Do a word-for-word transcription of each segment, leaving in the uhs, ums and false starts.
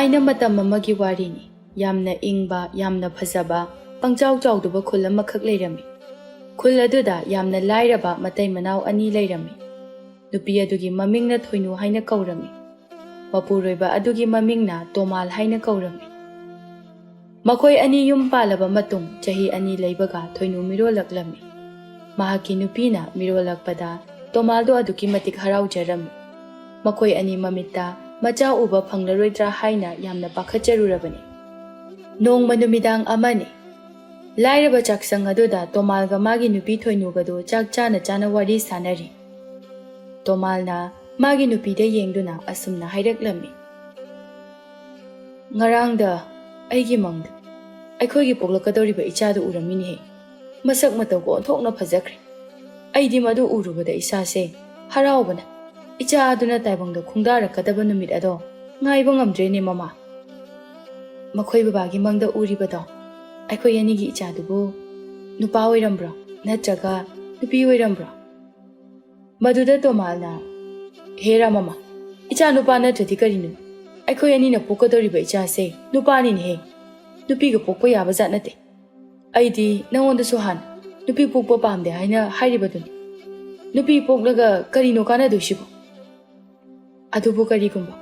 ꯊꯥꯏꯅ ꯃꯇꯝ ꯑꯃꯒꯤ ꯋꯥꯔꯤꯅꯤ꯫ ꯌꯥꯝꯅ ꯏꯪꯕ, ꯌꯥꯝꯅ ꯐꯖꯕ, ꯄꯪꯆꯥꯎ ꯆꯥꯎꯗꯕ ꯈꯨꯜ ꯑꯃꯈꯛ ꯂꯩꯔꯝꯃꯤ꯫ ꯈꯨꯜ ꯑꯗꯨꯗ ꯌꯥꯝꯅ ꯂꯥꯏꯔꯕ ꯃꯇꯩ ꯃꯅꯥꯎ ꯑꯅꯤ ꯂꯩꯔꯝꯃꯤ꯫ ꯅꯨꯄꯤ ꯑꯗꯨꯒꯤ ꯃꯃꯤꯡꯅ ꯊꯣꯏꯅꯨ ꯍꯥꯏꯅ ꯀꯧꯔꯝꯃꯤ꯫ ꯃꯄꯨꯔꯣꯏꯕ ꯑꯗꯨꯒꯤ ꯃꯃꯤꯡꯅ ꯇꯣꯃꯥꯜ ꯍꯥꯏꯅ ꯀꯧꯔꯝꯃꯤ꯫ ꯃꯈꯣꯏ ꯑꯅꯤ ꯌꯨꯝ ꯄꯥꯜꯂꯕ ꯃꯇꯨꯡ ꯆꯍꯤ ꯑꯅꯤ ꯂꯩꯕꯒ ꯊꯣꯏꯅꯨ ꯃꯤꯔꯣꯜꯂꯛꯂꯝꯃꯤ꯫ ꯃꯍꯥꯛꯀꯤ ꯅꯨꯄꯤꯅ ꯃꯤꯔꯣꯜꯂꯛꯄꯗ ꯇꯣꯃꯥꯜꯗꯣ ꯑꯗꯨꯛꯀꯤ ꯃꯇꯤꯛ ꯍꯔꯥꯎꯖꯔꯝꯃꯤ꯫ ꯃꯈꯣꯏ ꯑꯅꯤ ꯃꯃꯤꯠꯇ ꯃꯆꯥ ꯎꯕ ꯐꯪꯂꯔꯣꯏꯗ꯭ꯔꯥ ꯍꯥꯏꯅ ꯌꯥꯝꯅ ꯄꯥꯈꯠꯆꯔꯨꯔꯕꯅꯤ꯫ ꯅꯣꯡꯃ ꯅꯨꯃꯤꯗꯥꯡ ꯑꯃꯅꯤ꯫ ꯂꯥꯏꯔꯕ ꯆꯥꯛꯁꯪ ꯑꯗꯨꯗ ꯇꯣꯃꯥꯜꯒ ꯃꯥꯒꯤ ꯅꯨꯄꯤ ꯊꯣꯏꯅꯨꯒꯗꯨ ꯆꯥꯛ ꯆꯥꯅ ꯆꯥꯅ ꯋꯥꯔꯤ ꯁꯥꯅꯔꯤ꯫ ꯇꯣꯃꯥꯜꯅ ꯃꯥꯒꯤ ꯅꯨꯄꯤꯗ ꯌꯦꯡꯗꯨꯅ ꯑꯁꯨꯝꯅ ꯍꯥꯏꯔꯛꯂꯝꯃꯤ, "ꯉꯔꯥꯡꯗ ꯑꯩꯒꯤ ꯃꯪꯗ ꯑꯩꯈꯣꯏꯒꯤ ꯄꯣꯛꯂꯛꯀꯗꯧꯔꯤꯕ ꯏꯆꯥꯗꯨ ꯎꯔꯝꯃꯤꯅꯦꯍꯦ꯫ ꯃꯁꯛ ꯃꯇꯧꯒ ꯑꯣꯟꯊꯣꯛꯅ ꯐꯖꯈ꯭ꯔꯦ꯫ ꯑꯩꯗꯤ ꯃꯗꯨ ꯎꯔꯨꯕꯗ ꯏꯁꯥꯁꯦ ꯍꯔꯥꯎꯕꯅ ꯏꯆꯥ ꯑꯗꯨꯅ ꯇꯥꯏꯕꯪꯗ ꯈꯣꯡꯗꯥꯔꯛꯀꯗꯕ ꯅꯨꯃꯤꯠ ꯑꯗꯣ ꯉꯥꯏꯕ ꯉꯝꯗ꯭ꯔꯦꯅꯦ ꯃꯃꯥ꯫ ꯃꯈꯣꯏ ꯕꯕꯥꯒꯤ ꯃꯪꯗ ꯎꯔꯤꯕꯗꯣ ꯑꯩꯈꯣꯏ ꯑꯅꯤꯒꯤ ꯏꯆꯥꯗꯨꯕꯨ ꯅꯨꯄꯥ ꯑꯣꯏꯔꯝꯕ꯭ꯔꯣ ꯅꯠꯇ꯭ꯔꯒ ꯅꯨꯄꯤ ꯑꯣꯏꯔꯝꯕ꯭ꯔꯣ?" ꯃꯗꯨꯗ ꯇꯣꯃꯥꯜꯅ, "ꯍꯦ ꯔꯥꯃꯃ, ꯏꯆꯥ ꯅꯨꯄꯥ ꯅꯠꯇ꯭ꯔꯗꯤ ꯀꯔꯤꯅꯣ? ꯑꯩꯈꯣꯏ ꯑꯅꯤꯅ ꯄꯣꯛꯀꯗꯧꯔꯤꯕ ꯏꯆꯥꯁꯦ ꯅꯨꯄꯥꯅꯤꯅꯦꯍꯦ꯫ ꯅꯨꯄꯤꯒ ꯄꯣꯛꯄ ꯌꯥꯕ ꯖꯥꯠ ꯅꯠꯇꯦ꯫ ꯑꯩꯗꯤ ꯅꯉꯣꯟꯗꯁꯨ ꯍꯥꯟꯅ ꯅꯨꯄꯤ ꯄꯣꯛꯄ ꯄꯥꯝꯗꯦ ꯍꯥꯏꯅ ꯍꯥꯏꯔꯤꯕꯗꯨꯅꯤ꯫ ꯅꯨꯄꯤ ꯄꯣꯛꯂꯒ ꯀꯔꯤꯅꯣ ꯀꯥꯟꯅꯗꯣꯏꯁꯤꯕꯣ? ꯑꯗꯨꯕꯨ ꯀꯔꯤꯒꯨꯝꯕ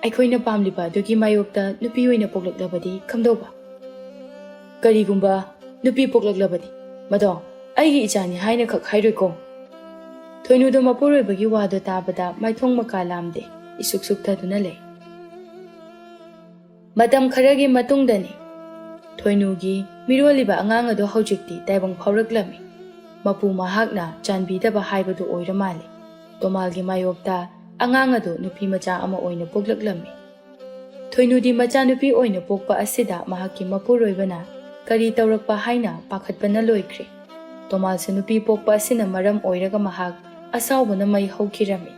ꯑꯩꯈꯣꯏꯅ ꯄꯥꯝꯂꯤꯕ ꯑꯗꯨꯒꯤ ꯃꯥꯌꯣꯛꯇ ꯅꯨꯄꯤ ꯑꯣꯏꯅ ꯄꯣꯛꯂꯛꯂꯕꯗꯤ ꯀꯝꯗꯧꯕ? ꯀꯔꯤꯒꯨꯝꯕ ꯅꯨꯄꯤ ꯄꯣꯛꯂꯛꯂꯕꯗꯤ ꯃꯗꯣ ꯑꯩꯒꯤ ꯏꯆꯥꯅꯤ ꯍꯥꯏꯅ ꯈꯛ ꯍꯥꯏꯔꯣꯏꯀꯣ?" ꯊꯣꯏꯅꯨꯗꯣ ꯃꯄꯨꯔꯣꯏꯕꯒꯤ ꯋꯥꯗꯣ ꯇꯥꯕꯗ ꯃꯥꯏꯊꯣꯡ ꯃꯀꯥ ꯂꯥꯝꯗꯦ, ꯏꯁꯨꯛ ꯁꯨꯛꯊꯗꯨꯅ ꯂꯩ꯫ ꯃꯇꯝ ꯈꯔꯒꯤ ꯃꯇꯨꯡꯗꯅꯤ꯫ ꯊꯣꯏꯅꯨꯒꯤ ꯃꯤꯔꯣꯜꯂꯤꯕ ꯑꯉꯥꯡ ꯑꯗꯨ ꯍꯧꯖꯤꯛꯇꯤ ꯇꯥꯏꯕꯪ ꯐꯥꯎꯔꯛꯂꯝꯃꯤ꯫ ꯃꯄꯨ ꯃꯍꯥꯛꯅ ꯆꯥꯟꯕꯤꯗꯕ ꯍꯥꯏꯕꯗꯨ ꯑꯣꯏꯔ ꯃꯥꯜꯂꯦ꯫ ꯇꯣꯃꯥꯜꯒꯤ ꯃꯥꯌꯣꯛꯇ ꯑꯉꯥꯡ ꯑꯗꯨ ꯅꯨꯄꯤ ꯃꯆꯥ ꯑꯃ ꯑꯣꯏꯅ ꯄꯣꯛꯂꯛꯂꯝꯃꯤ꯫ ꯊꯣꯏꯅꯨꯗꯤ ꯃꯆꯥꯅꯨꯄꯤ ꯑꯣꯏꯅ ꯄꯣꯛꯄ ꯑꯁꯤꯗ ꯃꯍꯥꯛꯀꯤ ꯃꯄꯨꯔꯣꯏꯕꯅ ꯀꯔꯤ ꯇꯧꯔꯛꯄ ꯍꯥꯏꯅ ꯄꯥꯈꯠꯄꯅ ꯂꯣꯏꯈ꯭ꯔꯦ꯫ ꯇꯣꯃꯥꯜꯁꯨ ꯅꯨꯄꯤ ꯄꯣꯛꯄ ꯑꯁꯤꯅ ꯃꯔꯝ ꯑꯣꯏꯔꯒ ꯃꯍꯥꯛ ꯑꯁꯥꯎꯕꯅ ꯃꯩ ꯍꯧꯈꯤꯔꯝꯃꯤ꯫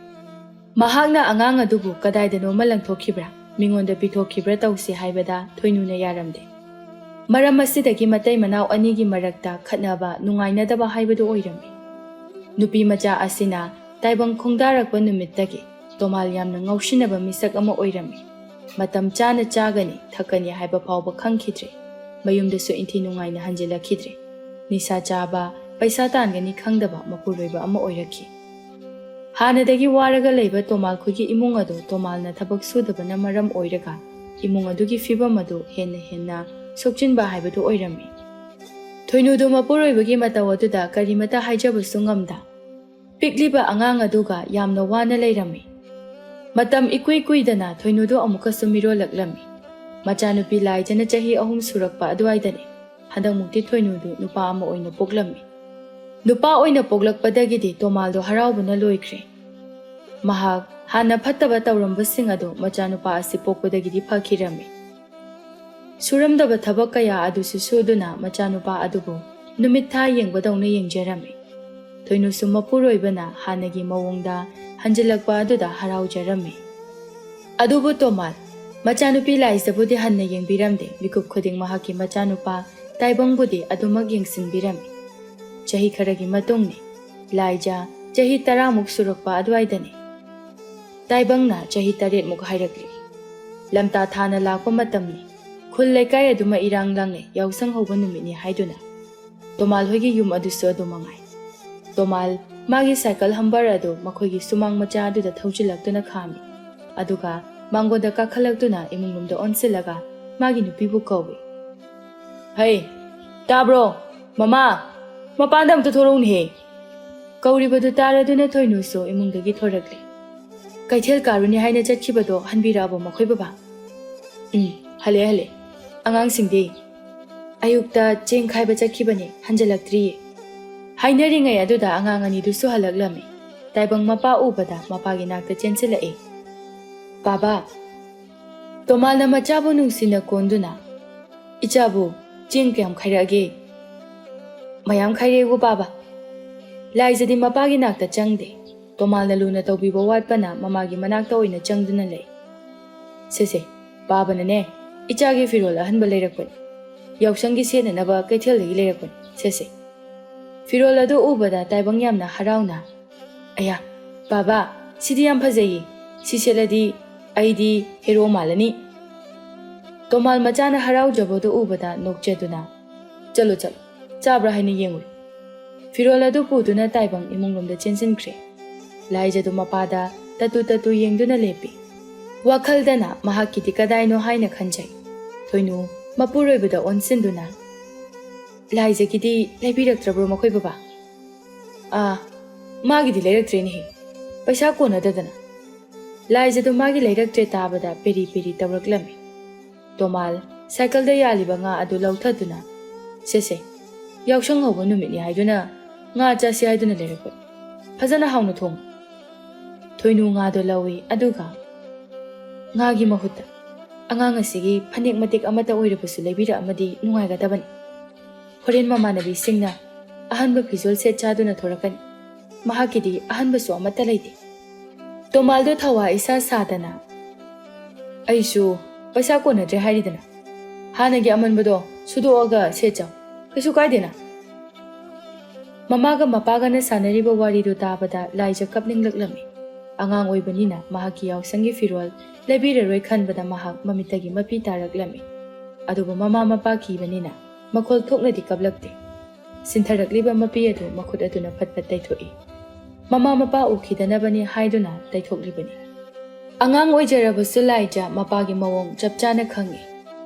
ꯃꯍꯥꯛꯅ ꯑꯉꯥꯡ ꯑꯗꯨꯕꯨ ꯀꯗꯥꯏꯗꯅꯣꯃ ꯂꯪꯊꯣꯛꯈꯤꯕ꯭ꯔꯥ, ꯃꯤꯉꯣꯟꯗ ꯄꯤꯊꯣꯛꯈꯤꯕ꯭ꯔꯥ ꯇꯧꯁꯤ ꯍꯥꯏꯕꯗ ꯊꯣꯏꯅꯨꯅ ꯌꯥꯔꯝꯗꯦ꯫ ꯃꯔꯝ ꯑꯁꯤꯗꯒꯤ ꯃꯇꯩ ꯃꯅꯥꯎ ꯑꯅꯤꯒꯤ ꯃꯔꯛꯇ ꯈꯠꯅꯕ, ꯅꯨꯡꯉꯥꯏꯅꯗꯕ ꯍꯥꯏꯕꯗꯨ ꯑꯣꯏꯔꯝꯃꯤ꯫ ꯅꯨꯄꯤ ꯃꯆꯥ ꯑꯁꯤꯅ ꯇꯥꯏꯕꯪ ꯈꯣꯡꯗꯥꯔꯛꯄ ꯅꯨꯃꯤꯠꯇꯒꯤ ꯇꯣꯃꯥꯜ ꯌꯥꯝꯅ ꯉꯥꯎꯁꯤꯟꯅꯕ ꯃꯤꯁꯛ ꯑꯃ ꯑꯣꯏꯔꯝꯃꯤ꯫ ꯃꯇꯝ ꯆꯥꯅ ꯆꯥꯒꯅꯤ, ꯊꯛꯀꯅꯤ ꯍꯥꯏꯕ ꯐꯥꯎꯕ ꯈꯪꯈꯤꯗ꯭ꯔꯦ꯫ ꯃꯌꯨꯝꯗꯁꯨ ꯏꯟꯊꯤ ꯅꯨꯡꯉꯥꯏꯅ ꯍꯟꯖꯤꯜꯂꯛꯈꯤꯗ꯭ꯔꯦ꯫ ꯅꯤꯁꯥ ꯆꯥꯕ, ꯄꯩꯁꯥ ꯇꯥꯟꯒꯅꯤ ꯈꯪꯗꯕ ꯃꯄꯨꯔꯣꯏꯕ ꯑꯃ ꯑꯣꯏꯔꯛꯈꯤ꯫ ꯍꯥꯟꯅꯗꯒꯤ ꯋꯥꯔꯒ ꯂꯩꯕ ꯇꯣꯃꯥꯜ ꯈꯣꯏꯒꯤ ꯏꯃꯨꯡ ꯑꯗꯨ ꯇꯣꯃꯥꯜꯅ ꯊꯕꯛ ꯁꯨꯗꯕꯅ ꯃꯔꯝ ꯑꯣꯏꯔꯒ ꯏꯃꯨꯡ ꯑꯗꯨꯒꯤ ꯐꯤꯕꯝ ꯑꯗꯨ ꯍꯦꯟꯅ ꯍꯦꯟꯅ ꯁꯣꯛꯆꯤꯟꯕ ꯍꯥꯏꯕꯗꯨ ꯑꯣꯏꯔꯝꯃꯤ꯫ ꯊꯣꯏꯅꯨꯗꯨ ꯃꯄꯨꯔꯣꯏꯕꯒꯤ ꯃꯇꯧ ꯑꯗꯨꯗ ꯀꯔꯤꯃꯇ ꯍꯥꯏꯖꯕꯁꯨ ꯉꯝꯗ, ꯄꯤꯛꯂꯤꯕ ꯑꯉꯥꯡ ꯑꯗꯨꯒ ꯌꯥꯝꯅ ꯋꯥꯅ ꯂꯩꯔꯝꯃꯤ꯫ ꯃꯇꯝ ꯏꯀꯨꯏ ꯀꯨꯏꯗꯅ ꯊꯣꯏꯅꯨꯗꯨ ꯑꯃꯨꯛꯀꯁꯨ ꯃꯤꯔꯣꯜꯂꯛꯂꯝꯃꯤ꯫ ꯃꯆꯥꯅꯨꯄꯤ ꯂꯥꯏꯖꯅ ꯆꯍꯤ ꯑꯍꯨꯝ ꯁꯨꯔꯛꯄ ꯑꯗꯨꯋꯥꯏꯗꯅꯤ꯫ ꯍꯟꯗꯛꯃꯨꯛꯇꯤ ꯊꯣꯏꯅꯨꯗꯨ ꯅꯨꯄꯥ ꯑꯃ ꯑꯣꯏꯅ ꯄꯣꯛꯂꯝꯃꯤ꯫ ꯅꯨꯄꯥ ꯑꯣꯏꯅ ꯄꯣꯛꯂꯛꯄꯗꯒꯤꯗꯤ ꯇꯣꯃꯥꯜꯗꯣ ꯍꯔꯥꯎꯕꯅ ꯂꯣꯏꯈ꯭ꯔꯦ꯫ ꯃꯍꯥꯛ ꯍꯥꯟꯅ ꯐꯠꯇꯕ ꯇꯧꯔꯝꯕꯁꯤꯡ ꯑꯗꯨ ꯃꯆꯥꯅꯨꯄꯥ ꯑꯁꯤ ꯄꯣꯛꯄꯗꯒꯤꯗꯤ ꯐꯈꯤꯔꯝꯃꯤ꯫ ꯁꯨꯔꯝꯗꯕ ꯊꯕꯛ ꯀꯌꯥ ꯑꯗꯨꯁꯨ ꯁꯨꯗꯨꯅ ꯃꯆꯥꯅꯨꯄꯥ ꯑꯗꯨꯕꯨ ꯅꯨꯃꯤꯠ ꯊꯥ ꯌꯦꯡꯕꯗꯧꯅ ꯌꯦꯡꯖꯔꯝꯃꯤ꯫ ꯊꯣꯏꯅꯨꯁꯨ ꯃꯄꯨꯔꯣꯏꯕꯅ ꯍꯥꯟꯅꯒꯤ ꯃꯑꯣꯡꯗ ꯍꯟꯖꯤꯜꯂꯛꯄ ꯑꯗꯨꯗ ꯍꯔꯥꯎꯖꯔꯝꯃꯤ꯫ ꯑꯗꯨꯕꯨ ꯇꯣꯃꯥꯜ, ꯃꯆꯥꯅꯨꯄꯤ ꯂꯥꯏꯖꯕꯨꯗꯤ ꯍꯟꯅ ꯌꯦꯡꯕꯤꯔꯝꯗꯦ, ꯃꯤꯀꯨꯞ ꯈꯨꯗꯤꯡ ꯃꯍꯥꯛꯀꯤ ꯃꯆꯥꯅꯨꯄꯥ ꯇꯥꯏꯕꯪꯕꯨꯗꯤ ꯑꯗꯨꯃꯛ ꯌꯦꯡꯁꯤꯟꯕꯤꯔꯝꯃꯤ꯫ ꯆꯍꯤ ꯈꯔꯒꯤ ꯃꯇꯨꯡꯅꯤ꯫ ꯂꯥꯏꯖ ꯆꯍꯤ ꯇꯔꯥꯃꯨꯛ ꯁꯨꯔꯛꯄ ꯑꯗꯨꯋꯥꯏꯗꯅꯤ꯫ ꯇꯥꯏꯕꯪꯅ ꯆꯍꯤ ꯇꯔꯦꯠꯃꯨꯛ ꯍꯥꯏꯔꯛꯂꯤ꯫ ꯂꯝꯇꯥ ꯊꯥꯅ ꯂꯥꯛꯄ ꯃꯇꯝꯅꯤ꯫ ꯈꯨꯜ ꯂꯩꯀꯥꯏ ꯑꯗꯨꯃ ꯏꯔꯥꯡ ꯂꯥꯡꯅꯩ, ꯌꯥꯎꯁꯪ ꯍꯧꯕ ꯅꯨꯃꯤꯠꯅꯤ ꯍꯥꯏꯗꯨꯅ꯫ ꯇꯣꯃꯥꯜ ꯍꯣꯏꯒꯤ ꯌꯨꯝ ꯑꯗꯨꯁꯨ ꯑꯗꯨ ꯃꯉꯥꯏ꯫ ꯇꯣꯃꯥꯜ ꯃꯥꯒꯤ ꯁꯥꯏꯀꯜ ꯍꯝꯕꯔ ꯑꯗꯨ ꯃꯈꯣꯏꯒꯤ ꯁꯨꯃꯥꯡ ꯃꯆꯥ ꯑꯗꯨꯗ ꯊꯧꯖꯤꯜꯂꯛꯇꯨꯅ ꯈꯥꯝꯃꯤ꯫ ꯑꯗꯨꯒ ꯃꯥꯡꯒꯣꯟꯗ ꯀꯥꯈꯠꯂꯛꯇꯨꯅ ꯏꯃꯨꯡ ꯂꯣꯝꯗ ꯑꯣꯟꯁꯤꯜꯂꯒ ꯃꯥꯒꯤ ꯅꯨꯄꯤꯕꯨ ꯀꯧꯏ꯫ "ꯍꯩ, ꯇꯥꯕ꯭ꯔꯣ? ꯃꯃꯥ, ꯃꯄꯥꯟꯗ ꯑꯝꯇ ꯊꯣꯔꯛꯎꯅꯦꯍꯦ!" ꯀꯧꯔꯤꯕꯗꯨ ꯇꯥꯔꯗꯨꯅ ꯊꯣꯏꯅꯨꯁꯨ ꯏꯃꯨꯡꯗꯒꯤ ꯊꯣꯔꯛꯂꯦ꯫ "ꯀꯩꯊꯦꯜ ꯀꯥꯔꯨꯅꯤ ꯍꯥꯏꯅ ꯆꯠꯈꯤꯕꯗꯣ ꯍꯟꯕꯤꯔꯛꯑꯕꯣ ꯃꯈꯣꯏ ꯕꯕꯥ?" "ꯎꯝ, ꯍꯜꯂꯛꯑꯦ, ꯍꯜꯂꯛꯑꯦ꯫ ꯑꯉꯥꯡꯁꯤꯡꯗꯤ?" "ꯑꯌꯨꯛꯇ ꯆꯦꯡ ꯈꯥꯏꯕ ꯆꯠꯈꯤꯕꯅꯦ, ꯍꯟꯖꯤꯜꯂꯛꯇ꯭ꯔꯤꯌꯦ꯫" ꯍꯥꯏꯅꯔꯤꯉꯩ ꯑꯗꯨꯗ ꯑꯉꯥꯡ ꯑꯅꯤꯗꯨꯁꯨ ꯍꯜꯂꯛꯂꯝꯃꯤ꯫ ꯇꯥꯏꯕꯪ ꯃꯄꯥ ꯎꯕꯗ ꯃꯄꯥꯒꯤ ꯅꯥꯛꯇ ꯆꯦꯟꯁꯤꯜꯂꯛꯏ꯫ "ꯕꯥꯕꯥ, ꯇꯣꯃꯥꯜꯅ ꯃꯆꯥꯕꯨ ꯅꯨꯡꯁꯤꯅ ꯀꯣꯟꯗꯨꯅ, ꯏꯆꯥꯕꯨ ꯆꯦꯡ ꯀꯌꯥꯝ ꯈꯥꯏꯔꯛꯑꯒꯦ?" "ꯃꯌꯥꯝ ꯈꯥꯏꯔꯛꯑꯦꯕꯨ ꯕꯥꯕꯥ꯫" ꯂꯥꯏꯖꯗꯤ ꯃꯄꯥꯒꯤ ꯅꯥꯛꯇ ꯆꯪꯗꯦ꯫ ꯇꯣꯃꯥꯜꯅ ꯂꯨꯅ ꯇꯧꯕꯤꯕ ꯋꯥꯠꯄꯅ ꯃꯃꯥꯒꯤ ꯃꯅꯥꯛꯇ ꯑꯣꯏꯅ ꯆꯪꯗꯨꯅ ꯂꯩ꯫ "ꯁꯦ ꯁꯦ, ꯕꯥꯕꯅꯅꯦ, ꯏꯆꯥꯒꯤ ꯐꯤꯔꯣꯜ ꯑꯍꯟꯕ ꯂꯩꯔꯛꯄꯅꯤ꯫ ꯌꯥꯎꯁꯪꯒꯤ ꯁꯦꯠꯅꯅꯕ ꯀꯩꯊꯦꯜꯗꯒꯤ ꯂꯩꯔꯛꯄꯅꯤ꯫ ꯁꯦ ꯁꯦ꯫" ꯐꯤꯔꯣꯜ ꯑꯗꯨ ꯎꯕꯗ ꯇꯥꯏꯕꯪ ꯌꯥꯝꯅ ꯍꯔꯥꯎꯅ, "ꯑꯌꯥ, ꯕꯥꯕꯥ, ꯁꯤꯗꯤ ꯌꯥꯝ ꯐꯖꯩꯌꯦ꯫ ꯁꯤ ꯁꯦꯠꯂꯗꯤ ꯑꯩꯗꯤ ꯍꯦꯔꯣ ꯃꯥꯜꯂꯅꯤ꯫ ꯇꯣꯃꯥꯜ ꯃꯆꯥꯅ ꯍꯔꯥꯎꯖꯕꯗꯨ ꯎꯕꯗ ꯅꯣꯛꯆꯗꯨꯅ, "ꯆꯠꯂꯣ, ꯆꯠꯂꯣ, ꯆꯥꯕ꯭ꯔꯥ ꯍꯥꯏꯅ ꯌꯦꯡꯉꯨ꯫" ꯐꯤꯔꯣꯜ ꯑꯗꯨ ꯄꯨꯗꯨꯅ ꯇꯥꯏꯕꯪ ꯏꯃꯨꯡꯂꯣꯝꯗ ꯆꯦꯟꯁꯤꯟꯈ꯭ꯔꯦ꯫ ꯂꯥꯏꯖꯗꯨ ꯃꯄꯥꯗ ꯇꯠꯇꯨ ꯇꯠꯇꯨ ꯌꯦꯡꯗꯨꯅ ꯂꯦꯞꯄꯤ꯫ ꯋꯥꯈꯜꯗꯅ ꯃꯍꯥꯛꯀꯤꯗꯤ ꯀꯗꯥꯏꯅꯣ ꯍꯥꯏꯅ ꯈꯟꯖꯩ꯫ ꯊꯣꯏꯅꯨ ꯃꯄꯨꯔꯣꯏꯕꯗ ꯑꯣꯟꯁꯤꯟꯗꯨꯅ, "ꯂꯥꯏꯖꯒꯤꯗꯤ ꯂꯩꯕꯤꯔꯛꯇ꯭ꯔꯕ꯭ꯔꯣ ꯃꯈꯣꯏ ꯕꯕꯥ?" "ꯑꯥ, ꯃꯥꯒꯤꯗꯤ ꯂꯩꯔꯛꯇ꯭ꯔꯦꯅꯦꯍꯦ, ꯄꯩꯁꯥ ꯀꯣꯟꯅꯗꯗꯅ꯫" ꯂꯥꯏꯖꯗꯨ ꯃꯥꯒꯤ ꯂꯩꯔꯛꯇ꯭ꯔꯦ ꯇꯥꯕꯗ ꯄꯦꯔꯤ ꯄꯦꯔꯤ ꯇꯧꯔꯛꯂꯝꯃꯤ꯫ ꯇꯣꯃꯥꯜ ꯁꯥꯏꯀꯜꯗ ꯌꯥꯜꯂꯤꯕ ꯉꯥ ꯑꯗꯨ ꯂꯧꯊꯗꯨꯅ, "ꯁꯦ ꯁꯦ, ꯌꯥꯎꯁꯪ ꯍꯧꯕ ꯅꯨꯃꯤꯠꯅꯤ ꯍꯥꯏꯗꯨꯅ ꯉꯥ ꯆꯥꯁꯤ ꯍꯥꯏꯗꯨꯅ ꯂꯩꯔꯛꯄꯅꯤ꯫ ꯐꯖꯅ ꯍꯥꯎꯅ ꯊꯣꯡꯉꯨ꯫" ꯊꯣꯏꯅꯨ ꯉꯥꯗꯣ ꯂꯧꯏ, ꯑꯗꯨꯒ ꯉꯥꯒꯤ ꯃꯍꯨꯠꯇ ꯑꯉꯥꯡ ꯑꯁꯤꯒꯤ ꯐꯅꯦꯛ ꯃꯇꯦꯛ ꯑꯃꯠꯇ ꯑꯣꯏꯔꯕꯁꯨ ꯂꯩꯕꯤꯔꯛꯑꯃꯗꯤ ꯅꯨꯡꯉꯥꯏꯒꯗꯕꯅꯤ꯫ ꯍꯣꯔꯦꯟ ꯃꯃꯥꯟꯅꯕꯤꯁꯤꯡꯅ ꯑꯍꯟꯕ ꯐꯤꯖꯣꯜ ꯁꯦꯠ ꯆꯥꯗꯨꯅ ꯊꯣꯔꯛꯀꯅꯤ꯫ ꯃꯍꯥꯛꯀꯤꯗꯤ ꯑꯍꯟꯕꯁꯨ ꯑꯃꯠꯇ ꯂꯩꯇꯦ꯫ ꯇꯣꯃꯥꯜꯗꯣ ꯊꯧꯋꯥ ꯏꯁꯥ ꯁꯥꯗꯅ, "ꯑꯩꯁꯨ ꯄꯩꯁꯥ ꯀꯣꯟꯅꯗ꯭ꯔꯦ ꯍꯥꯏꯔꯤꯗꯅ, ꯍꯥꯟꯅꯒꯤ ꯑꯃꯟꯕꯗꯣ ꯁꯨꯗꯣꯛꯑꯒ ꯁꯦꯠꯆꯧ, ꯀꯩꯁꯨ ꯀꯥꯏꯗꯦꯅ꯫" ꯃꯃꯥꯒ ꯃꯄꯥꯒꯅ ꯁꯥꯟꯅꯔꯤꯕ ꯋꯥꯔꯤꯗꯨ ꯇꯥꯕꯗ ꯂꯥꯏꯖ ꯀꯞꯅꯤꯡꯂꯛꯂꯝꯃꯤ꯫ ꯑꯉꯥꯡ ꯑꯣꯏꯕꯅꯤꯅ ꯃꯍꯥꯛꯀꯤ ꯌꯥꯎꯁꯪꯒꯤ ꯐꯤꯔꯣꯜ ꯂꯩꯕꯤꯔꯔꯣꯏ ꯈꯟꯕꯗ ꯃꯍꯥꯛ ꯃꯃꯤꯠꯇꯒꯤ ꯃꯄꯤ ꯇꯥꯔꯛꯂꯝꯃꯤ꯫ ꯑꯗꯨꯕꯨ ꯃꯃꯥ ꯃꯄꯥ ꯀꯤꯕꯅꯤꯅ ꯃꯈꯣꯜ ꯊꯣꯛꯅꯗꯤ ꯀꯞꯂꯛꯇꯦ꯫ ꯁꯤꯟꯊꯔꯛꯂꯤꯕ ꯃꯄꯤ ꯑꯗꯨ ꯃꯈꯨꯠ ꯑꯗꯨꯅ ꯐꯠ ꯐꯠ ꯇꯩꯊꯣꯛꯏ꯫ ꯃꯃꯥ ꯃꯄꯥ ꯎꯈꯤꯗꯅꯕꯅꯤ ꯍꯥꯏꯗꯨꯅ ꯇꯩꯊꯣꯛꯂꯤꯕꯅꯤ꯫ ꯑꯉꯥꯡ ꯑꯣꯏꯖꯔꯕꯁꯨ ꯂꯥꯏꯖ ꯃꯄꯥꯒꯤ ꯃꯑꯣꯡ ꯆꯞ ꯆꯥꯅ ꯈꯪꯏ꯫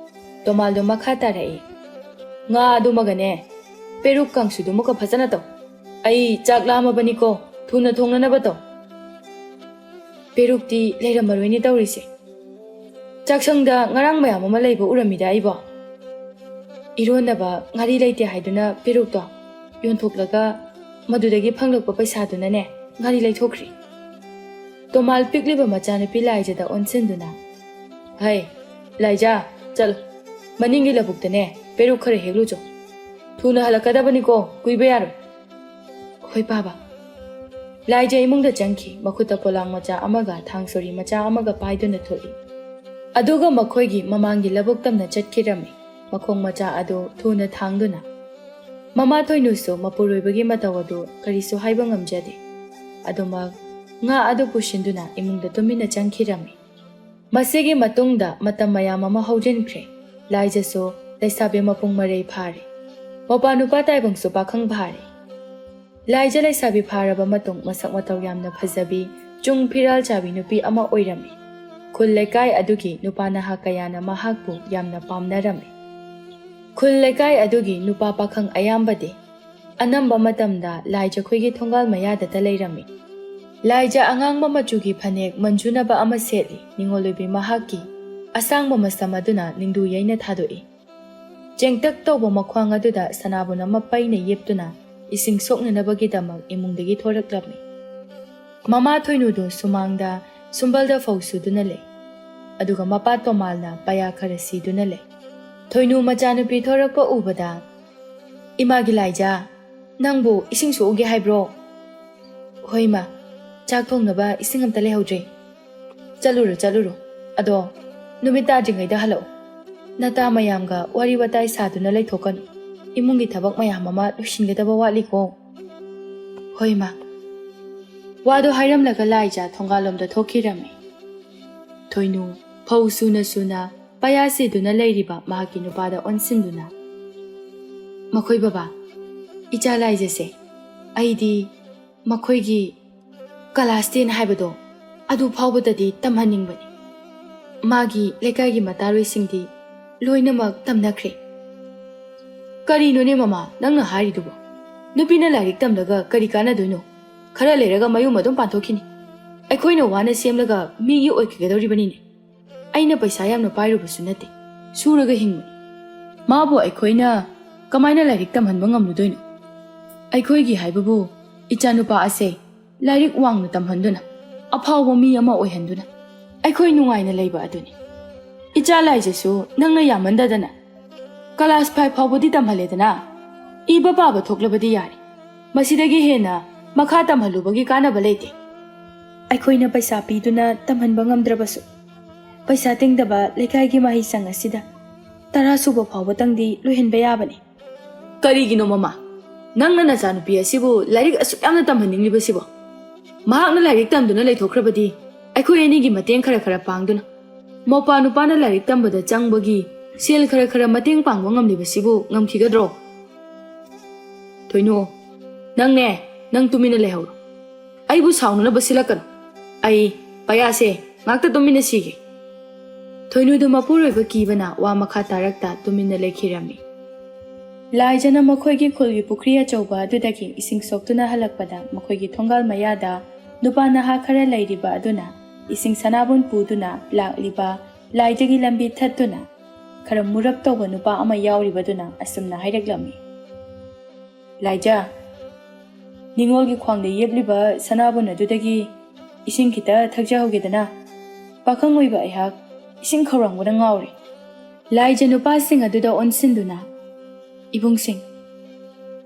ꯇꯣꯃꯥꯜꯗꯣ ꯃꯈꯥ ꯇꯥꯔꯛꯏ, "ꯉꯥ ꯑꯗꯨꯃꯒꯅꯦ, ꯄꯦꯔꯨꯛ ꯀꯥꯡꯁꯨꯗꯨꯃꯒ ꯐꯖꯅ ꯇꯧ꯫ ꯑꯩ ꯆꯥꯛ ꯂꯥꯝꯃꯕꯅꯤꯀꯣ, ꯊꯨꯅ ꯊꯣꯡꯅꯅꯕ ꯇꯧ꯫" ꯄꯦꯔꯨꯛꯇꯤ ꯂꯩꯔꯝꯃꯔꯣꯏꯅꯦ ꯇꯧꯔꯤꯁꯦ꯫ ꯆꯥꯛꯁꯪꯗ ꯉꯔꯥꯡ ꯃꯌꯥꯝ ꯑꯃ ꯂꯩꯕ ꯎꯔꯝꯃꯤꯗ ꯑꯩꯕꯣ꯫ ꯏꯔꯣꯟꯅꯕ ꯉꯥꯔꯤ ꯂꯩꯇꯦ ꯍꯥꯏꯗꯨꯅ ꯄꯦꯔꯨꯛꯇꯣ ꯌꯣꯟꯊꯣꯛꯂꯒ ꯃꯗꯨꯗꯒꯤ ꯐꯪꯂꯛꯄ ꯄꯩꯁꯥꯗꯨꯅꯅꯦ ꯉꯥꯔꯤ ꯂꯩꯊꯣꯛꯈ꯭ꯔꯦ꯫ ꯇꯣꯃꯥꯜ ꯄꯤꯛꯂꯤꯕ ꯃꯆꯥꯅꯨꯄꯤ ꯂꯥꯏꯖꯗ ꯑꯣꯟꯁꯤꯟꯗꯨꯅ, "ꯍꯩ, ꯂꯥꯏꯖ, ꯆꯠꯂꯨ꯫ ꯃꯅꯤꯡꯒꯤ ꯂꯧꯕꯨꯛꯇꯅꯦ ꯄꯦꯔꯨꯛ ꯈꯔ ꯍꯦꯛꯂꯨꯆꯣ꯫ ꯊꯨꯅ ꯍꯜꯂꯛꯀꯗꯕꯅꯤꯀꯣ, ꯀꯨꯏꯕ ꯌꯥꯔꯣꯏ꯫" "ꯍꯣꯏ ꯄꯥꯕ꯫" ꯂꯥꯏꯖ ꯏꯃꯨꯡꯗ ꯆꯪꯈꯤ꯫ ꯃꯈꯨꯠꯇ ꯄꯣꯂꯥꯡ ꯃꯆꯥ ꯑꯃꯒ ꯊꯥꯡ ꯁꯣꯔꯤ ꯃꯆꯥ ꯑꯃꯒ ꯄꯥꯏꯗꯨꯅ ꯊꯣꯛꯏ꯫ ꯑꯗꯨꯒ ꯃꯈꯣꯏꯒꯤ ꯃꯃꯥꯡꯒꯤ ꯂꯧꯕꯨꯛ ꯇꯝꯅ ꯆꯠꯈꯤꯔꯝꯃꯤ꯫ ꯃꯈꯣꯡ ꯃꯆꯥ ꯑꯗꯨ ꯊꯨꯅ ꯊꯥꯡꯗꯨꯅ꯫ ꯃꯃꯥ ꯊꯣꯏꯅꯨꯁꯨ ꯃꯄꯨꯔꯣꯏꯕꯒꯤ ꯃꯇꯧ ꯑꯗꯨ ꯀꯔꯤꯁꯨ ꯍꯥꯏꯕ ꯉꯝꯖꯗꯦ꯫ ꯑꯗꯨꯃꯛ ꯉꯥ ꯑꯗꯨ ꯄꯨꯁꯤꯟꯗꯨꯅ ꯏꯃꯨꯡꯗ ꯇꯨꯃꯤꯟꯅ ꯆꯪꯈꯤꯔꯝꯃꯤ꯫ ꯃꯁꯤꯒꯤ ꯃꯇꯨꯡꯗ ꯃꯇꯝ ꯃꯌꯥꯝ ꯑꯃ ꯍꯧꯖꯤꯟꯈ꯭ꯔꯦ꯫ ꯂꯥꯏꯖꯁꯨ ꯂꯩꯁꯥꯕꯤ ꯃꯄꯨꯡ ꯃꯔꯩ ꯐꯥꯔꯦ꯫ ꯃꯄꯥ ꯅꯨꯄꯥ ꯇꯥꯏꯕꯪꯁꯨ ꯄꯥꯈꯪ ꯐꯥꯔꯦ꯫ ꯂꯥꯏꯖ ꯂꯩꯁꯥꯕꯤ ꯐꯥꯔꯕ ꯃꯇꯨꯡ ꯃꯁꯛ ꯃꯇꯧ ꯌꯥꯝꯅ ꯐꯖꯕꯤ, ꯆꯨꯡ ꯐꯤꯔꯥꯜ ꯆꯥꯕꯤ ꯅꯨꯄꯤ ꯑꯃ ꯑꯣꯏꯔꯝꯃꯤ꯫ ꯈꯨꯜ ꯂꯩꯀꯥꯏ ꯑꯗꯨꯒꯤ ꯅꯨꯄꯥ ꯅꯍꯥ ꯀꯌꯥꯅ ꯃꯍꯥꯛꯄꯨ ꯌꯥꯝꯅ ꯄꯥꯝꯅꯔꯝꯃꯤ꯫ ꯈꯨꯜ ꯂꯩꯀꯥꯏ ꯑꯗꯨꯒꯤ ꯅꯨꯄꯥ ꯄꯥꯈꯪ ꯑꯌꯥꯝꯕꯗꯤ ꯑꯅꯝꯕ ꯃꯇꯝꯗ ꯂꯥꯏꯖꯈꯣꯏꯒꯤ ꯊꯣꯡꯒꯥꯜ ꯃꯌꯥꯗꯇ ꯂꯩꯔꯝꯃꯤ꯫ ꯂꯥꯏꯖ ꯑꯉꯥꯡꯕ ꯃꯆꯨꯒꯤ ꯐꯅꯦꯛ ꯃꯟꯖꯨꯅꯕ ꯑꯃ ꯁꯦꯠꯂꯤ꯫ ꯅꯤꯉꯣꯜ ꯑꯣꯏꯕꯤ ꯃꯍꯥꯛꯀꯤ ꯑꯁꯥꯡꯕ ꯃꯁꯝ ꯑꯗꯨꯅ ꯅꯤꯡꯗꯨ ꯌꯩꯅ ꯊꯥꯗꯣꯛꯏ꯫ ꯆꯦꯡꯇꯛ ꯇꯧꯕ ꯃꯈ꯭ꯋꯥꯡ ꯑꯗꯨꯗ ꯁꯅꯥꯕꯨꯟ ꯑꯃ ꯄꯩꯅ ꯌꯦꯞꯇꯨꯅ ꯏꯁꯤꯡ ꯁꯣꯛꯅꯅꯕꯒꯤꯗꯃꯛ ꯏꯃꯨꯡꯗꯒꯤ ꯊꯣꯔꯛꯂꯝꯃꯤ꯫ ꯃꯃꯥ ꯊꯣꯏꯅꯨꯗꯨ ꯁꯨꯃꯥꯡꯗ ꯁꯨꯝꯕꯜꯗ ꯐꯧ ꯁꯨꯗꯨꯅ ꯂꯩ꯫ ꯑꯗꯨꯒ ꯃꯄꯥ ꯇꯣꯃꯥꯜꯅ ꯄꯌꯥ ꯈꯔ ꯁꯤꯗꯨꯅ ꯂꯩ꯫ ꯊꯣꯏꯅꯨ ꯃꯆꯥꯅꯨꯄꯤ ꯊꯣꯔꯛꯄ ꯎꯕꯗ, "ꯏꯃꯥꯒꯤ ꯂꯥꯏꯖꯥ, ꯅꯪꯕꯨ ꯏꯁꯤꯡ ꯁꯣꯛꯎꯒꯦ ꯍꯥꯏꯕ꯭ꯔꯣ?" "ꯍꯣꯏ ꯏꯃꯥ, ꯆꯥꯛ ꯊꯣꯡꯅꯕ ꯏꯁꯤꯡ ꯑꯝꯇ ꯂꯩꯍꯧꯗ꯭ꯔꯦ꯫" "ꯆꯠꯂꯨꯔꯣ, ꯆꯠꯂꯨꯔꯣ꯫ ꯑꯗꯣ ꯅꯨꯃꯤꯠ ꯇꯥꯗ꯭ꯔꯤꯉꯩꯗ ꯍꯜꯂꯛꯎ꯫ ꯅꯇꯥ ꯃꯌꯥꯝꯒ ꯋꯥꯔꯤ ꯋꯥꯇꯥꯏ ꯁꯥꯗꯨꯅ ꯂꯩꯊꯣꯛꯀꯅꯨ꯫ ꯏꯃꯨꯡꯒꯤ ꯊꯕꯛ ꯃꯌꯥꯝ ꯑꯃ ꯂꯣꯏꯁꯤꯟꯒꯗꯕ ꯋꯥꯠꯂꯤꯀꯣ꯫" "ꯍꯣꯏ ꯏꯃꯥ꯫" ꯋꯥꯗꯣ ꯍꯥꯏꯔꯝꯂꯒ ꯂꯥꯏꯖꯥ ꯊꯣꯡꯒꯥꯜꯂꯣꯝꯗ ꯊꯣꯛꯈꯤꯔꯝꯃꯤ꯫ ꯊꯣꯏꯅꯨ ꯐꯧ ꯁꯨꯅ ꯁꯨꯅ ꯄꯌꯥ ꯁꯤꯗꯨꯅ ꯂꯩꯔꯤꯕ ꯃꯍꯥꯛꯀꯤ ꯅꯨꯄꯥꯗ ꯑꯣꯟꯁꯤꯟꯗꯨꯅ, "ꯃꯈꯣꯏ ꯕꯕꯥ, ꯏꯆꯥ ꯂꯥꯏꯖꯁꯦ ꯑꯩꯗꯤ ꯃꯈꯣꯏꯒꯤ ꯀ꯭ꯂꯥꯁ ꯇꯦꯟ ꯍꯥꯏꯕꯗꯣ ꯑꯗꯨ ꯐꯥꯎꯕꯗꯗꯤ ꯇꯝꯍꯟꯅꯤꯡꯕꯅꯤ꯫ ꯃꯥꯒꯤ ꯂꯩꯀꯥꯏꯒꯤ ꯃꯇꯥꯔꯣꯏꯁꯤꯡꯗꯤ ꯂꯣꯏꯅꯃꯛ ꯇꯝꯅꯈ꯭ꯔꯦ꯫" "ꯀꯔꯤꯅꯣꯅꯦ ꯃꯃꯥ ꯅꯪꯅ ꯍꯥꯏꯔꯤꯗꯨꯕꯣ? ꯅꯨꯄꯤꯅ ꯂꯥꯏꯔꯤꯛ ꯇꯝꯂꯒ ꯀꯔꯤ ꯀꯥꯟꯅꯗꯣꯏꯅꯣ? ꯈꯔ ꯂꯩꯔꯒ ꯃꯌꯨꯝ ꯑꯗꯨꯝ ꯄꯥꯟꯊꯣꯛꯈꯤꯅꯤ꯫ ꯑꯩꯈꯣꯏꯅ ꯋꯥꯅ ꯁꯦꯝꯂꯒ ꯃꯤꯒꯤ ꯑꯣꯏꯈꯤꯒꯗꯧꯔꯤꯕꯅꯤꯅꯦ꯫ ꯑꯩꯅ ꯄꯩꯁꯥ ꯌꯥꯝꯅ ꯄꯥꯏꯔꯨꯕꯁꯨ ꯅꯠꯇꯦ, ꯁꯨꯔꯒ ꯍꯤꯡꯕꯅꯤ꯫ ꯃꯥꯕꯨ ꯑꯩꯈꯣꯏꯅ ꯀꯃꯥꯏꯅ ꯂꯥꯏꯔꯤꯛ ꯇꯝꯍꯟꯕ ꯉꯝꯂꯨꯗꯣꯏꯅꯣ? ꯑꯩꯈꯣꯏꯒꯤ ꯍꯥꯏꯕꯕꯨ ꯏꯆꯥꯅꯨꯄꯥ ꯑꯁꯦ ꯂꯥꯏꯔꯤꯛ ꯋꯥꯡꯅ ꯇꯝꯍꯟꯗꯨꯅ ꯑꯐꯥꯎꯕ ꯃꯤ ꯑꯃ ꯑꯣꯏꯍꯟꯗꯨꯅ ꯑꯩꯈꯣꯏ ꯅꯨꯡꯉꯥꯏꯅ ꯂꯩꯕ ꯑꯗꯨꯅꯤ꯫ ꯏꯆꯥ ꯂꯥꯏꯖꯁꯨ ꯅꯪꯅ ꯌꯥꯝꯃꯟꯗꯗꯅ ꯀ꯭ꯂꯥꯁ ꯐꯥꯏꯚ ꯐꯥꯎꯕꯗꯤ ꯇꯝꯍꯜꯂꯦꯗꯅ, ꯏꯕ ꯄꯥꯕ ꯊꯣꯛꯂꯕꯗꯤ ꯌꯥꯔꯦ꯫ ꯃꯁꯤꯗꯒꯤ ꯍꯦꯟꯅ ꯃꯈꯥ ꯇꯝꯍꯜꯂꯨꯕꯒꯤ ꯀꯥꯟꯅꯕ ꯂꯩꯇꯦ꯫" "ꯑꯩꯈꯣꯏꯅ ꯄꯩꯁꯥ ꯄꯤꯗꯨꯅ ꯇꯝꯍꯟꯕ ꯉꯝꯗ꯭ꯔꯕꯁꯨ, ꯄꯩꯁꯥ ꯇꯤꯡꯗꯕ ꯂꯩꯀꯥꯏꯒꯤ ꯃꯍꯩꯁꯪ ꯑꯁꯤꯗ ꯇꯔꯥ ꯁꯨꯕ ꯐꯥꯎꯕꯇꯪꯗꯤ ꯂꯣꯏꯍꯟꯕ ꯌꯥꯕꯅꯤ꯫" "ꯀꯔꯤꯒꯤꯅꯣ ꯃꯃꯥ, ꯅꯪꯅ ꯅꯆꯥꯅꯨꯄꯤ ꯑꯁꯤꯕꯨ ꯂꯥꯏꯔꯤꯛ ꯑꯁꯨꯛ ꯌꯥꯝꯅ ꯇꯝꯍꯟꯅꯤꯡꯂꯤꯕꯁꯤꯕꯣ? ꯃꯍꯥꯛꯅ ꯂꯥꯏꯔꯤꯛ ꯇꯝꯗꯨꯅ ꯂꯩꯊꯣꯛꯈ꯭ꯔꯕꯗꯤ ꯑꯩꯈꯣꯏ ꯑꯅꯤꯒꯤ ꯃꯇꯦꯡ ꯈꯔ ꯈꯔ ꯄꯥꯡꯗꯨꯅ ꯃꯧꯄꯥ ꯅꯨꯄꯥꯅ ꯂꯥꯏꯔꯤꯛ ꯇꯝꯕꯗ ꯆꯪꯕꯒꯤ ꯁꯦꯜ ꯈꯔ ꯈꯔ ꯃꯇꯦꯡ ꯄꯥꯡꯕ ꯉꯝꯂꯤꯕꯁꯤꯕꯨ ꯉꯝꯈꯤꯒꯗ꯭ꯔꯣ? ꯊꯣꯏꯅꯨ, ꯅꯪꯅꯦ, ꯅꯪ ꯇꯨꯃꯤꯟꯅ ꯂꯩꯍꯧꯔꯣ꯫ ꯑꯩꯕꯨ ꯁꯥꯎꯅꯅꯕ ꯁꯤꯜꯂꯛꯀꯅꯨ꯫ ꯑꯩ ꯄꯌꯥꯁꯦ ꯉꯥꯛꯇ ꯇꯨꯃꯤꯟꯅ ꯁꯤꯒꯦ꯫ ꯊꯣꯏꯅꯨꯗꯨ ꯃꯄꯨꯔꯣꯏꯕ ꯀꯤꯕꯅ ꯋꯥ ꯃꯈꯥ ꯇꯥꯔꯛꯇ ꯇꯨꯃꯤꯟꯅ ꯂꯩꯈꯤꯔꯝꯃꯤ꯫ ꯂꯥꯏꯖꯅ ꯃꯈꯣꯏꯒꯤ ꯈꯨꯜꯒꯤ ꯄꯨꯈ꯭ꯔꯤ ꯑꯆꯧꯕ ꯑꯗꯨꯗꯒꯤ ꯏꯁꯤꯡ ꯁꯣꯛꯇꯨꯅ ꯍꯜꯂꯛꯄꯗ ꯃꯈꯣꯏꯒꯤ ꯊꯣꯡꯒꯥꯜ ꯃꯌꯥꯗ ꯅꯨꯄꯥ ꯅꯍꯥ ꯈꯔ ꯂꯩꯔꯤꯕ ꯑꯗꯨꯅ ꯏꯁꯤꯡ ꯁꯅꯥꯕꯨꯟ ꯄꯨꯗꯨꯅ ꯂꯥꯛꯂꯤꯕ ꯂꯥꯏꯖꯒꯤ ꯂꯝꯕꯤ ꯊꯠꯇꯨꯅ ꯈꯔ ꯃꯨꯔꯞ ꯇꯧꯕ ꯅꯨꯄꯥ ꯑꯃ ꯌꯥꯎꯔꯤꯕꯗꯨꯅ ꯑꯁꯨꯝꯅ ꯍꯥꯏꯔꯛꯂꯝꯃꯤ꯫ ꯂꯥꯏꯖ, ꯅꯤꯉꯣꯜꯒꯤ ꯈ꯭ꯋꯥꯡꯗ ꯌꯦꯞꯂꯤꯕ ꯁꯅꯥꯕꯨꯟ ꯑꯗꯨꯗꯒꯤ ꯏꯁꯤꯡ ꯈꯤꯇ ꯊꯛꯆꯍꯧꯒꯦꯗꯅ꯫ ꯄꯥꯈꯪ ꯑꯣꯏꯕ ꯑꯩꯍꯥꯛ ꯏꯁꯤꯡ ꯈꯧꯔꯥꯡꯕꯅ ꯉꯥꯎꯔꯦ꯫ ꯂꯥꯏꯖ ꯅꯨꯄꯥꯁꯤꯡ ꯑꯗꯨꯗ ꯑꯣꯟꯁꯤꯟꯗꯨꯅ, "ꯏꯕꯨꯡꯁꯤꯡ,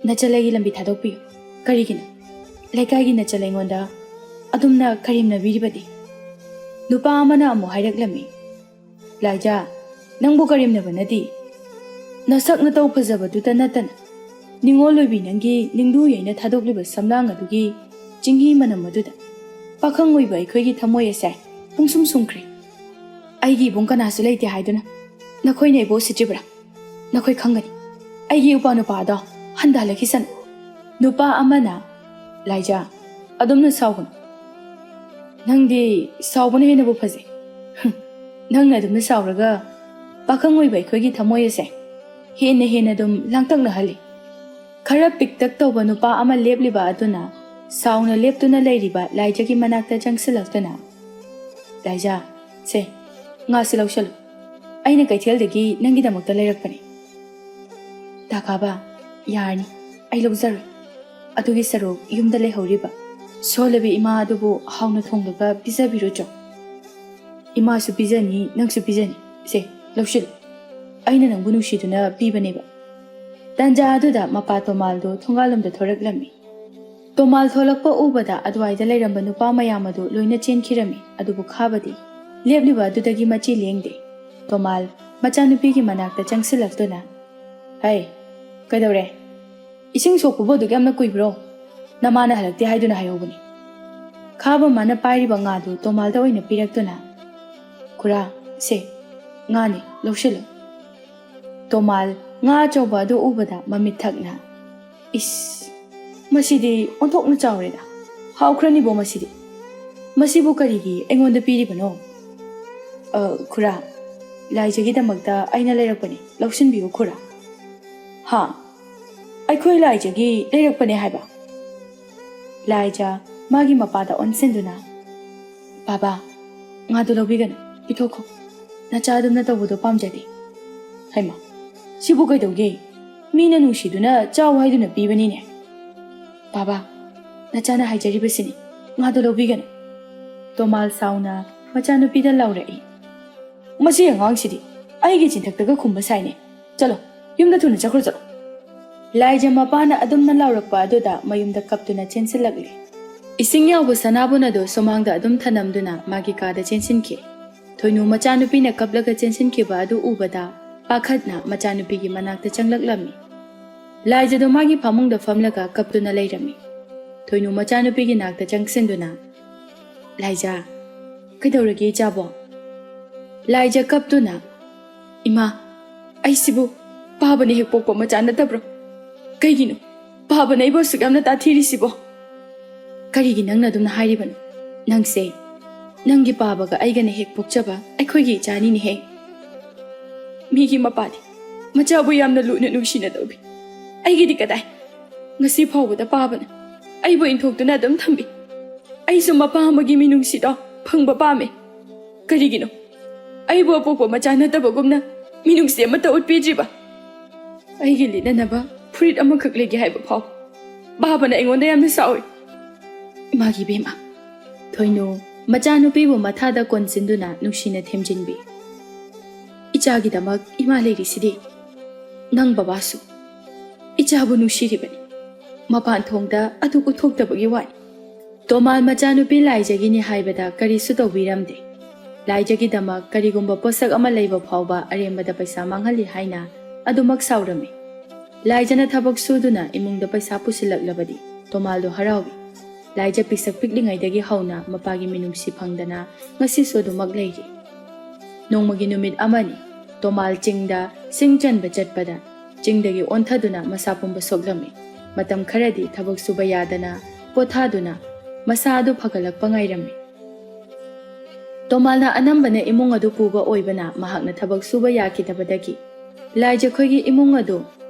ꯅꯆꯜ ꯑꯩꯒꯤ ꯂꯝꯕꯤ ꯊꯥꯗꯣꯛꯄꯤꯌꯨ꯫ ꯀꯔꯤꯒꯤꯅꯣ ꯂꯩꯀꯥꯏꯒꯤ ꯅꯆꯜ ꯑꯩꯉꯣꯟꯗ ꯑꯗꯨꯝꯅ ꯀꯔꯦꯝꯅꯕꯤꯔꯤꯕꯗꯤ?" ꯅꯨꯄꯥ ꯑꯃꯅ ꯑꯃꯨꯛ ꯍꯥꯏꯔꯛꯂꯝꯃꯤ꯫ "ꯂꯥꯏꯖ, ꯅꯪꯕꯨ ꯀꯔꯦꯝꯅꯕ ꯅꯠꯇꯦ꯫ ꯅꯁꯛ ꯅꯇꯧ ꯐꯖꯕꯗꯨꯇ ꯅꯠꯇꯅ ꯅꯤꯉꯣꯜ ꯑꯣꯏꯕꯤ ꯅꯪꯒꯤ ꯅꯤꯡꯗꯨ ꯌꯩꯅ ꯊꯥꯗꯣꯛꯂꯤꯕ ꯁꯝꯂꯥꯡ ꯑꯗꯨꯒꯤ ꯆꯤꯡꯍꯤ ꯃꯅꯝ ꯑꯗꯨꯗ ꯄꯥꯈꯪ ꯑꯣꯏꯕ ꯑꯩꯈꯣꯏꯒꯤ ꯊꯃꯣꯏ ꯑꯁꯦ ꯄꯨꯡꯁꯨꯝ ꯁꯨꯝꯈ꯭ꯔꯦ꯫ ꯑꯩꯒꯤ ꯏꯕꯨꯡ ꯀꯅꯥꯁꯨ ꯂꯩꯇꯦ ꯍꯥꯏꯗꯨꯅ ꯅꯈꯣꯏꯅ ꯑꯩꯕꯨ ꯎꯁꯤꯠꯇ꯭ꯔꯤꯕ꯭ꯔꯥ? ꯅꯈꯣꯏ ꯈꯪꯒꯅꯤ ꯑꯩꯒꯤ ꯏꯄ꯭ꯋꯥ ꯅꯨꯄꯥ ꯑꯗꯣ ꯍꯟꯊꯍꯜꯂꯛꯈꯤꯁꯅꯨ꯫" ꯅꯨꯄꯥ ꯑꯃꯅ, "ꯂꯥꯏꯖ, ꯑꯗꯨꯝꯅ ꯁꯥꯎꯒꯅꯨ꯫ ꯅꯪꯗꯤ ꯁꯥꯎꯕꯅ ꯍꯦꯟꯅꯕꯨ ꯐꯖꯩ꯫ ꯍꯨꯝ, ꯅꯪꯅ ꯑꯗꯨꯝꯅ ꯁꯥꯎꯔꯒ ꯄꯥꯈꯪ ꯑꯣꯏꯕ ꯑꯩꯈꯣꯏꯒꯤ ꯊꯃꯣꯏ ꯑꯁꯦ ꯍꯦꯟꯅ ꯍꯦꯟꯅ ꯑꯗꯨꯝ ꯂꯥꯡꯇꯛꯅꯍꯜꯂꯤ꯫" ꯈꯔ ꯄꯤꯛꯇꯛ ꯇꯧꯕ ꯅꯨꯄꯥ ꯑꯃ ꯂꯦꯞꯂꯤꯕ ꯑꯗꯨꯅ ꯁꯥꯎꯅ ꯂꯦꯞꯇꯨꯅ ꯂꯩꯔꯤꯕ ꯂꯥꯏꯖꯒꯤ ꯃꯅꯥꯛꯇ ꯆꯪꯁꯤꯜꯂꯛꯇꯨꯅ, "ꯂꯥꯏꯖ, ꯁꯦ, ꯉꯥꯁꯤ ꯂꯧꯁꯤꯜꯂꯨ꯫ ꯑꯩꯅ ꯀꯩꯊꯦꯜꯗꯒꯤ ꯅꯪꯒꯤꯗꯃꯛꯇ ꯂꯩꯔꯛꯄꯅꯤ꯫" "ꯇꯥ ꯀꯥꯕ, ꯌꯥꯔꯅꯤ, ꯑꯩ ꯂꯧꯖꯔꯣꯏ꯫ ꯑꯗꯨꯒꯤ ꯁꯔꯨꯛ ꯌꯨꯝꯗ ꯂꯩꯍꯧꯔꯤꯕ ꯁꯣꯜꯂꯕꯤ ꯏꯃꯥ ꯑꯗꯨꯕꯨ ꯍꯥꯎꯅ ꯊꯣꯡꯂꯒ ꯄꯤꯖꯕꯤꯔꯨꯆꯣ꯫" "ꯏꯃꯥꯁꯨ ꯄꯤꯖꯅꯤ, ꯅꯪꯁꯨ ꯄꯤꯖꯅꯤ꯫ ꯁꯦ, ꯂꯧꯁꯤꯜꯂꯨ꯫ ꯑꯩꯅ ꯅꯪꯕꯨ ꯅꯨꯡꯁꯤꯗꯨꯅ ꯄꯤꯕꯅꯦꯕ꯫" ꯇꯥꯟꯖꯥ ꯑꯗꯨꯗ ꯃꯄꯥ ꯇꯣꯃꯥꯜꯗꯨ ꯊꯣꯡꯒꯥꯜꯂꯣꯝꯗ ꯊꯣꯔꯛꯂꯝꯃꯤ꯫ ꯇꯣꯃꯥꯜ ꯊꯣꯂꯛꯄ ꯎꯕꯗ ꯑꯗꯨꯋꯥꯏꯗ ꯂꯩꯔꯝꯕ ꯅꯨꯄꯥ ꯃꯌꯥꯝ ꯑꯗꯨ ꯂꯣꯏꯅ ꯆꯦꯟꯈꯤꯔꯝꯃꯤ, ꯑꯗꯨꯕꯨ ꯈꯥꯕꯗꯤ ꯂꯦꯞꯂꯤꯕ ꯑꯗꯨꯗꯒꯤ ꯃꯆꯤ ꯂꯦꯡꯗꯦ꯫ ꯇꯣꯃꯥꯜ ꯃꯆꯥꯅꯨꯄꯤꯒꯤ ꯃꯅꯥꯛꯇ ꯆꯪꯁꯤꯜꯂꯛꯇꯨꯅ, "ꯍꯩ, ꯀꯩꯗꯧꯔꯦ? ꯏꯁꯤꯡ ꯁꯣꯛꯄꯕꯨ ꯑꯗꯨꯛ ꯌꯥꯝꯅ ꯀꯨꯏꯕ꯭ꯔꯣ? ꯅꯃꯥꯅ ꯍꯜꯂꯛꯇꯦ ꯍꯥꯏꯗꯨꯅ ꯍꯥꯏꯍꯧꯕꯅꯤ꯫" ꯈꯥꯕ ꯃꯥꯅ ꯄꯥꯏꯔꯤꯕ ꯉꯥꯗꯨ ꯇꯣꯃꯥꯜꯗ ꯑꯣꯏꯅ ꯄꯤꯔꯛꯇꯨꯅ, "ꯈꯨꯔꯥ, "ꯁꯦ, ꯉꯥꯅꯦ, ꯂꯧꯁꯤꯜꯂꯣ꯫" ꯇꯣꯃꯥꯜ ꯉꯥ ꯑꯆꯧꯕ ꯑꯗꯨ ꯎꯕꯗ ꯃꯃꯤꯠ ꯊꯛꯅ, "ꯏꯁ, ꯃꯁꯤꯗꯤ ꯑꯣꯟꯊꯣꯛꯅ ꯆꯥꯎꯔꯦꯗ꯫ ꯍꯥꯎꯈ꯭ꯔꯅꯤꯕꯣ ꯃꯁꯤꯗꯤ꯫ ꯃꯁꯤꯕꯨ ꯀꯔꯤꯒꯤ ꯑꯩꯉꯣꯟꯗ ꯄꯤꯔꯤꯕꯅꯣ?" "ꯑ, ꯈꯨꯔꯥ, ꯂꯥꯏꯖꯒꯤꯗꯃꯛꯇ ꯑꯩꯅ ꯂꯩꯔꯛꯄꯅꯤ, ꯂꯧꯁꯤꯟꯕꯤꯌꯨ ꯈꯨꯔꯥ꯫" "ꯍꯥ? ꯑꯩꯈꯣꯏ ꯂꯥꯏꯖꯒꯤ ꯂꯩꯔꯛꯄꯅꯦ ꯍꯥꯏꯕ?" ꯂꯥꯏꯖ ꯃꯥꯒꯤ ꯃꯄꯥꯗ ꯑꯣꯟꯁꯤꯟꯗꯨꯅ, "ꯕꯥꯕꯥ, ꯉꯥꯗꯨ ꯂꯧꯕꯤꯒꯅꯨ, ꯄꯤꯊꯣꯛꯈꯣ꯫ ꯅꯆꯥ ꯑꯗꯨꯝꯅ ꯇꯧꯕꯗꯣ ꯄꯥꯝꯖꯗꯦ꯫" "ꯍꯩꯃꯥ, ꯁꯤꯕꯨ ꯀꯩꯗꯧꯒꯦ? ꯃꯤꯅ ꯅꯨꯡꯁꯤꯗꯨꯅ ꯆꯥꯎ ꯍꯥꯏꯗꯨꯅ ꯄꯤꯕꯅꯤꯅꯦ꯫" "ꯕꯥꯕꯥ, ꯅꯆꯥꯅ ꯍꯥꯏꯖꯔꯤꯕꯁꯤꯅꯤ, ꯉꯥꯗꯨ ꯂꯧꯕꯤꯒꯅꯨ꯫" ꯇꯣꯃꯥꯜ ꯁꯥꯎꯅ ꯃꯆꯥꯅꯨꯄꯤꯗ ꯂꯥꯎꯔꯛꯏ꯫ "ꯃꯁꯤ ꯑꯉꯥꯡꯁꯤꯗꯤ ꯑꯩꯒꯤ ꯆꯤꯟꯊꯛꯇꯒ ꯈꯨꯝꯕ ꯁꯥꯏꯅꯦ꯫ ꯆꯠꯂꯣ, ꯌꯨꯝꯗ ꯊꯨꯅ ꯆꯠꯈ꯭ꯔꯣ ꯆꯠꯂꯣ꯫" ꯂꯥꯏꯖ ꯃꯄꯥꯅ ꯑꯗꯨꯝꯅ ꯂꯥꯎꯔꯛꯄ ꯑꯗꯨꯗ ꯃꯌꯨꯝꯗ ꯀꯞꯇꯨꯅ ꯆꯦꯟꯁꯤꯜꯂꯛꯂꯦ꯫ ꯏꯁꯤꯡ ꯌꯥꯎꯕ ꯁꯅꯥꯕꯨꯟ ꯑꯗꯨ ꯁꯨꯃꯥꯡꯗ ꯑꯗꯨꯝ ꯊꯅꯝꯗꯨꯅ ꯃꯥꯒꯤ ꯀꯥꯗ ꯆꯦꯟꯁꯤꯟꯈꯤ꯫ ꯊꯣꯏꯅꯨ ꯃꯆꯥꯅꯨꯄꯤꯅ ꯀꯞꯂꯒ ꯆꯦꯟꯁꯤꯟꯈꯤꯕ ꯑꯗꯨ ꯎꯕꯗ ꯄꯥꯈꯠꯅ ꯃꯆꯥꯅꯨꯄꯤꯒꯤ ꯃꯅꯥꯛꯇ ꯆꯪꯂꯛꯂꯝꯃꯤ꯫ ꯂꯥꯏꯖꯗꯣ ꯃꯥꯒꯤ ꯐꯃꯨꯡꯗ ꯐꯝꯂꯒ ꯀꯞꯇꯨꯅ ꯂꯩꯔꯝꯃꯤ꯫ ꯊꯣꯏꯅꯨ ꯃꯆꯥꯅꯨꯄꯤꯒꯤ ꯅꯥꯛꯇ ꯆꯪꯁꯤꯟꯗꯨꯅ, "ꯂꯥꯏꯖ, ꯀꯩꯗꯧꯔꯒꯦ ꯏꯆꯥꯕꯣ?" ꯂꯥꯏꯖ ꯀꯞꯇꯨꯅ, "ꯏꯃꯥ, ꯑꯩꯁꯤꯕꯨ ꯄꯥꯕꯅ ꯍꯦꯛ ꯄꯣꯛꯄ ꯃꯆꯥ ꯅꯠꯇꯕ꯭ꯔꯣ? ꯀꯩꯒꯤꯅꯣ ꯄꯥꯕꯅ ꯑꯩꯕꯨ ꯑꯁꯨꯛ ꯌꯥꯝꯅ ꯇꯥꯊꯤꯔꯤꯁꯤꯕꯣ?" "ꯀꯔꯤꯒꯤ ꯅꯪꯅ ꯑꯗꯨꯝꯅ ꯍꯥꯏꯔꯤꯕꯅꯣ? ꯅꯪꯁꯦ ꯅꯪꯒꯤ ꯄꯥꯕꯒ ꯑꯩꯒꯅ ꯍꯦꯛ ꯄꯣꯛꯆꯕ ꯑꯩꯈꯣꯏꯒꯤ ꯏꯆꯥꯅꯤꯅꯦꯍꯦ꯫ ꯃꯤꯒꯤ ꯃꯄꯥꯗꯤ ꯃꯆꯥꯕꯨ ꯌꯥꯝꯅ ꯂꯨꯅ ꯅꯨꯡꯁꯤꯅ ꯇꯧꯕꯤ꯫ ꯑꯩꯒꯤꯗꯤ ꯀꯗꯥꯏ? ꯉꯁꯤ ꯐꯥꯎꯕꯗ ꯄꯥꯕꯅ ꯑꯩꯕꯨ ꯏꯟꯊꯣꯛꯇꯨꯅ ꯑꯗꯨꯝ ꯊꯝꯕꯤ꯫ ꯑꯩꯁꯨ ꯃꯄꯥ ꯑꯃꯒꯤ ꯃꯤꯅꯨꯡꯁꯤꯗꯣ ꯐꯪꯕ ꯄꯥꯝꯃꯦ꯫ ꯀꯔꯤꯒꯤꯅꯣ ꯑꯩꯕꯨ ꯑꯄꯣꯛꯄ ꯃꯆꯥ ꯅꯠꯇꯕꯒꯨꯝꯅ ꯃꯤꯅꯨꯡꯁꯤ ꯑꯃꯠꯇ ꯎꯠꯄꯤꯗ꯭ꯔꯤꯕ? ꯑꯩꯒꯤ ꯂꯤꯠꯅꯅꯕ ꯐꯨꯔꯤꯠ ꯑꯃꯈꯛ ꯂꯩꯒꯦ ꯍꯥꯏꯕ ꯐꯥꯎ ꯄꯥꯕꯅ ꯑꯩꯉꯣꯟꯗ ꯌꯥꯝꯅ ꯁꯥꯎꯏ꯫" ꯏꯃꯥꯒꯤ ꯏꯕꯦꯝꯃ꯫ ꯊꯣꯏꯅꯨ ꯃꯆꯥꯅꯨꯄꯤꯕꯨ ꯃꯊꯥꯗ ꯀꯣꯟꯁꯤꯟꯗꯨꯅ ꯅꯨꯡꯁꯤꯅ ꯊꯦꯝꯖꯤꯟꯕꯤ꯫ "ꯏꯆꯥꯒꯤꯗꯃꯛ ꯏꯃꯥ ꯂꯩꯔꯤꯁꯤꯗꯤ꯫ ꯅꯪ ꯕꯕꯥꯁꯨ ꯏꯆꯥꯕꯨ ꯅꯨꯡꯁꯤꯔꯤꯕꯅꯤ꯫ ꯃꯄꯥꯟ ꯊꯣꯡꯗ ꯑꯗꯨ ꯎꯠꯊꯣꯛꯇꯕꯒꯤ ꯋꯥꯅꯤ꯫" ꯇꯣꯃꯥꯜ ꯃꯆꯥꯅꯨꯄꯤ ꯂꯥꯏꯖꯒꯤꯅꯤ ꯍꯥꯏꯕꯗ ꯀꯔꯤꯁꯨ ꯇꯧꯕꯤꯔꯝꯗꯦ꯫ ꯂꯥꯏꯖꯒꯤꯗꯃꯛ ꯀꯔꯤꯒꯨꯝꯕ ꯄꯣꯠꯁꯛ ꯑꯃ ꯂꯩꯕ ꯐꯥꯎꯕ ꯑꯔꯦꯝꯕꯗ ꯄꯩꯁꯥ ꯃꯥꯡꯍꯜꯂꯤ ꯍꯥꯏꯅ ꯑꯗꯨꯃꯛ ꯁꯥꯎꯔꯝꯃꯤ꯫ ꯂꯥꯏꯖꯅ ꯊꯕꯛ ꯁꯨꯗꯨꯅ ꯏꯃꯨꯡꯗ ꯄꯩꯁꯥ ꯄꯨꯁꯤꯜꯂꯛꯂꯕꯗꯤ ꯇꯣꯃꯥꯜꯗꯣ ꯍꯔꯥꯎꯏ꯫ ꯂꯥꯏꯖ ꯄꯤꯁꯛ ꯄꯤꯛꯂꯤꯉꯩꯗꯒꯤ ꯍꯧꯅ ꯃꯄꯥꯒꯤ ꯃꯤꯅꯨꯡꯁꯤ ꯐꯪꯗꯅ ꯉꯁꯤꯁꯨ ꯑꯗꯨꯃꯛ ꯂꯩꯔꯤ꯫ ꯅꯣꯡꯃꯒꯤ ꯅꯨꯃꯤꯠ ꯑꯃꯅꯤ꯫ ꯇꯣꯃꯥꯜ ꯆꯤꯡꯗ ꯁꯤꯡ ꯆꯟꯕ ꯆꯠꯄꯗ ꯆꯤꯡꯗꯒꯤ ꯑꯣꯟꯊꯗꯨꯅ ꯃꯁꯥ ꯄꯨꯝꯕ ꯁꯣꯛꯂꯝꯃꯤ꯫ ꯃꯇꯝ ꯈꯔꯗꯤ ꯊꯕꯛ ꯁꯨꯕ ꯌꯥꯗꯅ ꯄꯣꯊꯥꯗꯨꯅ ꯃꯁꯥ ꯑꯗꯨ ꯐꯒꯠꯂꯛꯄ ꯉꯥꯏꯔꯝꯃꯤ꯫ ꯇꯣꯃꯥꯜꯅ ꯑꯅꯝꯕꯅ ꯏꯃꯨꯡ ꯑꯗꯨ ꯄꯨꯕ ꯑꯣꯏꯕꯅ ꯃꯍꯥꯛꯅ ꯊꯕꯛ ꯁꯨꯕ ꯌꯥꯈꯤꯗꯕꯗꯒꯤ ꯂꯥꯏꯖꯈꯣꯏꯒꯤ ꯏꯃꯨꯡ ꯑꯗꯨ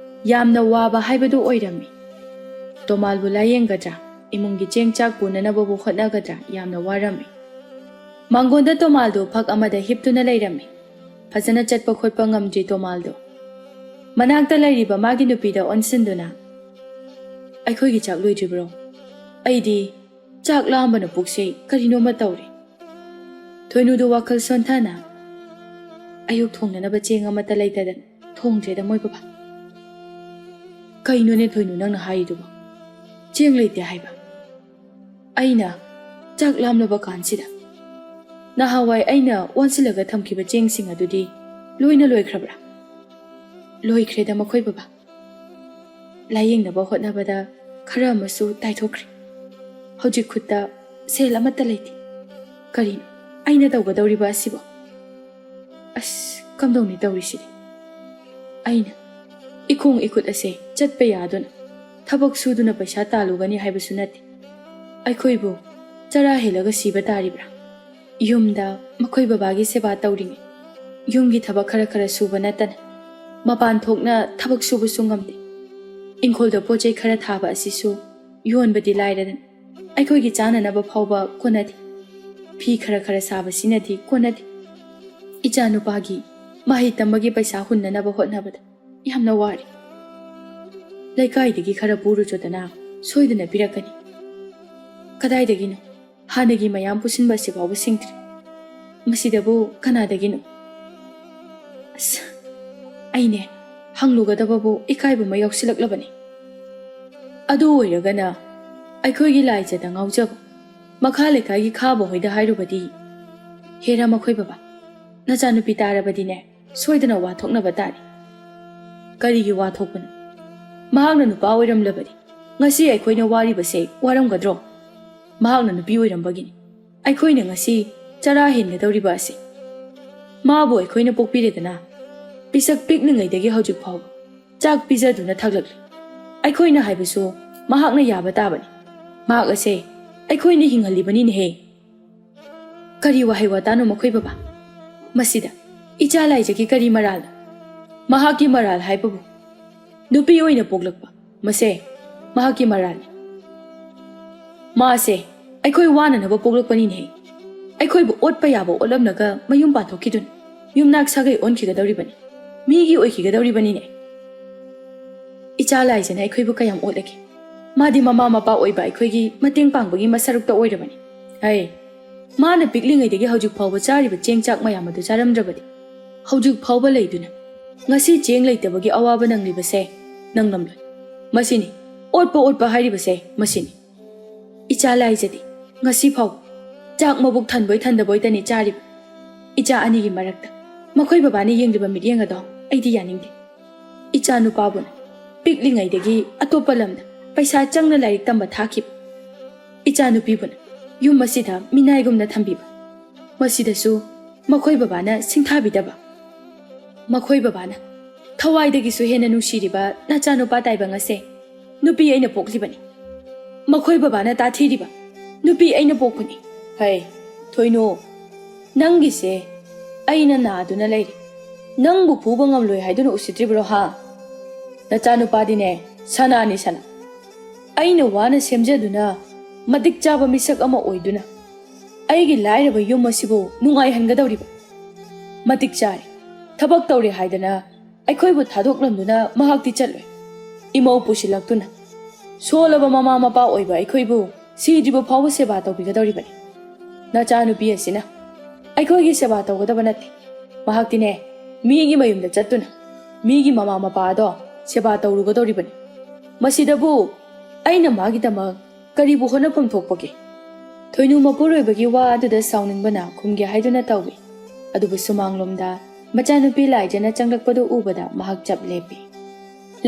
ꯌꯥꯝꯅ ꯋꯥꯕ ꯍꯥꯏꯕꯗꯨ ꯑꯣꯏꯔꯝꯃꯤ꯫ ꯇꯣꯃꯥꯜꯕꯨ ꯂꯥꯌꯦꯡꯒꯗ꯭ꯔꯥ, ꯏꯃꯨꯡꯒꯤ ꯆꯦꯡ ꯆꯥꯛ ꯄꯨꯅꯅꯕꯕꯨ ꯍꯣꯠꯅꯒꯗ꯭ꯔꯥ ꯌꯥꯝꯅ ꯋꯥꯔꯝꯃꯤ꯫ ꯃꯥꯡꯒꯣꯟꯗ ꯇꯣꯃꯥꯜꯗꯨ ꯐꯛ ꯑꯃꯗ ꯍꯤꯞꯇꯨꯅ ꯂꯩꯔꯝꯃꯤ꯫ ꯐꯖꯅ ꯆꯠꯄ ꯈꯣꯠꯄ ꯉꯝꯗ꯭ꯔꯤ ꯇꯣꯃꯥꯜꯗꯨ꯫ ꯃꯅꯥꯛꯇ ꯂꯩꯔꯤꯕ ꯃꯥꯒꯤ ꯅꯨꯄꯤꯗ ꯑꯣꯟꯁꯤꯟꯗꯨꯅ, "ꯑꯩꯈꯣꯏꯒꯤ ꯆꯥꯛ ꯂꯣꯏꯗ꯭ꯔꯤꯕ꯭ꯔꯣ? ꯑꯩꯗꯤ ꯆꯥꯛ ꯂꯥꯝꯕꯅ ꯄꯨꯛꯁꯦ ꯀꯔꯤꯅꯣꯃ ꯇꯧꯔꯦ꯫" ꯊꯣꯏꯅꯨꯗꯨ ꯋꯥꯈꯜ ꯁꯣꯟꯊꯅ, "ꯑꯌꯨꯛ ꯊꯣꯡꯅꯅꯕ ꯆꯦꯡ ꯑꯃꯠꯇ ꯂꯩꯇꯗꯅ ꯊꯣꯡꯗ꯭ꯔꯦꯗ ꯃꯣꯏ ꯕꯕꯥ꯫" "ꯀꯩꯅꯣꯅꯦ ꯊꯣꯏꯅꯨ ꯅꯪꯅ ꯍꯥꯏꯔꯤꯗꯨꯕꯣ? ꯆꯦꯡ ꯂꯩꯇꯦ ꯍꯥꯏꯕ? ꯑꯩꯅ ꯆꯥꯛ ꯂꯥꯝꯂꯕ ꯀꯥꯟꯁꯤꯗ ꯅꯍꯥꯟꯋꯥꯏ ꯑꯩꯅ ꯋꯥꯟꯁꯤꯜꯂꯒ ꯊꯝꯈꯤꯕ ꯆꯦꯡꯁꯤꯡ ꯑꯗꯨꯗꯤ ꯂꯣꯏꯅ ꯂꯣꯏꯈ꯭ꯔꯕ꯭ꯔꯥ?" "ꯂꯣꯏꯈ꯭ꯔꯦꯗ ꯃꯈꯣꯏ ꯕꯕꯥ꯫ ꯂꯥꯌꯦꯡꯅꯕ ꯍꯣꯠꯅꯕꯗ ꯈꯔ ꯑꯃꯁꯨ ꯇꯥꯏꯊꯣꯛꯈ꯭ꯔꯦ꯫ ꯍꯧꯖꯤꯛ ꯈꯨꯠꯇ ꯁꯦꯜ ꯑꯃꯠꯇ ꯂꯩꯇꯦ꯫ ꯀꯔꯤꯅꯣ ꯑꯩꯅ ꯇꯧꯒꯗꯧꯔꯤꯕ ꯑꯁꯤꯕꯣ? ꯑꯁ, ꯀꯝꯗꯧꯅꯤ ꯇꯧꯔꯤꯁꯤꯗꯤ? ꯑꯩꯅ ꯏꯈꯣꯡ ꯏꯈꯨꯠ ꯑꯁꯦ ꯆꯠꯄ ꯌꯥꯗꯨꯅ ꯊꯕꯛ ꯁꯨꯗꯨꯅ ꯄꯩꯁꯥ ꯇꯥꯜꯂꯨꯒꯅꯤ ꯍꯥꯏꯕꯁꯨ ꯅꯠꯇꯦ꯫ ꯑꯩꯈꯣꯏꯕꯨ ꯆꯔꯥ ꯍꯦꯜꯂꯒ ꯁꯤꯕ ꯇꯥꯔꯤꯕ꯭ꯔꯥ? ꯌꯨꯝꯗ ꯃꯈꯣꯏ ꯕꯕꯥꯒꯤ ꯁꯦꯕꯥ ꯇꯧꯔꯤꯉꯩ, ꯌꯨꯝꯒꯤ ꯊꯕꯛ ꯈꯔ ꯈꯔ ꯁꯨꯕ ꯅꯠꯇꯅ ꯃꯄꯥꯟ ꯊꯣꯛꯅ ꯊꯕꯛ ꯁꯨꯕꯁꯨ ꯉꯝꯗꯦ꯫ ꯏꯪꯈꯣꯜꯗ ꯄꯣꯠ ꯆꯩ ꯈꯔ ꯊꯥꯕ ꯑꯁꯤꯁꯨ ꯌꯣꯟꯕꯗꯤ ꯂꯥꯏꯔꯗꯅ ꯑꯩꯈꯣꯏꯒꯤ ꯆꯥꯅꯅꯕ ꯐꯥꯎꯕ ꯀꯣꯟꯅꯗꯦ꯫ ꯐꯤ ꯈꯔ ꯈꯔ ꯁꯥꯕꯁꯤꯅꯗꯤ ꯀꯣꯟꯅꯗꯦ꯫ ꯏꯆꯥ ꯅꯨꯄꯥꯒꯤ ꯃꯍꯩ ꯇꯝꯕꯒꯤ ꯄꯩꯁꯥ ꯍꯨꯟꯅꯅꯕ ꯍꯣꯠꯅꯕꯗ ꯌꯥꯝꯅ ꯋꯥꯔꯦ꯫ ꯂꯩꯀꯥꯏꯗꯒꯤ ꯈꯔ ꯄꯨꯔꯨꯆꯣꯗꯅ ꯁꯣꯏꯗꯅ ꯄꯤꯔꯛꯀꯅꯤ꯫ ꯀꯗꯥꯏꯗꯒꯤꯅꯣ? ꯍꯥꯟꯅꯒꯤ ꯃꯌꯥꯝ ꯄꯨꯁꯤꯟꯕ ꯑꯁꯤꯐꯥꯎꯕ ꯁꯤꯡꯗ꯭ꯔꯤ꯫ ꯃꯁꯤꯗꯕꯨ ꯀꯅꯥꯗꯒꯤꯅꯣ?" ꯑꯁ, ꯑꯩꯅꯦ ꯍꯪꯂꯨꯒꯗꯕꯕꯨ ꯏꯀꯥꯏꯕ ꯑꯃ ꯌꯥꯎꯁꯤꯜꯂꯛꯂꯕꯅꯤ꯫ ꯑꯗꯨ ꯑꯣꯏꯔꯒꯅ ꯑꯩꯈꯣꯏꯒꯤ ꯂꯥꯏꯖꯗ ꯉꯥꯎꯖꯕ ꯃꯈꯥ ꯂꯩꯀꯥꯏꯒꯤ ꯈꯥꯕ ꯍꯣꯏꯗ ꯍꯥꯏꯔꯨꯕꯗꯤ, "ꯍꯦꯔꯥ ꯃꯈꯣꯏ ꯕꯕꯥ, ꯅꯆꯥꯅꯨꯄꯤ ꯇꯥꯔꯕꯗꯤꯅꯦ ꯁꯣꯏꯗꯅ ꯋꯥ ꯊꯣꯛꯅꯕ ꯇꯥꯔꯤ꯫" "ꯀꯔꯤꯒꯤ ꯋꯥ ꯊꯣꯛꯄꯅꯣ? ꯃꯍꯥꯛꯅ ꯅꯨꯄꯥ ꯑꯣꯏꯔꯝꯂꯕꯗꯤ ꯉꯁꯤ ꯑꯩꯈꯣꯏꯅ ꯋꯥꯔꯤꯕꯁꯦ ꯋꯥꯔꯝꯒꯗ꯭ꯔꯣ? ꯃꯍꯥꯛꯅ ꯅꯨꯄꯤ ꯑꯣꯏꯔꯝꯕꯒꯤꯅꯤ ꯑꯩꯈꯣꯏꯅ ꯉꯁꯤ ꯆꯔꯥ ꯍꯦꯟꯒꯗꯧꯔꯤꯕ ꯑꯁꯤ꯫" ꯃꯥꯕꯨ ꯑꯩꯈꯣꯏꯅ ꯄꯣꯛꯄꯤꯔꯦꯗꯅ, ꯄꯤꯁꯛ ꯄꯤꯛꯂꯤꯉꯩꯗꯒꯤ ꯍꯧꯖꯤꯛ ꯐꯥꯎꯕ ꯆꯥꯛ ꯄꯤꯖꯗꯨꯅ ꯊꯛꯂꯛꯂꯤ꯫ ꯑꯩꯈꯣꯏꯅ ꯍꯥꯏꯕꯁꯨ ꯃꯍꯥꯛꯅ ꯌꯥꯕ ꯇꯥꯕꯅꯤ꯫ ꯃꯍꯥꯛ ꯑꯁꯦ ꯑꯩꯈꯣꯏꯅ ꯍꯤꯡꯍꯜꯂꯤꯕꯅꯤꯅꯦꯍꯦ꯫ ꯀꯔꯤ ꯋꯥꯍꯩ ꯋꯥꯇꯥꯅꯣ ꯃꯈꯣꯏ ꯕꯕꯥ? ꯃꯁꯤꯗ ꯏꯆꯥ ꯂꯥꯏꯖꯒꯤ ꯀꯔꯤ ꯃꯔꯥꯜꯅꯣ? ꯃꯍꯥꯛꯀꯤ ꯃꯔꯥꯜ ꯍꯥꯏꯕꯕꯨ ꯅꯨꯄꯤ ꯑꯣꯏꯅ ꯄꯣꯛꯂꯛꯄ, ꯃꯁꯦ ꯃꯍꯥꯛꯀꯤ ꯃꯔꯥꯜꯅꯤ꯫ ꯃꯥꯁꯦ ꯑꯩꯈꯣꯏ ꯋꯥꯅꯅꯕ ꯄꯣꯛꯂꯛꯄꯅꯤꯅꯦꯍꯦ꯫ ꯑꯩꯈꯣꯏꯕꯨ ꯑꯣꯠꯄ ꯌꯥꯕ ꯑꯣꯠꯂꯝꯂꯒ ꯃꯌꯨꯝ ꯄꯥꯟꯊꯣꯛꯈꯤꯗꯨꯅ ꯌꯨꯝꯅꯥꯛ ꯁꯥꯒꯩ ꯑꯣꯟꯈꯤꯒꯗꯧꯔꯤꯕꯅꯤ, ꯃꯤꯒꯤ ꯑꯣꯏꯈꯤꯒꯗꯧꯔꯤꯕꯅꯤꯅꯦ꯫ ꯏꯆꯥ ꯂꯥꯏꯖꯅ ꯑꯩꯈꯣꯏꯕꯨ ꯀꯌꯥꯝ ꯑꯣꯠꯂꯒꯦ? ꯃꯥꯗꯤ ꯃꯃꯥ ꯃꯄꯥ ꯑꯣꯏꯕ ꯑꯩꯈꯣꯏꯒꯤ ꯃꯇꯦꯡ ꯄꯥꯡꯕꯒꯤ ꯃꯁꯔꯨꯛꯇ ꯑꯣꯏꯔꯕꯅꯤ꯫ ꯍꯩ, ꯃꯥꯅ ꯄꯤꯛꯂꯤꯉꯩꯗꯒꯤ ꯍꯧꯖꯤꯛ ꯐꯥꯎꯕ ꯆꯥꯔꯤꯕ ꯆꯦꯡ ꯆꯥꯛ ꯃꯌꯥꯝ ꯑꯗꯨ ꯆꯥꯔꯝꯗ꯭ꯔꯕꯗꯤ ꯍꯧꯖꯤꯛ ꯐꯥꯎꯕ ꯂꯩꯗꯨꯅ ꯉꯁꯤ ꯆꯦꯡ ꯂꯩꯇꯕꯒꯤ ꯑꯋꯥꯕ ꯅꯪꯂꯤꯕꯁꯦ ꯅꯪꯂꯝꯂꯣꯏ꯫ ꯃꯁꯤꯅꯤ ꯑꯣꯠꯄ ꯑꯣꯠꯄ ꯍꯥꯏꯔꯤꯕꯁꯦ, ꯃꯁꯤꯅꯤ꯫ ꯏꯆꯥ ꯂꯥꯏꯖꯗꯤ ꯉꯁꯤ ꯐꯥꯎ ꯆꯥꯛ ꯃꯕꯨꯛ ꯊꯟꯕꯣꯏ ꯊꯟꯗꯕꯣꯏꯇꯅꯤ ꯆꯥꯔꯤꯕ꯫ ꯏꯆꯥ ꯑꯅꯤꯒꯤ ꯃꯔꯛꯇ ꯃꯈꯣꯏ ꯕꯕꯥꯅ ꯌꯦꯡꯂꯤꯕ ꯃꯤꯠꯌꯦꯡ ꯑꯗꯣ ꯑꯩꯗꯤ ꯌꯥꯅꯤꯡꯗꯦ꯫ ꯏꯆꯥ ꯅꯨꯄꯥꯕꯨꯅ ꯄꯤꯛꯂꯤꯉꯩꯗꯒꯤ ꯑꯇꯣꯞꯄ ꯂꯝꯗ ꯄꯩꯁꯥ ꯆꯪꯅ ꯂꯥꯏꯔꯤꯛ ꯇꯝꯕ ꯊꯥꯈꯤꯕ꯫ ꯏꯆꯥ ꯅꯨꯄꯤꯕꯨꯅ ꯌꯨꯝ ꯑꯁꯤꯗ ꯃꯤꯅꯥꯏꯒꯨꯝꯅ ꯊꯝꯕꯤꯕ꯫ ꯃꯁꯤꯗꯁꯨ ꯃꯈꯣꯏ ꯕꯕꯥꯅ ꯁꯤꯡꯊꯥꯕꯤꯗꯕ꯫ ꯃꯈꯣꯏ ꯕꯕꯥꯅ ꯊꯋꯥꯏꯗꯒꯤꯁꯨ ꯍꯦꯟꯅ ꯅꯨꯡꯁꯤꯔꯤꯕ ꯅꯆꯥꯅꯨꯄꯥ ꯇꯥꯏꯕꯪ ꯑꯁꯦ ꯅꯨꯄꯤ ꯑꯩꯅ ꯄꯣꯛꯂꯤꯕꯅꯤ꯫ ꯃꯈꯣꯏ ꯕꯕꯥꯅ ꯇꯥꯊꯤꯔꯤꯕ ꯅꯨꯄꯤ ꯑꯩꯅ ꯄꯣꯛꯄꯅꯤ꯫ ꯍꯩ, ꯊꯣꯏꯅꯨ, ꯅꯪꯒꯤꯁꯦ ꯑꯩꯅ ꯅꯥꯗꯨꯅ ꯂꯩꯔꯤ꯫ ꯅꯪꯕꯨ ꯐꯨꯕ ꯉꯝꯂꯣꯏ ꯍꯥꯏꯗꯨꯅ ꯎꯁꯤꯠꯇ꯭ꯔꯤꯕ꯭ꯔꯣ ꯍꯥ? ꯅꯆꯥꯅꯨꯄꯥꯗꯤꯅꯦ ꯁꯅꯥꯅꯤ ꯁꯅꯥ꯫ ꯑꯩꯅ ꯋꯥꯅ ꯁꯦꯝꯖꯗꯨꯅ ꯃꯇꯤꯛ ꯆꯥꯕ ꯃꯤꯁꯛ ꯑꯃ ꯑꯣꯏꯗꯨꯅ ꯑꯩꯒꯤ ꯂꯥꯏꯔꯕ ꯌꯨꯝ ꯑꯁꯤꯕꯨ ꯅꯨꯡꯉꯥꯏꯍꯟꯒꯗꯧꯔꯤꯕ꯫ ꯃꯇꯤꯛ ꯆꯥꯔꯦ, ꯊꯕꯛ ꯇꯧꯔꯦ ꯍꯥꯏꯗꯅ ꯑꯩꯈꯣꯏꯕꯨ ꯊꯥꯗꯣꯛꯂꯝꯗꯨꯅ ꯃꯍꯥꯛꯇꯤ ꯆꯠꯂꯣꯏ꯫ ꯏꯃꯧ ꯄꯨꯁꯤꯜꯂꯛꯇꯨꯅ ꯁꯣꯜꯂꯕ ꯃꯃꯥ ꯃꯄꯥ ꯑꯣꯏꯕ ꯑꯩꯈꯣꯏꯕꯨ ꯁꯤꯗ꯭ꯔꯤꯕ ꯐꯥꯎꯕ ꯁꯦꯕꯥ ꯇꯧꯕꯤꯒꯗꯧꯔꯤꯕꯅꯤ꯫ ꯅꯆꯥꯅꯨꯄꯤ ꯑꯁꯤꯅ ꯑꯩꯈꯣꯏꯒꯤ ꯁꯦꯕꯥ ꯇꯧꯒꯗꯕ ꯅꯠꯇꯦ꯫ ꯃꯍꯥꯛꯇꯤꯅꯦ ꯃꯤꯒꯤ ꯃꯌꯨꯝꯗ ꯆꯠꯇꯨꯅ ꯃꯤꯒꯤ ꯃꯃꯥ ꯃꯄꯥ ꯑꯗꯣ ꯁꯦꯕꯥ ꯇꯧꯔꯨꯒꯗꯧꯔꯤꯕꯅꯤ꯫ ꯃꯁꯤꯗꯕꯨ ꯑꯩꯅ ꯃꯥꯒꯤꯗꯃꯛ ꯀꯔꯤꯕꯨ ꯍꯣꯠꯅꯐꯝ ꯊꯣꯛꯄꯒꯦ? ꯊꯣꯏꯅꯨ ꯃꯄꯨꯔꯣꯏꯕꯒꯤ ꯋꯥ ꯑꯗꯨꯗ ꯁꯥꯎꯅꯤꯡꯕꯅ ꯈꯨꯝꯒꯦ ꯍꯥꯏꯗꯨꯅ ꯇꯧꯏ꯫ ꯑꯗꯨꯕꯨ ꯁꯨꯃꯥꯡꯂꯣꯝꯗ ꯃꯆꯥꯅꯨꯄꯤ ꯂꯥꯏꯖꯅ ꯆꯪꯂꯛꯄꯗꯨ ꯎꯕꯗ ꯃꯍꯥꯛ ꯆꯞ ꯂꯦꯞꯄꯤ꯫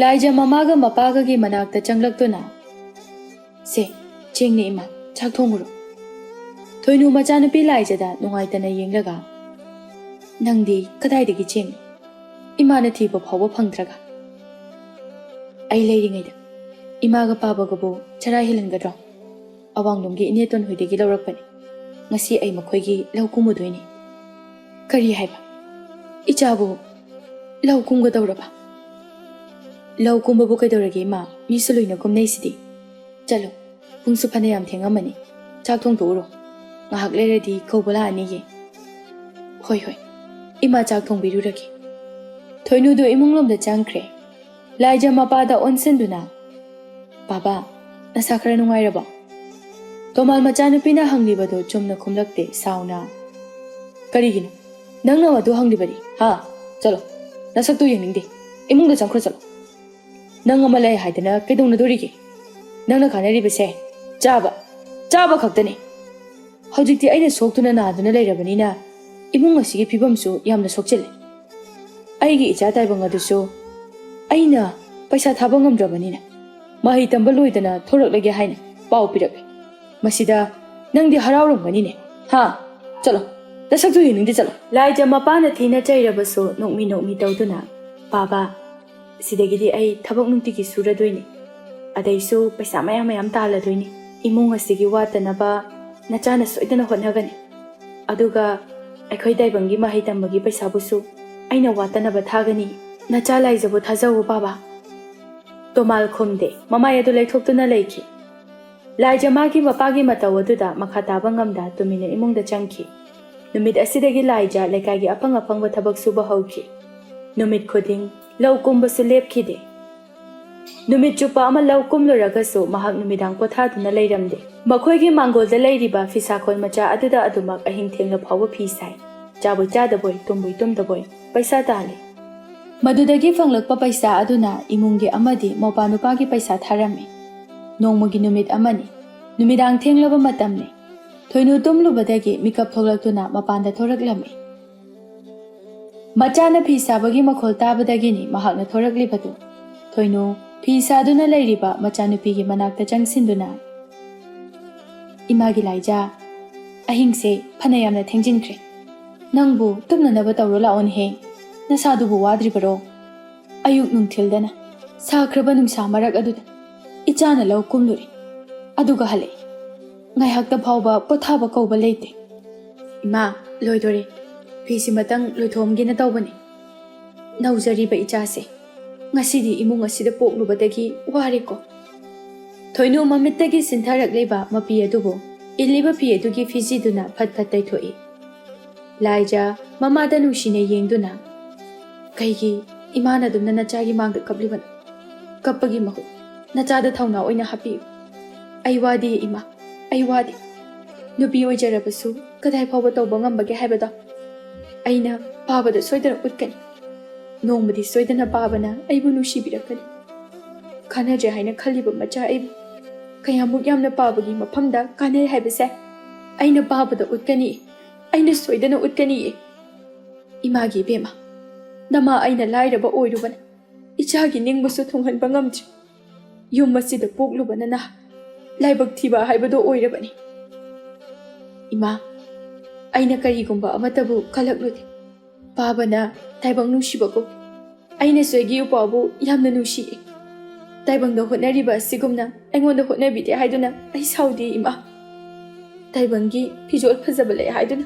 ꯂꯥꯏꯖ ꯃꯃꯥꯒ ꯃꯄꯥꯒꯒꯤ ꯃꯅꯥꯛꯇ ꯆꯪꯂꯛꯇꯨꯅ, "ꯁꯦ, ꯆꯦꯡꯅꯦ ꯏꯃꯥ, ꯆꯥꯛ ꯊꯣꯡꯉꯨꯔꯣ꯫" ꯊꯣꯏꯅꯨ ꯃꯆꯥꯅꯨꯄꯤ ꯂꯥꯏꯖꯗ ꯅꯨꯡꯉꯥꯏꯇꯅ ꯌꯦꯡꯂꯒ, "ꯅꯪꯗꯤ ꯀꯗꯥꯏꯗꯒꯤ ꯆꯦꯡꯅꯣ? ꯏꯃꯥꯅ ꯊꯤꯕ ꯐꯥꯎꯕ ꯐꯪꯗ꯭ꯔꯒ?" "ꯑꯩ ꯂꯩꯔꯤꯉꯩꯗ ꯏꯃꯥꯒ ꯄꯥꯕꯒꯕꯨ ꯆꯔꯥ ꯍꯦꯜꯍꯟꯒꯗ꯭ꯔꯣ? ꯑꯋꯥꯡꯂꯣꯝꯒꯤ ꯏꯅꯦꯇꯣꯟ ꯍꯣꯏꯗꯒꯤ ꯂꯧꯔꯛꯄꯅꯤ꯫ ꯉꯁꯤ ꯑꯩ ꯃꯈꯣꯏꯒꯤ ꯂꯧ ꯀꯨꯝꯃꯨꯗꯣꯏꯅꯤ꯫" "ꯀꯔꯤ ꯍꯥꯏꯕ? ꯏꯆꯥꯕꯨ ꯂꯧ ꯀꯨꯝꯒꯗꯧꯔꯕ?" "ꯂꯧ ꯀꯨꯝꯕꯕꯨ ꯀꯩꯗꯧꯔꯒꯦ ꯏꯃꯥ? ꯃꯤꯁꯨ ꯂꯣꯏꯅ ꯀꯨꯝꯅꯩꯁꯤꯗꯤ꯫ ꯆꯠꯂꯣ, ꯄꯨꯡꯁꯨ ꯐꯅꯌꯥꯝ ꯊꯦꯡꯉꯝꯃꯅꯤ꯫ ꯆꯥꯛ ꯊꯣꯡꯗꯣꯛꯎꯔꯣ꯫ ꯉꯥꯏꯍꯥꯛ ꯂꯩꯔꯗꯤ ꯀꯧꯕ ꯂꯥꯛꯑꯅꯤꯌꯦ꯫" "ꯍꯣꯏ, ꯍꯣꯏ, ꯏꯃꯥ ꯆꯥꯛ ꯊꯣꯡꯕꯤꯔꯨꯔꯒꯦ꯫" ꯊꯣꯏꯅꯨꯗꯨ ꯏꯃꯨꯡꯂꯣꯝꯗ ꯆꯪꯈ꯭ꯔꯦ꯫ ꯂꯥꯏꯖ ꯃꯄꯥꯗ ꯑꯣꯟꯁꯤꯟꯗꯨꯅ, "ꯄꯥꯕ, ꯅꯁꯥ ꯈꯔ ꯅꯨꯡꯉꯥꯏꯔꯕꯣ?" ꯇꯣꯃꯥꯜ ꯃꯆꯥꯅꯨꯄꯤꯅ ꯍꯪꯂꯤꯕꯗꯨ ꯆꯨꯝꯅ ꯈꯨꯝꯂꯛꯇꯦ, ꯁꯥꯎꯅ, "ꯀꯔꯤꯒꯤꯅꯣ ꯅꯪꯅ ꯃꯗꯨ ꯍꯪꯂꯤꯕꯗꯤ? ꯍꯥ? ꯆꯠꯂꯣ, ꯅꯁꯛꯇꯨ ꯌꯦꯡꯅꯤꯡꯗꯦ꯫ ꯏꯃꯨꯡꯗ ꯆꯪꯈ꯭ꯔꯣ, ꯆꯠꯂꯣ꯫ ꯅꯪ ꯑꯃ ꯂꯩ ꯍꯥꯏꯗꯅ ꯀꯩꯗꯧꯅꯗꯣꯔꯤꯒꯦ? ꯅꯪꯅ ꯀꯥꯟꯅꯔꯤꯕꯁꯦ ꯆꯥꯕ, ꯆꯥꯕ ꯈꯛꯇꯅꯤ꯫ ꯍꯧꯖꯤꯛꯇꯤ ꯑꯩꯅ ꯁꯣꯛꯇꯨꯅ ꯅꯥꯗꯨꯅ ꯂꯩꯔꯕꯅꯤꯅ ꯏꯃꯨꯡ ꯑꯁꯤꯒꯤ ꯐꯤꯕꯝꯁꯨ ꯌꯥꯝꯅ ꯁꯣꯛꯆꯤꯜꯂꯦ꯫ ꯑꯩꯒꯤ ꯏꯆꯥ ꯇꯥꯏꯕꯪ ꯑꯗꯨꯁꯨ ꯑꯩꯅ ꯄꯩꯁꯥ ꯊꯥꯕ ꯉꯝꯗ꯭ꯔꯕꯅꯤꯅ ꯃꯍꯩ ꯇꯝꯕ ꯂꯣꯏꯗꯅ ꯊꯣꯔꯛꯂꯒꯦ ꯍꯥꯏꯅ ꯄꯥꯎ ꯄꯤꯔꯛꯂꯦ꯫ ꯃꯁꯤꯗ ꯅꯪꯗꯤ ꯍꯔꯥꯎꯔꯝꯒꯅꯤꯅꯦ꯫ ꯍꯥ? ꯆꯠꯂꯣ, ꯅꯁꯛꯇꯨ ꯌꯦꯡꯅꯤꯡꯗꯦ, ꯆꯠꯂꯣ꯫" ꯂꯥꯏꯖ ꯃꯄꯥꯅ ꯊꯤꯅ ꯆꯩꯔꯕꯁꯨ ꯅꯣꯛꯃꯤ ꯅꯣꯛꯃꯤ ꯇꯧꯗꯨꯅ, "ꯄꯥꯕ, ꯁꯤꯗꯒꯤꯗꯤ ꯑꯩ ꯊꯕꯛ ꯅꯨꯡꯇꯤꯒꯤ ꯁꯨꯔꯗꯣꯏꯅꯤ꯫ ꯑꯗꯩꯁꯨ ꯄꯩꯁꯥ ꯃꯌꯥꯝ ꯃꯌꯥꯝ ꯇꯥꯜꯂꯗꯣꯏꯅꯤ꯫ ꯏꯃꯨꯡ ꯑꯁꯤꯒꯤ ꯋꯥꯠꯇꯅꯕ ꯅꯆꯥꯅ ꯁꯣꯏꯗꯅ ꯍꯣꯠꯅꯒꯅꯤ꯫ ꯑꯗꯨꯒ ꯑꯩꯈꯣꯏ ꯇꯥꯏꯕꯪꯒꯤ ꯃꯍꯩ ꯇꯝꯕꯒꯤ ꯄꯩꯁꯥꯕꯨꯁꯨ ꯑꯩꯅ ꯋꯥꯠꯇꯅꯕ ꯊꯥꯒꯅꯤ꯫ ꯅꯆꯥ ꯂꯥꯏꯖꯕꯨ ꯊꯥꯖꯧ, ꯄꯥꯕ꯫" ꯇꯣꯃꯥꯜ ꯈꯨꯝꯗꯦ꯫ ꯃꯃꯥꯏ ꯑꯗꯨ ꯂꯩꯊꯣꯛꯇꯨꯅ ꯂꯩꯈꯤ꯫ ꯂꯥꯏꯖ ꯃꯥꯒꯤ ꯃꯄꯥꯒꯤ ꯃꯇꯧ ꯑꯗꯨꯗ ꯃꯈꯥ ꯇꯥꯕ ꯉꯝꯗ ꯇꯨꯃꯤꯟꯅ ꯏꯃꯨꯡꯗ ꯆꯪꯈꯤ꯫ ꯅꯨꯃꯤꯠ ꯑꯁꯤꯗꯒꯤ ꯂꯥꯏꯖ ꯂꯩꯀꯥꯏꯒꯤ ꯑꯐꯪ ꯑꯐꯪꯕ ꯊꯕꯛ ꯁꯨꯕ ꯍꯧꯈꯤ꯫ ꯅꯨꯃꯤꯠ ꯈꯨꯗꯤꯡ ꯂꯧ ꯀꯨꯝꯕꯁꯨ ꯂꯦꯞꯈꯤꯗꯦ꯫ ꯅꯨꯃꯤꯠ ꯆꯨꯞꯄ ꯑꯃ ꯂꯧ ꯀꯨꯝꯂꯨꯔꯒꯁꯨ ꯃꯍꯥꯛ ꯅꯨꯃꯤꯗꯥꯡ ꯄꯣꯊꯥꯗꯨꯅ ꯂꯩꯔꯝꯗꯦ꯫ ꯃꯈꯣꯏꯒꯤ ꯃꯥꯡꯒꯣꯜꯗ ꯂꯩꯔꯤꯕ ꯐꯤꯁꯥꯈꯣꯜ ꯃꯆꯥ ꯑꯗꯨꯗ ꯑꯗꯨꯃꯛ ꯑꯍꯤꯡ ꯊꯦꯡꯂ ꯐꯥꯎꯕ ꯐꯤ ꯁꯥꯏ꯫ ꯆꯥꯕꯣꯏ ꯆꯥꯗꯕꯣꯏ, ꯇꯨꯝꯕꯣꯏ ꯇꯨꯝꯗꯕꯣꯏ ꯄꯩꯁꯥ ꯇꯥꯜꯂꯤ꯫ ꯃꯗꯨꯗꯒꯤ ꯐꯪꯂꯛꯄ ꯄꯩꯁꯥ ꯑꯗꯨꯅ ꯏꯃꯨꯡꯒꯤ ꯑꯃꯗꯤ ꯃꯧꯄꯥ ꯅꯨꯄꯥꯒꯤ ꯄꯩꯁꯥ ꯊꯥꯔꯝꯃꯤ꯫ ꯅꯣꯡꯃꯒꯤ ꯅꯨꯃꯤꯠ ꯑꯃꯅꯤ꯫ ꯅꯨꯃꯤꯗꯥꯡ ꯊꯦꯡꯂꯕ ꯃꯇꯝꯅꯤ꯫ ꯊꯣꯏꯅꯨ ꯇꯨꯝꯂꯨꯕꯗꯒꯤ ꯃꯤꯀꯞ ꯊꯣꯛꯂꯛꯇꯨꯅ ꯃꯄꯥꯟꯗ ꯊꯣꯔꯛꯂꯝꯃꯤ꯫ ꯃꯆꯥꯅ ꯐꯤ ꯁꯥꯕꯒꯤ ꯃꯈꯣꯜ ꯇꯥꯕꯗꯒꯤꯅꯤ ꯃꯍꯥꯛꯅ ꯊꯣꯔꯛꯂꯤꯕꯗꯨ꯫ ꯊꯣꯏꯅꯨ ꯐꯤ ꯁꯥꯗꯨꯅ ꯂꯩꯔꯤꯕ ꯃꯆꯥꯅꯨꯄꯤꯒꯤ ꯃꯅꯥꯛꯇ ꯆꯪꯁꯤꯟꯗꯨꯅ, "ꯏꯃꯥꯒꯤ ꯂꯥꯏꯖ, ꯑꯍꯤꯡꯁꯦ ꯐꯅ ꯌꯥꯝꯅ ꯊꯦꯡꯖꯤꯟꯈ꯭ꯔꯦ꯫ "ꯅꯪꯕꯨ ꯇꯨꯝꯅꯅꯕ ꯇꯧꯔꯣ ꯂꯥꯛꯑꯣꯅꯦꯍꯦ꯫ ꯅꯁꯥꯗꯨꯕꯨ ꯋꯥꯗ꯭ꯔꯤꯕꯔꯣ?" ꯑꯌꯨꯛ ꯅꯨꯡꯊꯤꯜꯗꯅ ꯁꯥꯈ꯭ꯔꯕ ꯅꯨꯡꯁꯥ ꯃꯔꯛ ꯑꯗꯨꯗ ꯏꯆꯥꯅ ꯂꯧ ꯀꯨꯝꯂꯨꯔꯦ꯫ ꯑꯗꯨꯒ ꯍꯜꯂꯛꯏ꯫ ꯉꯥꯏꯍꯥꯛꯇ ꯐꯥꯎꯕ ꯄꯣꯊꯥꯕ ꯀꯧꯕ ꯂꯩꯇꯦ꯫ "ꯏꯃꯥ, ꯂꯣꯏꯗꯣꯔꯦ꯫ ꯐꯤꯁꯤꯃꯇꯪ ꯂꯣꯏꯊꯣꯛꯑꯝꯒꯦꯅ ꯇꯧꯕꯅꯤ꯫ ꯅꯧꯖꯔꯤꯕ ꯏꯆꯥꯁꯦ ꯉꯁꯤꯗꯤ ꯏꯃꯨꯡ ꯑꯁꯤꯗ ꯄꯣꯛꯂꯨꯕꯗꯒꯤ ꯋꯥꯔꯦꯀꯣ꯫" ꯊꯣꯏꯅꯨ ꯃꯃꯤꯠꯇꯒꯤ ꯁꯤꯟꯊꯔꯛꯂꯤꯕ ꯃꯄꯤ ꯑꯗꯨꯕꯨ ꯏꯜꯂꯤꯕ ꯐꯤ ꯑꯗꯨꯒꯤ ꯐꯤꯖꯤꯗꯨꯅ ꯐꯠ ꯐꯠ ꯇꯩꯊꯣꯛꯏ꯫ ꯂꯥꯏꯖ ꯃꯃꯥꯗ ꯅꯨꯡꯁꯤꯅ ꯌꯦꯡꯗꯨꯅ, "ꯀꯩꯒꯤ ꯏꯃꯥꯅ ꯑꯗꯨꯝꯅ ꯅꯆꯥꯒꯤ ꯃꯥꯡꯗ ꯀꯞꯂꯤꯕꯅꯣ? ꯀꯞꯄꯒꯤ ꯃꯍꯨꯠ ꯅꯆꯥꯗ ꯊꯧꯅꯥ ꯑꯣꯏꯅ ꯍꯥꯞꯄꯤꯌꯨ꯫ ꯑꯩ ꯋꯥꯗꯦ ꯏꯃꯥ, ꯑꯩ ꯋꯥꯗꯦ꯫ ꯅꯨꯄꯤ ꯑꯣꯏꯖꯔꯕꯁꯨ ꯀꯗꯥꯏ ꯐꯥꯎꯕ ꯇꯧꯕ ꯉꯝꯕꯒꯦ ꯍꯥꯏꯕꯗꯣ ꯑꯩꯅ ꯄꯥꯕꯗ ꯁꯣꯏꯗꯅ ꯎꯠꯀꯅꯤ꯫ ꯅꯣꯡꯃꯗꯤ ꯁꯣꯏꯗꯅ ꯄꯥꯕꯅ ꯑꯩꯕꯨ ꯅꯨꯡꯁꯤꯕꯤꯔꯛꯀꯅꯤ꯫ ꯀꯥꯟꯅꯗ꯭ꯔꯦ ꯍꯥꯏꯅ ꯈꯜꯂꯤꯕ ꯃꯆꯥ ꯑꯩꯕꯨ ꯀꯌꯥꯃꯨꯛ ꯌꯥꯝꯅ ꯄꯥꯕꯒꯤ ꯃꯐꯝꯗ ꯀꯥꯟꯅꯩ ꯍꯥꯏꯕꯁꯦ ꯑꯩꯅ ꯄꯥꯕꯗ ꯎꯠꯀꯅꯤ, ꯑꯩꯅ ꯁꯣꯏꯗꯅ ꯎꯠꯀꯅꯤꯌꯦ꯫ ꯏꯃꯥꯒꯤ ꯏꯕꯦꯝꯃ, ꯅꯃꯥ ꯑꯩꯅ ꯂꯥꯏꯔꯕ ꯑꯣꯏꯔꯨꯕꯅ ꯏꯆꯥꯒꯤ ꯅꯤꯡꯕꯁꯨ ꯊꯨꯡꯍꯟꯕ ꯉꯝꯗ꯭ꯔꯤ꯫ ꯌꯨꯝ ꯑꯁꯤꯗ ꯄꯣꯛꯂꯨꯕꯅ ꯅꯍꯥ, ꯂꯥꯏꯕꯛ ꯊꯤꯕ ꯍꯥꯏꯕꯗꯣ ꯑꯣꯏꯔꯕꯅꯤ꯫ ꯏꯃꯥ, ꯑꯩꯅ ꯀꯔꯤꯒꯨꯝꯕ ꯑꯃꯠꯇꯕꯨ ꯀꯜꯂꯛꯂꯨꯗꯦ꯫ ꯄꯥꯕꯅ ꯇꯥꯏꯕꯪ ꯅꯨꯡꯁꯤꯕꯒꯨꯝ ꯑꯩꯅꯁꯨ ꯑꯩꯒꯤ ꯏꯄꯥꯕꯨ ꯌꯥꯝꯅ ꯅꯨꯡꯁꯤꯌꯦ꯫ ꯇꯥꯏꯕꯪꯗ ꯍꯣꯠꯅꯔꯤꯕ ꯑꯁꯤꯒꯨꯝꯅ ꯑꯩꯉꯣꯟꯗ ꯍꯣꯠꯅꯕꯤꯗꯦ ꯍꯥꯏꯗꯨꯅ ꯑꯩ ꯁꯥꯎꯗꯦ ꯏꯃꯥ꯫ ꯇꯥꯏꯕꯪꯒꯤ ꯐꯤꯖꯣꯜ ꯐꯖꯕ ꯂꯩ ꯍꯥꯏꯗꯨꯅ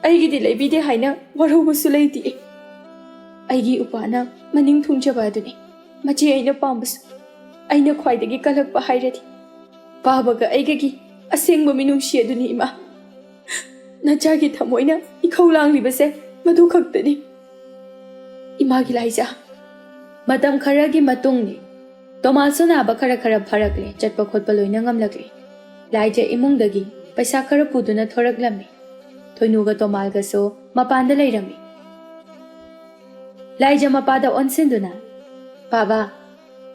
ꯑꯩꯒꯤꯗꯤ ꯂꯩꯕꯤꯗꯦ ꯍꯥꯏꯅ ꯋꯥꯔꯧꯕꯁꯨ ꯂꯩꯇꯦ꯫ ꯑꯩꯒꯤ ꯎꯄꯥꯅ ꯃꯅꯤꯡ ꯊꯨꯡꯖꯕ ꯑꯗꯨꯅꯤ ꯃꯆꯦ ꯑꯩꯅ ꯄꯥꯝꯕꯁꯨ꯫ ꯑꯩꯅ ꯈ꯭ꯋꯥꯏꯗꯒꯤ ꯀꯜꯂꯛꯄ ꯍꯥꯏꯔꯗꯤ ꯄꯥꯕꯒ ꯑꯩꯒꯒꯤ ꯑꯁꯦꯡꯕ ꯃꯤꯅꯨꯡꯁꯤ ꯑꯗꯨꯅꯤ ꯏꯃꯥ꯫ ꯅꯆꯥꯒꯤ ꯊꯃꯣꯏꯅ ꯏꯈꯧ ꯂꯥꯡꯂꯤꯕꯁꯦ ꯃꯗꯨ ꯈꯛꯇꯅꯤ꯫ ꯏꯃꯥꯒꯤ ꯂꯥꯏꯖꯥ, ꯃꯇꯝ ꯈꯔꯒꯤ ꯃꯇꯨꯡꯅꯤ꯫ ꯇꯣꯃꯥꯁꯁꯨ ꯅꯥꯕ ꯈꯔ ꯈꯔ ꯐꯔꯛꯂꯦ, ꯆꯠꯄ ꯈꯣꯠꯄ ꯂꯣꯏꯅ ꯉꯝꯂꯛꯂꯦ꯫ ꯂꯥꯏꯖ ꯏꯃꯨꯡꯗꯒꯤ ꯄꯩꯁꯥ ꯈꯔ ꯄꯨꯗꯨꯅ ꯊꯣꯔꯛꯂꯝꯃꯤ꯫ ꯊꯣꯏꯅꯨꯒ ꯇꯣꯃꯥꯜꯒꯁꯨ ꯃꯄꯥꯟꯗ ꯂꯩꯔꯝꯃꯤ꯫ ꯂꯥꯏꯖ ꯃꯄꯥꯗ ꯑꯣꯟꯁꯤꯟꯗꯨꯅ, "ꯄꯥꯕ,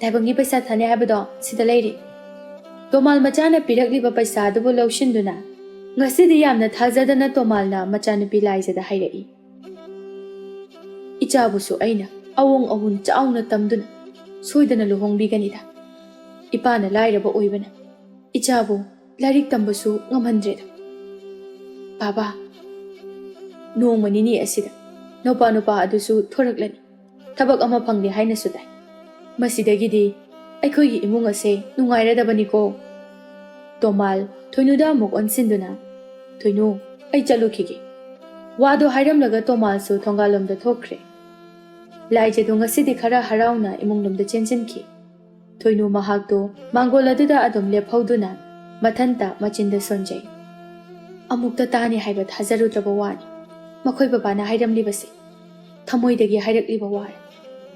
ꯇꯥꯏꯕꯪꯒꯤ ꯄꯩꯁꯥ ꯊꯥꯅꯤ ꯍꯥꯏꯕꯗꯣ ꯁꯤꯗ ꯂꯩꯔꯦ꯫" ꯇꯣꯃꯥꯜ ꯃꯆꯥꯅ ꯄꯤꯔꯛꯂꯤꯕ ꯄꯩꯁꯥ ꯑꯗꯨꯕꯨ ꯂꯧꯁꯤꯟꯗꯨꯅ, ꯉꯁꯤꯗꯤ ꯌꯥꯝꯅ ꯊꯥꯖꯗꯅ ꯇꯣꯃꯥꯜꯅ ꯃꯆꯥꯅꯨꯄꯤ ꯂꯥꯏꯖꯗ ꯍꯥꯏꯔꯛꯏ, "ꯏꯆꯥꯕꯨꯁꯨ ꯑꯩꯅ ꯑꯋꯣꯡ ꯑꯋꯨꯟ ꯆꯥꯎꯅ ꯇꯝꯗꯨꯅ ꯁꯣꯏꯗꯅ ꯂꯨꯍꯣꯡꯕꯤꯒꯅꯤꯗ꯫ ꯏꯄꯥꯅ ꯂꯥꯏꯔꯕ ꯑꯣꯏꯕꯅ ꯏꯆꯥꯕꯨ ꯂꯥꯏꯔꯤꯛ ꯇꯝꯕꯁꯨ ꯉꯝꯍꯟꯗ꯭ꯔꯦꯗ꯫ ꯄꯥꯕ, ꯅꯣꯡꯃ ꯅꯤꯅꯤ ꯑꯁꯤꯗ ꯅꯨꯄꯥ ꯅꯨꯄꯥ ꯑꯗꯨꯁꯨ ꯊꯣꯔꯛꯂꯅꯤ꯫ ꯊꯕꯛ ꯑꯃ ꯐꯪꯂꯦ ꯍꯥꯏꯅꯁꯨ ꯇꯥꯏ꯫ ꯃꯁꯤꯗꯒꯤꯗꯤ ꯑꯩꯈꯣꯏꯒꯤ ꯏꯃꯨꯡ ꯑꯁꯦ ꯅꯨꯡꯉꯥꯏꯔꯗꯕꯅꯤꯀꯣ꯫ ꯇꯣꯃꯥꯜ ꯊꯣꯏꯅꯨꯗ ꯑꯃꯨꯛ ꯑꯣꯟꯁꯤꯟꯗꯨꯅ, "ꯊꯣꯏꯅꯨ, ꯑꯩ ꯆꯠꯂꯨꯈꯤꯒꯦ꯫" ꯋꯥꯗꯣ ꯍꯥꯏꯔꯝꯂꯒ ꯇꯣꯃꯥꯜꯁꯨ ꯊꯣꯡꯒꯥꯜꯂꯣꯝꯗ ꯊꯣꯛꯈ꯭ꯔꯦ꯫ ꯂꯥꯏꯖꯗꯨ ꯉꯁꯤꯗꯤ ꯈꯔ ꯍꯔꯥꯎꯅ ꯏꯃꯨꯡꯂꯣꯝꯗ ꯆꯦꯟꯁꯤꯟꯈꯤ꯫ ꯊꯣꯏꯅꯨ ꯃꯍꯥꯛꯇꯨ ꯃꯥꯡꯒꯣꯜ ꯑꯗꯨꯗ ꯑꯗꯨꯝ ꯂꯦꯞꯍꯧꯗꯨꯅ ꯃꯊꯟꯇ ꯃꯆꯤꯟꯗ ꯁꯣꯟꯖꯩ꯫ ꯑꯃꯨꯛꯇ ꯇꯥꯅꯤ ꯍꯥꯏꯕ ꯊꯥꯖꯔꯨꯗ꯭ꯔꯕ ꯋꯥꯅꯤ ꯃꯈꯣꯏ ꯕꯕꯥꯅ ꯍꯥꯏꯔꯝꯂꯤꯕꯁꯦ꯫ ꯊꯃꯣꯏꯗꯒꯤ ꯍꯥꯏꯔꯛꯂꯤꯕ ꯋꯥꯔ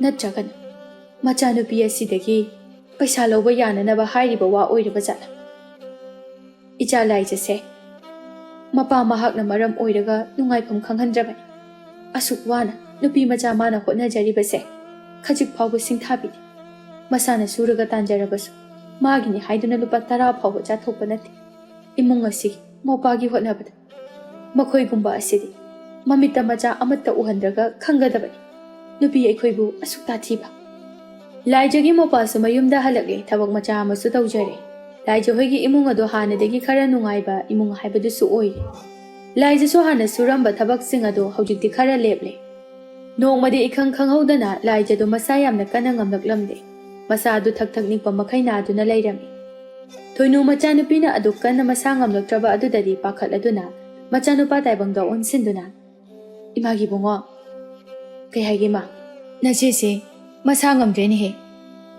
ꯅꯠꯇ꯭ꯔꯒꯅ ꯃꯆꯥꯅꯨꯄꯤ ꯑꯁꯤꯗꯒꯤ ꯄꯩꯁꯥ ꯂꯧꯕ ꯌꯥꯅꯅꯕ ꯍꯥꯏꯔꯤꯕ ꯋꯥ ꯑꯣꯏꯔꯕ ꯖꯥꯠꯂ? ꯏꯆꯥ ꯂꯥꯏꯖꯁꯦ ꯃꯄꯥ ꯃꯍꯥꯛꯅ ꯃꯔꯝ ꯑꯣꯏꯔꯒ ꯅꯨꯡꯉꯥꯏꯐꯝ ꯈꯪꯍꯟꯗ꯭ꯔꯕꯅꯤ꯫ ꯑꯁꯨꯛ ꯋꯥꯅ ꯅꯨꯄꯤ ꯃꯆꯥ ꯃꯥꯅ ꯍꯣꯠꯅꯖꯔꯤꯕꯁꯦ ꯈꯖꯤꯛ ꯐꯥꯎꯕ ꯁꯤꯡꯊꯥꯕꯤꯗꯦ꯫ ꯃꯁꯥꯅ ꯁꯨꯔꯒ ꯇꯥꯟꯖꯔꯕꯁꯨ ꯃꯥꯒꯤꯅꯤ ꯍꯥꯏꯗꯨꯅ ꯂꯨꯄꯥ ꯇꯔꯥ ꯐꯥꯎꯕ ꯆꯥꯊꯣꯛꯄ ꯅꯠꯇꯦ꯫ ꯏꯃꯨꯡ ꯑꯁꯤꯒꯤ ꯃꯧꯄꯥꯒꯤ ꯍꯣꯠꯅꯕꯗ ꯃꯈꯣꯏꯒꯨꯝꯕ ꯑꯁꯤꯗꯤ ꯃꯃꯤꯠꯇ ꯃꯆꯥ ꯑꯃꯠꯇ ꯎꯍꯟꯗ꯭ꯔꯒ ꯈꯪꯒꯗꯕꯅꯤ꯫ ꯅꯨꯄꯤ ꯑꯩꯈꯣꯏꯕꯨ ꯑꯁꯨꯛ ꯇꯥꯊꯤꯕ꯫ ꯂꯥꯏꯖꯒꯤ ꯃꯧꯄꯥꯁꯨ ꯃꯌꯨꯝꯗ ꯍꯜꯂꯛꯂꯦ꯫ ꯊꯕꯛ ꯃꯆꯥ ꯑꯃꯁꯨ ꯇꯧꯖꯔꯦ꯫ ꯂꯥꯏꯖ ꯍꯣꯏꯒꯤ ꯏꯃꯨꯡ ꯑꯗꯣ ꯍꯥꯟꯅꯗꯒꯤ ꯈꯔ ꯅꯨꯡꯉꯥꯏꯕ ꯏꯃꯨꯡ ꯍꯥꯏꯕꯗꯨꯁꯨ ꯑꯣꯏꯔꯦ꯫ ꯂꯥꯏꯖꯁꯨ ꯍꯥꯟꯅ ꯁꯨꯔꯝꯕ ꯊꯕꯛꯁꯤꯡ ꯑꯗꯣ ꯍꯧꯖꯤꯛꯇꯤ ꯈꯔ ꯂꯦꯞꯂꯦ꯫ ꯅꯣꯡꯃꯗꯤ ꯏꯈꯪ ꯈꯪꯍꯧꯗꯅ ꯂꯥꯏꯖꯗꯣ ꯃꯁꯥ ꯌꯥꯝꯅ ꯀꯟꯅ ꯉꯝꯂꯛꯂꯝꯗꯦ꯫ ꯃꯁꯥ ꯑꯗꯨ ꯊꯛ ꯊꯛ ꯅꯤꯛꯄ ꯃꯈꯩ ꯅꯥꯗꯨꯅ ꯂꯩꯔꯝꯃꯤ꯫ ꯊꯣꯏꯅꯨ ꯃꯆꯥꯅꯨꯄꯤꯅ ꯑꯗꯨꯛ ꯀꯟꯅ ꯃꯁꯥ ꯉꯝꯂꯛꯇ꯭ꯔꯕ ꯑꯗꯨꯗꯗꯤ ꯄꯥꯈꯠꯂꯗꯨꯅ ꯃꯆꯥꯅꯨꯄꯥ ꯇꯥꯏꯕꯪꯗ ꯑꯣꯟꯁꯤꯟꯗꯨꯅ, "ꯏꯃꯥꯒꯤ ꯏꯕꯨꯡꯉꯣ, ꯀꯩ ꯍꯥꯏꯒꯦ ꯏꯃꯥ? ꯅꯆꯦꯁꯦ ꯃꯁꯥ ꯉꯝꯗ꯭ꯔꯦꯅꯦꯍꯦ꯫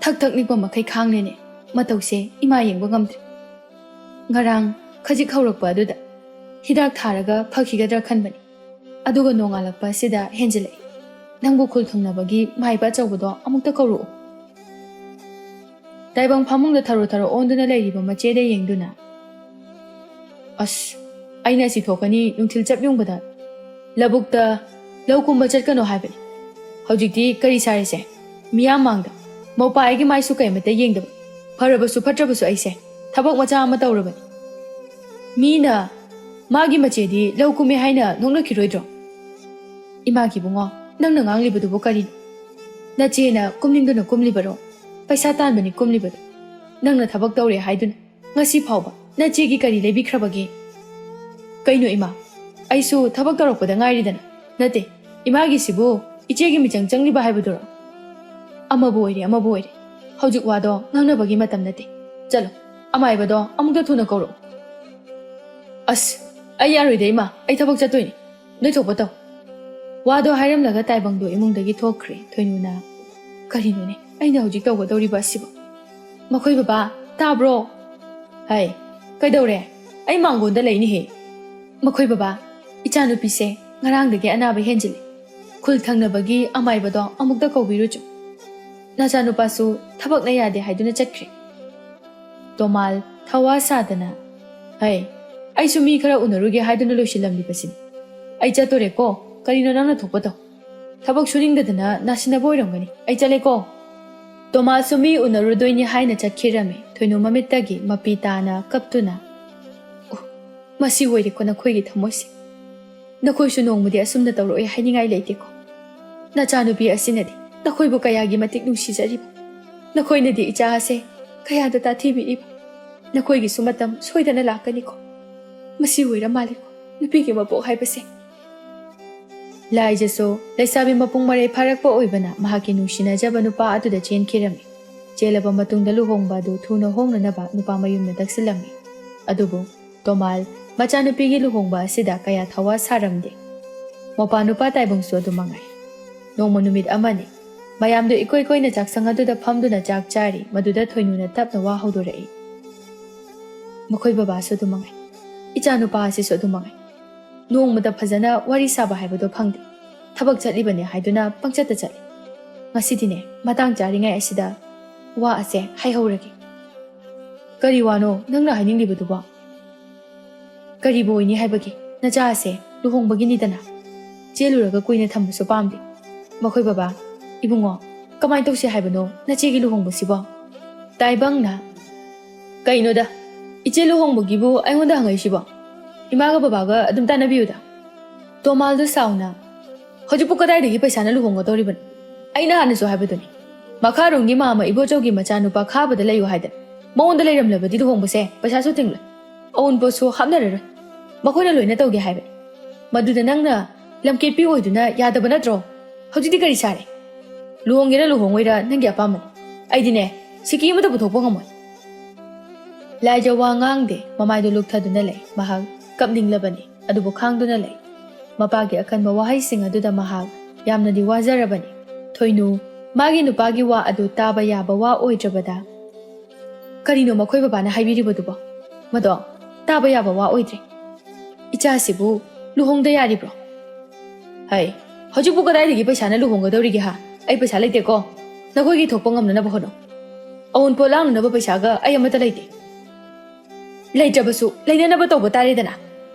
ꯊꯛ ꯊꯛ ꯅꯤꯛꯄ ꯃꯈꯩ ꯈꯥꯡꯂꯦꯅꯦ꯫ ꯃꯇꯧꯁꯦ ꯏꯃꯥ ꯌꯦꯡꯕ ꯉꯝꯗ꯭ꯔꯦ꯫ ꯉꯔꯥꯡ ꯈꯖꯤꯛ ꯍꯧꯔꯛꯄ ꯑꯗꯨꯗ ꯍꯤꯗꯥꯛ ꯊꯥꯔꯒ ꯐꯈꯤꯒꯗ꯭ꯔꯥ ꯈꯟꯕꯅꯤ꯫ ꯑꯗꯨꯒ ꯅꯣꯡꯉꯥꯜꯂꯛꯄ ꯑꯁꯤꯗ ꯍꯦꯟꯖꯤꯜꯂꯛꯏ꯫ ꯅꯪꯕꯨ ꯈꯨꯜ ꯊꯨꯡꯅꯕꯒꯤ ꯃꯥꯏꯕ ꯑꯆꯧꯕꯗꯣ ꯑꯃꯨꯛꯇ ꯀꯧꯔꯛꯎ꯫" ꯇꯥꯏꯕꯪ ꯐꯃꯨꯡꯗ ꯊꯔꯣ ꯊꯔꯣ ꯑꯣꯟꯗꯨꯅ ꯂꯩꯔꯤꯕ ꯃꯆꯦꯗ ꯌꯦꯡꯗꯨꯅ, "ꯑꯁ, ꯑꯩꯅ ꯑꯁꯤ ꯊꯣꯛꯀꯅꯤ ꯅꯨꯡꯊꯤꯜ ꯆꯞ ꯌꯨꯡꯕꯗ ꯂꯧꯕꯨꯛꯇ ꯂꯧ ꯀꯨꯝꯕ ꯆꯠꯀꯅꯣ ꯍꯥꯏꯕꯅꯤ꯫ ꯍꯧꯖꯤꯛꯇꯤ ꯀꯔꯤ ꯁꯥꯔꯤꯁꯦ? ꯃꯤꯌꯥꯝ ꯃꯥꯡꯗ ꯃꯧꯄꯥ ꯑꯩꯒꯤ ꯃꯥꯏꯁꯨ ꯀꯩꯃꯠꯇ ꯌꯦꯡꯗꯕ꯫ ꯐꯔꯕꯁꯨ ꯐꯠꯇ꯭ꯔꯕꯁꯨ ꯑꯩꯁꯦ ꯊꯕꯛ ꯃꯆꯥ ꯑꯃ ꯇꯧꯔꯕꯅꯤ꯫ ꯃꯤꯅ ꯃꯥꯒꯤ ꯃꯆꯦꯗꯤ ꯂꯧ ꯀꯨꯝꯃꯦ ꯍꯥꯏꯅ ꯅꯣꯛꯅꯈꯤꯔꯣꯏꯗ꯭ꯔꯣ?" "ꯏꯃꯥꯒꯤ ꯏꯕꯨꯡꯉꯣ, ꯅꯪꯅ ꯉꯥꯡꯂꯤꯕꯗꯨꯕꯨ ꯀꯔꯤꯅꯣ? ꯅꯆꯦꯅ ꯀꯨꯝꯅꯤꯡꯗꯨꯅ ꯀꯨꯝꯂꯤꯕꯔꯣ? ꯄꯩꯁꯥ ꯇꯥꯟꯕꯅꯤ ꯀꯨꯝꯂꯤꯕꯗꯣ꯫ ꯅꯪꯅ ꯊꯕꯛ ꯇꯧꯔꯦ ꯍꯥꯏꯗꯨꯅ ꯉꯁꯤ ꯐꯥꯎꯕ ꯅꯆꯦꯒꯤ ꯀꯔꯤ ꯂꯩꯕꯤꯈ꯭ꯔꯕꯒꯦ?" "ꯀꯩꯅꯣ ꯏꯃꯥ? ꯑꯩꯁꯨ ꯊꯕꯛ ꯇꯧꯔꯛꯄꯗ ꯉꯥꯏꯔꯤꯗꯅ꯫ ꯅꯠꯇꯦ, ꯏꯃꯥꯒꯤꯁꯤꯕꯨ ꯏꯆꯦꯒꯤ ꯃꯤꯆꯪ ꯆꯪꯂꯤꯕ ꯍꯥꯏꯕꯗꯨꯔꯣ? ꯑꯃꯕꯨ ꯑꯣꯏꯔꯦ, ꯑꯃꯕꯨ ꯑꯣꯏꯔꯦ, ꯍꯧꯖꯤꯛ ꯋꯥꯗꯣ ꯉꯥꯡꯅꯕꯒꯤ ꯃꯇꯝ ꯅꯠꯇꯦ꯫ ꯆꯠꯂꯣ, ꯑꯃꯥꯏꯕꯗꯣ ꯑꯃꯨꯛꯇ ꯊꯨꯅ ꯀꯧꯔꯛꯑꯣ꯫ ꯑꯁ, ꯑꯩ ꯌꯥꯔꯣꯏꯗ ꯏꯃꯥ, ꯑꯩ ꯊꯕꯛ ꯆꯠꯇꯣꯏꯅꯤ꯫ ꯅꯣꯏ ꯊꯣꯛꯄ ꯇꯧ꯫ ꯋꯥꯗꯣ ꯍꯥꯏꯔꯝꯂꯒ ꯇꯥꯏꯕꯪꯗꯣ ꯏꯃꯨꯡꯗꯒꯤ ꯊꯣꯛꯈ꯭ꯔꯦ꯫ ꯊꯣꯏꯅꯨꯅ, "ꯀꯔꯤꯅꯣꯅꯦ ꯑꯩꯅ ꯍꯧꯖꯤꯛ ꯇꯧꯒꯗꯧꯔꯤꯕ ꯑꯁꯤꯕꯣ?" "ꯃꯈꯣꯏ ꯕꯕꯥ, ꯇꯥꯕ꯭ꯔꯣ?" "ꯍꯥꯏ, ꯀꯩꯗꯧꯔꯦ? ꯑꯩ ꯃꯥꯡꯒꯣꯟꯗ ꯂꯩꯅꯤꯍꯦ꯫" "ꯃꯈꯣꯏ ꯕꯕꯥ, ꯏꯆꯥꯅꯨꯄꯤꯁꯦ ꯉꯔꯥꯡꯗꯒꯤ ꯑꯅꯥꯕ ꯍꯦꯟꯖꯤꯜꯂꯦ꯫ ꯈꯨꯜ ꯊꯪꯅꯕꯒꯤ ꯑꯃꯥꯏꯕꯗꯣ ꯑꯃꯨꯛꯇ ꯀꯧꯕꯤꯔꯨꯆꯣ꯫ ꯅꯆꯥꯅꯨꯄꯥꯁꯨ ꯊꯕꯛꯅ ꯌꯥꯗꯦ ꯍꯥꯏꯗꯨꯅ ꯆꯠꯈ꯭ꯔꯦ꯫" ꯇꯣꯃꯥꯜ ꯊꯋꯥ ꯁꯥꯗꯅ, "ꯍꯩ, ꯑꯩꯁꯨ ꯃꯤ ꯈꯔ ꯎꯅꯔꯨꯒꯦ ꯍꯥꯏꯗꯨꯅ ꯂꯣꯏꯁꯤꯜꯂꯝꯂꯤꯕꯁꯤꯅꯤ꯫ ꯑꯩ ꯆꯠꯇꯣꯔꯦꯀꯣ, ꯀꯔꯤꯅꯣ ꯅꯪꯅ ꯊꯣꯛꯄ ꯇꯧ꯫ ꯊꯕꯛ ꯁꯨꯅꯤꯡꯗꯗꯅ ꯅꯥꯁꯤꯟꯅꯕ ꯑꯣꯏꯔꯝꯒꯅꯤ꯫ ꯑꯩ ꯆꯠꯂꯦꯀꯣ꯫" ꯇꯣꯃꯥꯜꯁꯨ ꯃꯤ ꯎꯅꯔꯨꯗꯣꯏꯅꯤ ꯍꯥꯏꯅ ꯆꯠꯈꯤꯔꯝꯃꯤ꯫ ꯊꯣꯏꯅꯨ ꯃꯃꯤꯠꯇꯒꯤ ꯃꯄꯤ ꯇꯥꯅ ꯀꯞꯇꯨꯅ, "ꯑꯣ, ꯃꯁꯤ ꯑꯣꯏꯔꯦꯀꯣ ꯅꯈꯣꯏꯒꯤ ꯊꯃꯣꯏꯁꯦ꯫ ꯅꯈꯣꯏꯁꯨ ꯅꯣꯡꯃꯗꯤ ꯑꯁꯨꯝꯅ ꯇꯧꯔꯛꯑꯣꯏ ꯍꯥꯏꯅꯤꯡꯉꯥꯏ ꯂꯩꯇꯦꯀꯣ꯫ ꯅꯆꯥꯅꯨꯄꯤ ꯑꯁꯤꯅꯗꯤ ꯅꯈꯣꯏꯕꯨ ꯀꯌꯥꯒꯤ ꯃꯇꯤꯛ ꯅꯨꯡꯁꯤꯖꯔꯤꯕ꯫ ꯅꯈꯣꯏꯅꯗꯤ ꯏꯆꯥ ꯑꯁꯦ ꯀꯌꯥꯗ ꯇꯥꯊꯤꯕꯤꯔꯤꯕ꯫ ꯅꯈꯣꯏꯒꯤꯁꯨ ꯃꯇꯝ ꯁꯣꯏꯗꯅ ꯂꯥꯛꯀꯅꯤꯀꯣ꯫ ꯃꯁꯤ ꯑꯣꯏꯔ ꯃꯥꯜꯂꯦꯀꯣ ꯅꯨꯄꯤꯒꯤ ꯃꯄꯣꯛ ꯍꯥꯏꯕꯁꯦ꯫" ꯂꯥꯏꯖꯁꯨ ꯂꯩꯁꯥꯕꯤ ꯃꯄꯨꯡ ꯃꯔꯩ ꯐꯥꯔꯛꯄ ꯑꯣꯏꯕꯅ ꯃꯍꯥꯛꯀꯤ ꯅꯨꯡꯁꯤꯅꯖꯕ ꯅꯨꯄꯥ ꯑꯗꯨꯗ ꯆꯦꯟꯈꯤꯔꯝꯃꯤ꯫ ꯆꯦꯜꯂꯕ ꯃꯇꯨꯡꯗ ꯂꯨꯍꯣꯡꯕ ꯑꯗꯨ ꯊꯨꯅ ꯍꯣꯡꯅꯅꯕ ꯅꯨꯄꯥ ꯃꯌꯨꯝꯅ ꯇꯛꯁꯤꯜꯂꯝꯃꯤ꯫ ꯑꯗꯨꯕꯨ ꯇꯣꯃꯥꯜ ꯃꯆꯥꯅꯨꯄꯤꯒꯤ ꯂꯨꯍꯣꯡꯕ ꯑꯁꯤꯗ ꯀꯌꯥ ꯊꯋꯥ ꯁꯥꯔꯝꯗꯦ꯫ ꯃꯄꯥ ꯅꯨꯄꯥ ꯇꯥꯏꯕꯪꯁꯨ ꯑꯗꯨ ꯃꯉꯥꯏ꯫ ꯅꯣꯡꯃ ꯅꯨꯃꯤꯠ ꯑꯃꯅꯤ꯫ ꯃꯌꯥꯝꯗꯨ ꯏꯀꯣꯏ ꯀꯣꯏꯅ ꯆꯥꯛꯁꯪ ꯑꯗꯨꯗ ꯐꯝꯗꯨꯅ ꯆꯥꯛ ꯆꯥꯔꯤ꯫ ꯃꯗꯨꯗ ꯊꯣꯏꯅꯨꯅ ꯇꯞꯅ ꯋꯥ ꯍꯧꯗꯣꯔꯛꯏ꯫ "ꯃꯈꯣꯏ ꯕꯕꯥꯁꯨ ꯑꯗꯨ ꯃꯉꯥꯏ꯫ ꯏꯆꯥ ꯅꯨꯄꯥ ꯑꯁꯤꯁꯨ ꯑꯗꯨ ꯃꯉꯥꯏ꯫ ꯅꯣꯡꯃꯇ ꯐꯖꯅ ꯋꯥꯔꯤ ꯁꯥꯕ ꯍꯥꯏꯕꯗꯣ ꯐꯪꯗꯦ꯫ ꯊꯕꯛ ꯆꯠꯂꯤꯕꯅꯦ ꯍꯥꯏꯗꯨꯅ ꯄꯪꯆꯠꯇ ꯆꯠꯂꯤ꯫ ꯉꯁꯤꯗꯤꯅꯦ, ꯃꯇꯥꯡ ꯆꯥꯔꯤꯉꯩ ꯑꯁꯤꯗ ꯋꯥ ꯑꯁꯦ ꯍꯥꯏꯍꯧꯔꯒꯦ꯫" "ꯀꯔꯤ ꯋꯥꯅꯣ ꯅꯪꯅ ꯍꯥꯏꯅꯤꯡꯂꯤꯕꯗꯨꯕꯣ?" "ꯀꯔꯤꯕꯨ ꯑꯣꯏꯅꯤ ꯍꯥꯏꯕꯒꯦ? ꯅꯆꯥ ꯑꯁꯦ ꯂꯨꯍꯣꯡꯕꯒꯤꯅꯤꯗꯅ꯫ ꯆꯦꯜꯂꯨꯔꯒ ꯀꯨꯏꯅ ꯊꯝꯕꯁꯨ ꯄꯥꯝꯗꯦ꯫" "ꯃꯈꯣꯏ ꯕꯕꯥ, ꯏꯕꯨꯡꯉꯣ, ꯀꯃꯥꯏꯅ ꯇꯧꯁꯤ ꯍꯥꯏꯕꯅꯣ ꯅꯆꯦꯒꯤ ꯂꯨꯍꯣꯡꯕꯁꯤꯕꯣ?" ꯇꯥꯏꯕꯪꯅ, "ꯀꯩꯅꯣꯗ, ꯏꯆꯦ ꯂꯨꯍꯣꯡꯕꯒꯤꯕꯨ ꯑꯩꯉꯣꯟꯗ ꯍꯪꯉꯛꯏꯁꯤꯕꯣ? ꯏꯃꯥꯒ ꯕꯕꯥꯒ ꯑꯗꯨꯝ ꯇꯥꯟꯅꯕꯤꯌꯨꯗ꯫" ꯇꯣꯃꯥꯜꯗꯨ ꯁꯥꯎꯅ, "ꯍꯧꯖꯤꯛꯄꯨ ꯀꯗꯥꯏꯗꯒꯤ ꯄꯩꯁꯥꯅ ꯂꯨꯍꯣꯡꯒꯗꯧꯔꯤꯕꯅꯣ? ꯑꯩꯅ ꯍꯥꯟꯅꯁꯨ ꯍꯥꯏꯕꯗꯨꯅꯤ, ꯃꯈꯥꯔꯣꯝꯒꯤ ꯃꯥꯝꯃ ꯏꯕꯣꯆꯧꯒꯤ ꯃꯆꯥꯅꯨꯄꯥ ꯈꯥꯕꯗ ꯂꯩꯌꯨ ꯍꯥꯏꯗꯅ꯫ ꯃꯉꯣꯟꯗ ꯂꯩꯔꯝꯂꯕꯗꯤ ꯂꯨꯍꯣꯡꯕꯁꯦ ꯄꯩꯁꯥꯁꯨ ꯇꯤꯡꯂꯣꯏ, ꯑꯋꯨꯟꯄꯣꯠꯁꯨ ꯍꯥꯞꯅꯔꯔꯣꯏ꯫ ꯃꯈꯣꯏꯅ ꯂꯣꯏꯅ ꯇꯧꯒꯦ ꯍꯥꯏꯕꯅꯤ꯫" ꯃꯗꯨꯗ ꯅꯪꯅ ꯂꯝꯀꯦꯠꯄꯤ ꯑꯣꯏꯗꯨꯅ ꯌꯥꯗꯕ ꯅꯠꯇ꯭ꯔꯣ? ꯍꯧꯖꯤꯛꯇꯤ ꯀꯔꯤ ꯁꯥꯔꯦ? ꯂꯨꯍꯣꯡꯒꯦꯔꯥ ꯂꯨꯍꯣꯡꯉꯣꯏꯔꯥ ꯅꯪꯒꯤ ꯑꯄꯥꯝꯕꯅꯤ꯫ ꯑꯩꯗꯤꯅꯦ, ꯁꯤꯀꯤ ꯑꯃꯠꯇ ꯄꯨꯊꯣꯛꯄ ꯉꯝꯃꯣꯏ꯫ ꯂꯥꯏꯖ ꯋꯥ ꯉꯥꯡꯗꯦ, ꯃꯃꯥꯏꯗꯨ ꯂꯨꯛꯊꯗꯨꯅ ꯂꯩ꯫ ꯃꯍꯥꯛ ꯀꯞꯅꯤꯡꯂꯕꯅꯤ, ꯑꯗꯨꯕꯨ ꯈꯥꯡꯗꯨꯅ ꯂꯩ꯫ ꯃꯄꯥꯒꯤ ꯑꯀꯟꯕ ꯋꯥꯍꯩꯁꯤꯡ ꯑꯗꯨꯗ ꯃꯍꯥꯛ ꯌꯥꯝꯅꯗꯤ ꯋꯥꯖꯔꯕꯅꯤ꯫ ꯊꯣꯏꯅꯨ, ꯃꯥꯒꯤ ꯅꯨꯄꯥꯒꯤ ꯋꯥ ꯑꯗꯨ ꯇꯥꯕ ꯌꯥꯕ ꯋꯥ ꯑꯣꯏꯗ꯭ꯔꯕꯗ, "ꯀꯔꯤꯅꯣ ꯃꯈꯣꯏ ꯕꯕꯥꯅ ꯍꯥꯏꯕꯤꯔꯤꯕꯗꯨꯕꯣ? ꯃꯗꯣ ꯇꯥꯕ ꯌꯥꯕ ꯋꯥ ꯑꯣꯏꯗ꯭ꯔꯦ꯫ ꯏꯆꯥꯁꯤꯕꯨ ꯂꯨꯍꯣꯡꯗ ꯌꯥꯔꯤꯕ꯭ꯔꯣ?" "ꯍꯩ, ꯍꯧꯖꯤꯛꯄꯨ ꯀꯗꯥꯏꯗꯒꯤ ꯄꯩꯁꯥꯅ ꯂꯨꯍꯣꯡꯒꯗꯧꯔꯤꯒꯦ ꯍꯥ? ꯑꯩ ꯄꯩꯁꯥ ꯂꯩꯇꯦꯀꯣ꯫ ꯅꯈꯣꯏꯒꯤ ꯊꯣꯛꯄ ꯉꯝꯅꯅꯕ ꯍꯣꯠꯅꯧ꯫ ꯑꯋꯨꯟꯄꯣꯠ ꯂꯥꯡꯅꯅꯕ ꯄꯩꯁꯥꯒ ꯑꯩ ꯑꯃꯠꯇ ꯂꯩꯇꯦ꯫ ꯂꯩꯇ꯭ꯔꯕꯁꯨ ꯂꯩꯅꯅꯕ ꯇꯧꯕ ꯇꯥꯔꯦꯗꯅ꯫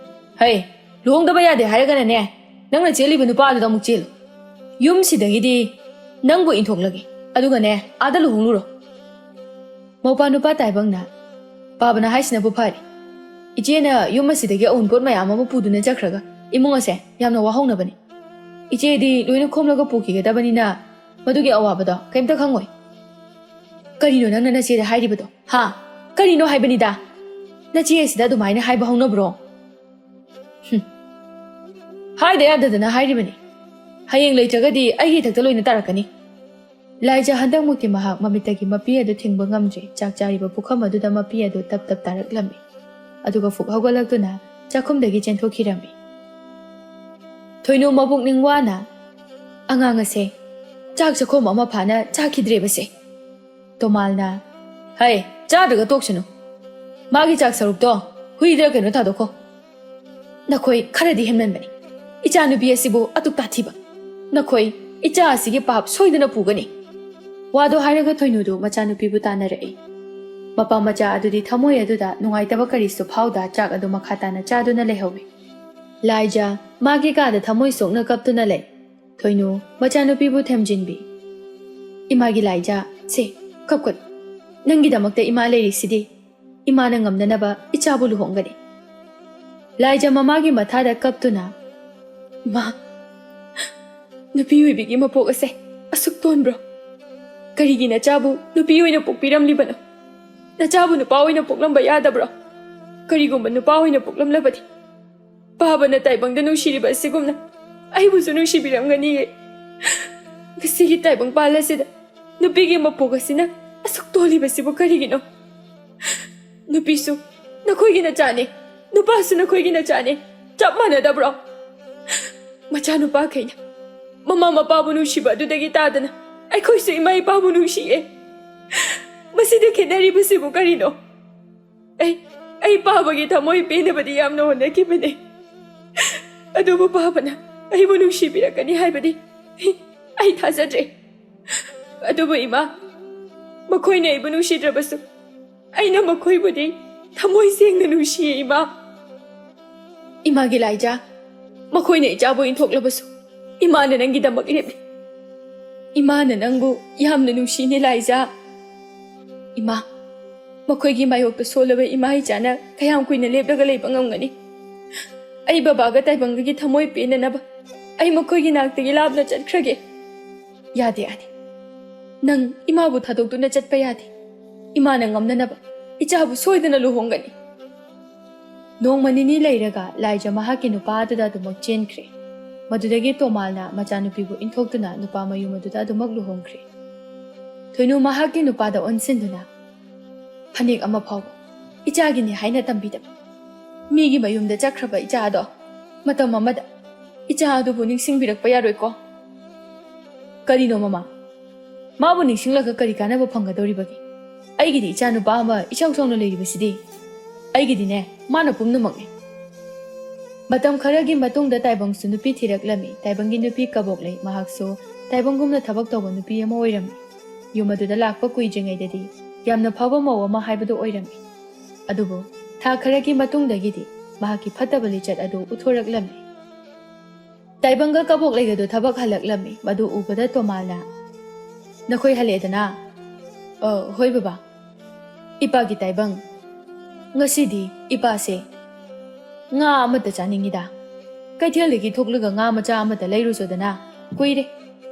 ꯍꯩ, ꯂꯨꯍꯣꯡꯗꯕ ꯌꯥꯗꯦ ꯍꯥꯏꯔꯒꯅꯅꯦ, ꯅꯪꯅ ꯆꯦꯜꯂꯤꯕ ꯅꯨꯄꯥꯗꯨꯗ ꯑꯃꯨꯛ ꯆꯦꯜꯂꯨ꯫ ꯌꯨꯝꯁꯤꯗꯒꯤꯗꯤ ꯅꯪꯕꯨ ꯏꯟꯊꯣꯛꯂꯒꯦ, ꯑꯗꯨꯒꯅꯦ, ꯑꯥꯗ ꯂꯨꯍꯣꯡꯂꯨꯔꯣ꯫" ꯃꯧꯄꯥ ꯅꯨꯄꯥ ꯇꯥꯏꯕꯪꯅ, "ꯄꯥꯕꯅ ꯍꯥꯏꯁꯤꯅꯕꯨ ꯐꯔꯦ꯫ ꯏꯆꯦꯅ ꯌꯨꯝ ꯑꯁꯤꯗꯒꯤ ꯑꯋꯨꯟꯄꯣꯠ ꯃꯌꯥꯝ ꯑꯃ ꯄꯨꯗꯨꯅ ꯆꯠꯈ꯭ꯔꯒ ꯏꯃꯨꯡ ꯑꯁꯦ ꯌꯥꯝꯅ ꯋꯥꯍꯧꯅꯕꯅꯤ꯫ ꯏꯆꯦꯗꯤ ꯂꯣꯏꯅ ꯈꯣꯝꯂꯒ ꯄꯨꯈꯤꯒꯗꯕꯅꯤꯅ ꯃꯗꯨꯒꯤ ꯑꯋꯥꯕꯗꯣ ꯀꯩꯝꯇ ꯈꯪꯉꯣꯏ꯫" "ꯀꯔꯤꯅꯣ ꯅꯪꯅ ꯅꯆꯦꯗ ꯍꯥꯏꯔꯤꯕꯗꯣ? ꯍꯥ? ꯀꯔꯤꯅꯣ ꯍꯥꯏꯕꯅꯤꯗ? ꯅꯆꯦ ꯑꯁꯤꯗ ꯑꯗꯨꯃꯥꯏꯅ ꯍꯥꯏꯕ ꯍꯧꯅꯕ꯭ꯔꯣ?" "ꯍꯨꯝ꯫ ꯍꯥꯏꯗ ꯌꯥꯗꯗꯅ ꯍꯥꯏꯔꯤꯕꯅꯤ꯫ ꯍꯌꯦꯡ ꯂꯩꯇ꯭ꯔꯒꯗꯤ ꯑꯩꯒꯤ ꯏꯊꯛꯇ ꯂꯣꯏꯅ ꯇꯥꯔꯛꯀꯅꯤ꯫" ꯂꯥꯏꯖ ꯍꯟꯗꯛꯃꯨꯛꯇꯤ ꯃꯍꯥꯛ ꯃꯃꯤꯠꯇꯒꯤ ꯃꯄꯤ ꯑꯗꯨ ꯊꯤꯡꯕ ꯉꯝꯗ꯭ꯔꯦ꯫ ꯆꯥꯛ ꯆꯥꯔꯤꯕ ꯄꯨꯈꯝ ꯑꯗꯨꯗ ꯃꯄꯤ ꯑꯗꯨ ꯇꯞ ꯇꯞ ꯇꯥꯔꯛꯂꯝꯃꯤ꯫ ꯑꯗꯨꯒ ꯐꯨꯛ ꯍꯧꯒꯠꯂꯛꯇꯨꯅ ꯆꯥꯛꯈꯨꯝꯗꯒꯤ ꯆꯦꯟꯊꯣꯛꯈꯤꯔꯝꯃꯤ꯫ ꯊꯣꯏꯅꯨ ꯃꯄꯨꯛꯅꯤꯡ ꯋꯥꯅ, "ꯑꯉꯥꯡ ꯑꯁꯦ ꯆꯥꯛ ꯆꯥꯛꯈꯣꯝ ꯑꯃ ꯐꯥꯅ ꯆꯥꯈꯤꯗ꯭ꯔꯦꯕꯁꯦ꯫" ꯇꯣꯃꯥꯜꯅ, "ꯍꯩ, ꯆꯥꯗ꯭ꯔꯒ ꯇꯣꯛꯁꯅꯨ꯫ ꯃꯥꯒꯤ ꯆꯥꯛ ꯁꯔꯨꯛꯇꯣ ꯍꯨꯏꯗ ꯀꯩꯅꯣ ꯊꯥꯗꯣꯛꯈꯣ꯫" "ꯅꯈꯣꯏ ꯈꯔꯗꯤ ꯍꯦꯟꯃꯟꯕꯅꯤ꯫ ꯏꯆꯥꯅꯨꯄꯤ ꯑꯁꯤꯕꯨ ꯑꯇꯨꯞ ꯇꯥꯊꯤꯕ꯫ ꯅꯈꯣꯏ ꯏꯆꯥ ꯑꯁꯤꯒꯤ ꯄꯥꯞ ꯁꯣꯏꯗꯅ ꯄꯨꯒꯅꯤ꯫" ꯋꯥꯗꯣ ꯍꯥꯏꯔꯒ ꯊꯣꯏꯅꯨꯗꯨ ꯃꯆꯥꯅꯨꯄꯤꯕꯨ ꯇꯥꯟꯅꯔꯛꯏ꯫ ꯃꯄꯥ ꯃꯆꯥ ꯑꯗꯨꯗꯤ ꯊꯃꯣꯏ ꯑꯗꯨꯗ ꯅꯨꯡꯉꯥꯏꯇꯕ ꯀꯔꯤꯁꯨ ꯐꯥꯎꯗ ꯆꯥꯛ ꯑꯗꯨ ꯃꯈꯥ ꯇꯥꯅ ꯆꯥꯗꯨꯅ ꯂꯩꯍꯧꯏ꯫ ꯂꯥꯏꯖ ꯃꯥꯒꯤ ꯀꯥꯗ ꯊꯃꯣꯏ ꯁꯣꯛꯅ ꯀꯞꯇꯨꯅ ꯂꯩ꯫ ꯊꯣꯏꯅꯨ ꯃꯆꯥꯅꯨꯄꯤꯕꯨ ꯊꯦꯝꯖꯤꯟꯕꯤ꯫ "ꯏꯃꯥꯒꯤ ꯂꯥꯏꯖ, ꯁꯦ, ꯀꯞꯀꯅꯨ꯫ ꯅꯪꯒꯤꯗꯃꯛꯇ ꯏꯃꯥ ꯂꯩꯔꯤꯁꯤꯗꯤ꯫ ꯏꯃꯥꯅ ꯉꯝꯅꯅꯕ ꯏꯆꯥꯕꯨ ꯂꯨꯍꯣꯡꯒꯅꯤ꯫" ꯂꯥꯏꯖ ꯃꯃꯥꯒꯤ ꯃꯊꯥꯗ ꯀꯞꯇꯨꯅ, "ꯃꯥ, ꯅꯨꯄꯤ ꯑꯣꯏꯕꯤꯒꯤ ꯃꯄꯣꯛ ꯑꯁꯦ ꯑꯁꯨꯛ ꯇꯣꯟꯕ꯭ꯔꯣ? ꯀꯔꯤꯒꯤ ꯅꯆꯥꯕꯨ ꯅꯨꯄꯤ ꯑꯣꯏꯅ ꯄꯣꯛꯄꯤꯔꯝꯂꯤꯕꯅꯣ? ꯅꯆꯥꯕꯨ ꯅꯨꯄꯥ ꯑꯣꯏꯅ ꯄꯣꯛꯂꯝꯕ ꯌꯥꯗꯕ꯭ꯔꯣ? ꯀꯔꯤꯒꯨꯝꯕ ꯅꯨꯄꯥ ꯑꯣꯏꯅ ꯄꯣꯛꯂꯝꯂꯕꯗꯤ ꯄꯥꯕꯅ ꯇꯥꯏꯕꯪꯗ ꯅꯨꯡꯁꯤꯔꯤꯕ ꯑꯁꯤꯒꯨꯝꯅ ꯑꯩꯕꯨꯁꯨ ꯅꯨꯡꯁꯤꯕꯤꯔꯝꯒꯅꯤꯌꯦ꯫ ꯉꯁꯤꯒꯤ ꯇꯥꯏꯕꯪ ꯄꯥꯜ ꯑꯁꯤꯗ ꯅꯨꯄꯤꯒꯤ ꯃꯄꯣꯛ ꯑꯁꯤꯅ ꯑꯁꯨꯛ ꯇꯣꯜꯂꯤꯕꯁꯤꯕꯨ ꯀꯔꯤꯒꯤꯅꯣ? ꯅꯨꯄꯤꯁꯨ ꯅꯈꯣꯏꯒꯤ ꯅꯆꯥꯅꯤ, ꯅꯨꯄꯥꯁꯨ ꯅꯈꯣꯏꯒꯤ ꯅꯆꯥꯅꯤ꯫ ꯆꯞ ꯃꯥꯟꯅꯗꯕ꯭ꯔꯣ? ꯃꯆꯥꯅꯨꯄꯥꯈꯩꯅ ꯃꯃꯥ ꯃꯄꯥꯕꯨ ꯅꯨꯡꯁꯤꯕ ꯑꯗꯨꯗꯒꯤ ꯇꯥꯗꯅ ꯑꯩꯈꯣꯏꯁꯨ ꯏꯃꯥ ꯏꯄꯥꯕꯨ ꯅꯨꯡꯁꯤꯌꯦ꯫ ꯃꯁꯤꯗ ꯈꯦꯠꯅꯔꯤꯕꯁꯤꯕꯨ ꯀꯔꯤꯅꯣ? ꯑꯩ, ꯑꯩ ꯄꯥꯕꯒꯤ ꯊꯃꯣꯏ ꯄꯦꯟꯅꯕꯗꯤ ꯌꯥꯝꯅ ꯍꯣꯠꯅꯈꯤꯕꯅꯦ, ꯑꯗꯨꯕꯨ ꯄꯥꯕꯅ ꯑꯩꯕꯨ ꯅꯨꯡꯁꯤꯕꯤꯔꯛꯀꯅꯤ ꯍꯥꯏꯕꯗꯤ ꯑꯩ ꯊꯥꯖꯗ꯭ꯔꯦ꯫ ꯑꯗꯨꯕꯨ ꯏꯃꯥ, ꯃꯈꯣꯏꯅ ꯑꯩꯕꯨ ꯅꯨꯡꯁꯤꯗ꯭ꯔꯕꯁꯨ ꯑꯩꯅ ꯃꯈꯣꯏꯕꯨꯗꯤ ꯊꯃꯣꯏ ꯁꯦꯡꯅ ꯅꯨꯡꯁꯤꯌꯦ ꯏꯃꯥ꯫ ꯏꯃꯥꯒꯤ ꯂꯥꯏꯖꯥ, ꯃꯈꯣꯏꯅ ꯏꯆꯥꯕꯨ ꯏꯟꯊꯣꯛꯂꯕꯁꯨ ꯏꯃꯥꯅ ꯅꯪꯒꯤꯗꯃꯛ ꯂꯦꯞꯂꯤ꯫ ꯏꯃꯥꯅ ꯅꯪꯕꯨ ꯌꯥꯝꯅ ꯅꯨꯡꯁꯤꯅꯦ ꯂꯥꯏꯖꯥ꯫ ꯏꯃꯥ, ꯃꯈꯣꯏꯒꯤ ꯃꯥꯌꯣꯛꯇ ꯁꯣꯜꯂꯕ ꯏꯃꯥ ꯏꯆꯥꯅ ꯀꯌꯥꯝ ꯀꯨꯏꯅ ꯂꯦꯞꯂꯒ ꯂꯩꯕ ꯉꯝꯒꯅꯤ? ꯑꯩ ꯕꯕꯥꯒ ꯇꯥꯏꯕꯪꯒꯒꯤ ꯊꯃꯣꯏ ꯄꯦꯟꯅꯅꯕ ꯑꯩ ꯃꯈꯣꯏꯒꯤ ꯅꯥꯛꯇꯒꯤ ꯂꯥꯞꯅ ꯆꯠꯈ꯭ꯔꯒꯦ꯫ ꯌꯥꯗꯦ ꯑꯅꯤ, ꯅꯪ ꯏꯃꯥꯕꯨ ꯊꯥꯗꯣꯛꯇꯨꯅ ꯆꯠꯄ ꯌꯥꯗꯦ꯫ ꯏꯃꯥꯅ ꯉꯝꯅꯅꯕ ꯏꯆꯥꯕꯨ ꯁꯣꯏꯗꯅ ꯂꯨꯍꯣꯡꯒꯅꯤ꯫ ꯅꯣꯡꯃ ꯅꯤꯅꯤ ꯂꯩꯔꯒ ꯂꯥꯏꯖ ꯃꯍꯥꯛꯀꯤ ꯅꯨꯄꯥ ꯑꯗꯨꯗ ꯑꯗꯨꯃꯛ ꯆꯦꯟꯈ꯭ꯔꯦ꯫ ꯃꯗꯨꯗꯒꯤ ꯇꯣꯃꯥꯜꯅ ꯃꯆꯥꯅꯨꯄꯤꯕꯨ ꯏꯟꯊꯣꯛꯇꯨꯅ ꯅꯨꯄꯥ ꯃꯌꯨꯝ ꯑꯗꯨꯗ ꯑꯗꯨꯃꯛ ꯂꯨꯍꯣꯡꯈ꯭ꯔꯦ꯫ ꯊꯣꯏꯅꯨ ꯃꯍꯥꯛꯀꯤ ꯅꯨꯄꯥꯗ ꯑꯣꯟꯁꯤꯟꯗꯨꯅ, "ꯐꯅꯦꯛ ꯑꯃ ꯐꯥꯎꯕ ꯏꯆꯥꯒꯤꯅꯤ ꯍꯥꯏꯅ ꯇꯝꯕꯤꯗꯕ, ꯃꯤꯒꯤ ꯃꯌꯨꯝꯗ ꯆꯠꯈ꯭ꯔꯕ ꯏꯆꯥ ꯑꯗꯣ ꯃꯇꯝ ꯑꯃꯗ ꯏꯆꯥ ꯑꯗꯨꯕꯨ ꯅꯤꯡꯁꯤꯡꯕꯤꯔꯛꯄ ꯌꯥꯔꯣꯏꯀꯣ?" "ꯀꯔꯤꯅꯣ ꯃꯃꯥ? ꯃꯥꯕꯨ ꯅꯤꯡꯁꯤꯡꯂꯒ ꯀꯔꯤ ꯀꯥꯟꯅꯕ ꯐꯪꯒꯗꯧꯔꯤꯕꯒꯦ? ꯑꯩꯒꯤꯗꯤ ꯏꯆꯥ ꯅꯨꯄꯥ ꯑꯃ ꯏꯆꯥꯎ ꯆꯥꯎꯅ ꯂꯩꯔꯤꯕꯁꯤꯗꯤ꯫ ꯑꯩꯒꯤꯗꯤꯅꯦ, ꯃꯥꯅ ꯄꯨꯝꯅꯃꯛꯅꯤ꯫" ꯃꯇꯝ ꯈꯔꯒꯤ ꯃꯇꯨꯡꯗ ꯇꯥꯏꯕꯪꯁꯨ ꯅꯨꯄꯤ ꯊꯤꯔꯛꯂꯝꯃꯤ꯫ ꯇꯥꯏꯕꯪꯒꯤ ꯅꯨꯄꯤ ꯀꯕꯣꯛꯂꯩ, ꯃꯍꯥꯛꯁꯨ ꯇꯥꯏꯕꯪꯒꯨꯝꯅ ꯊꯕꯛ ꯇꯧꯕ ꯅꯨꯄꯤ ꯑꯃ ꯑꯣꯏꯔꯝꯃꯤ꯫ ꯌꯨꯝ ꯑꯗꯨꯗ ꯂꯥꯛꯄ ꯀꯨꯏꯗ꯭ꯔꯤꯉꯩꯗꯗꯤ ꯌꯥꯝꯅ ꯐꯕ ꯃꯧ ꯑꯃ ꯍꯥꯏꯕꯗꯨ ꯑꯣꯏꯔꯝꯃꯤ꯫ ꯑꯗꯨꯕꯨ ꯊꯥ ꯈꯔꯒꯤ ꯃꯇꯨꯡꯗꯒꯤꯗꯤ ꯃꯍꯥꯛꯀꯤ ꯐꯠꯇꯕ ꯂꯤꯆꯠ ꯑꯗꯨ ꯎꯠꯊꯣꯔꯛꯂꯝꯃꯤ꯫ ꯇꯥꯏꯕꯪꯒ ꯀꯕꯣꯛꯂꯩꯒꯗꯨ ꯊꯕꯛ ꯍꯜꯂꯛꯂꯝꯃꯤ꯫ ꯃꯗꯨ ꯎꯕꯗ ꯇꯣꯃꯥꯜꯅ, "ꯅꯈꯣꯏ ꯍꯜꯂꯛꯑꯦꯗꯅ?" "ꯑ, ꯍꯣꯏ ꯕꯕꯥ꯫ ꯏꯄꯥꯒꯤ ꯇꯥꯏꯕꯪ, ꯉꯁꯤꯗꯤ ꯏꯄꯥꯁꯦ ꯉꯥ ꯑꯃꯠꯇ ꯆꯥꯅꯤꯡꯉꯤꯗ꯫ ꯀꯩꯊꯦꯜꯗꯒꯤ ꯊꯣꯛꯂꯒ ꯉꯥ ꯃꯆꯥ ꯑꯃꯠꯇ ꯂꯩꯔꯨꯆꯣꯗꯅ꯫ ꯀꯨꯏꯔꯦ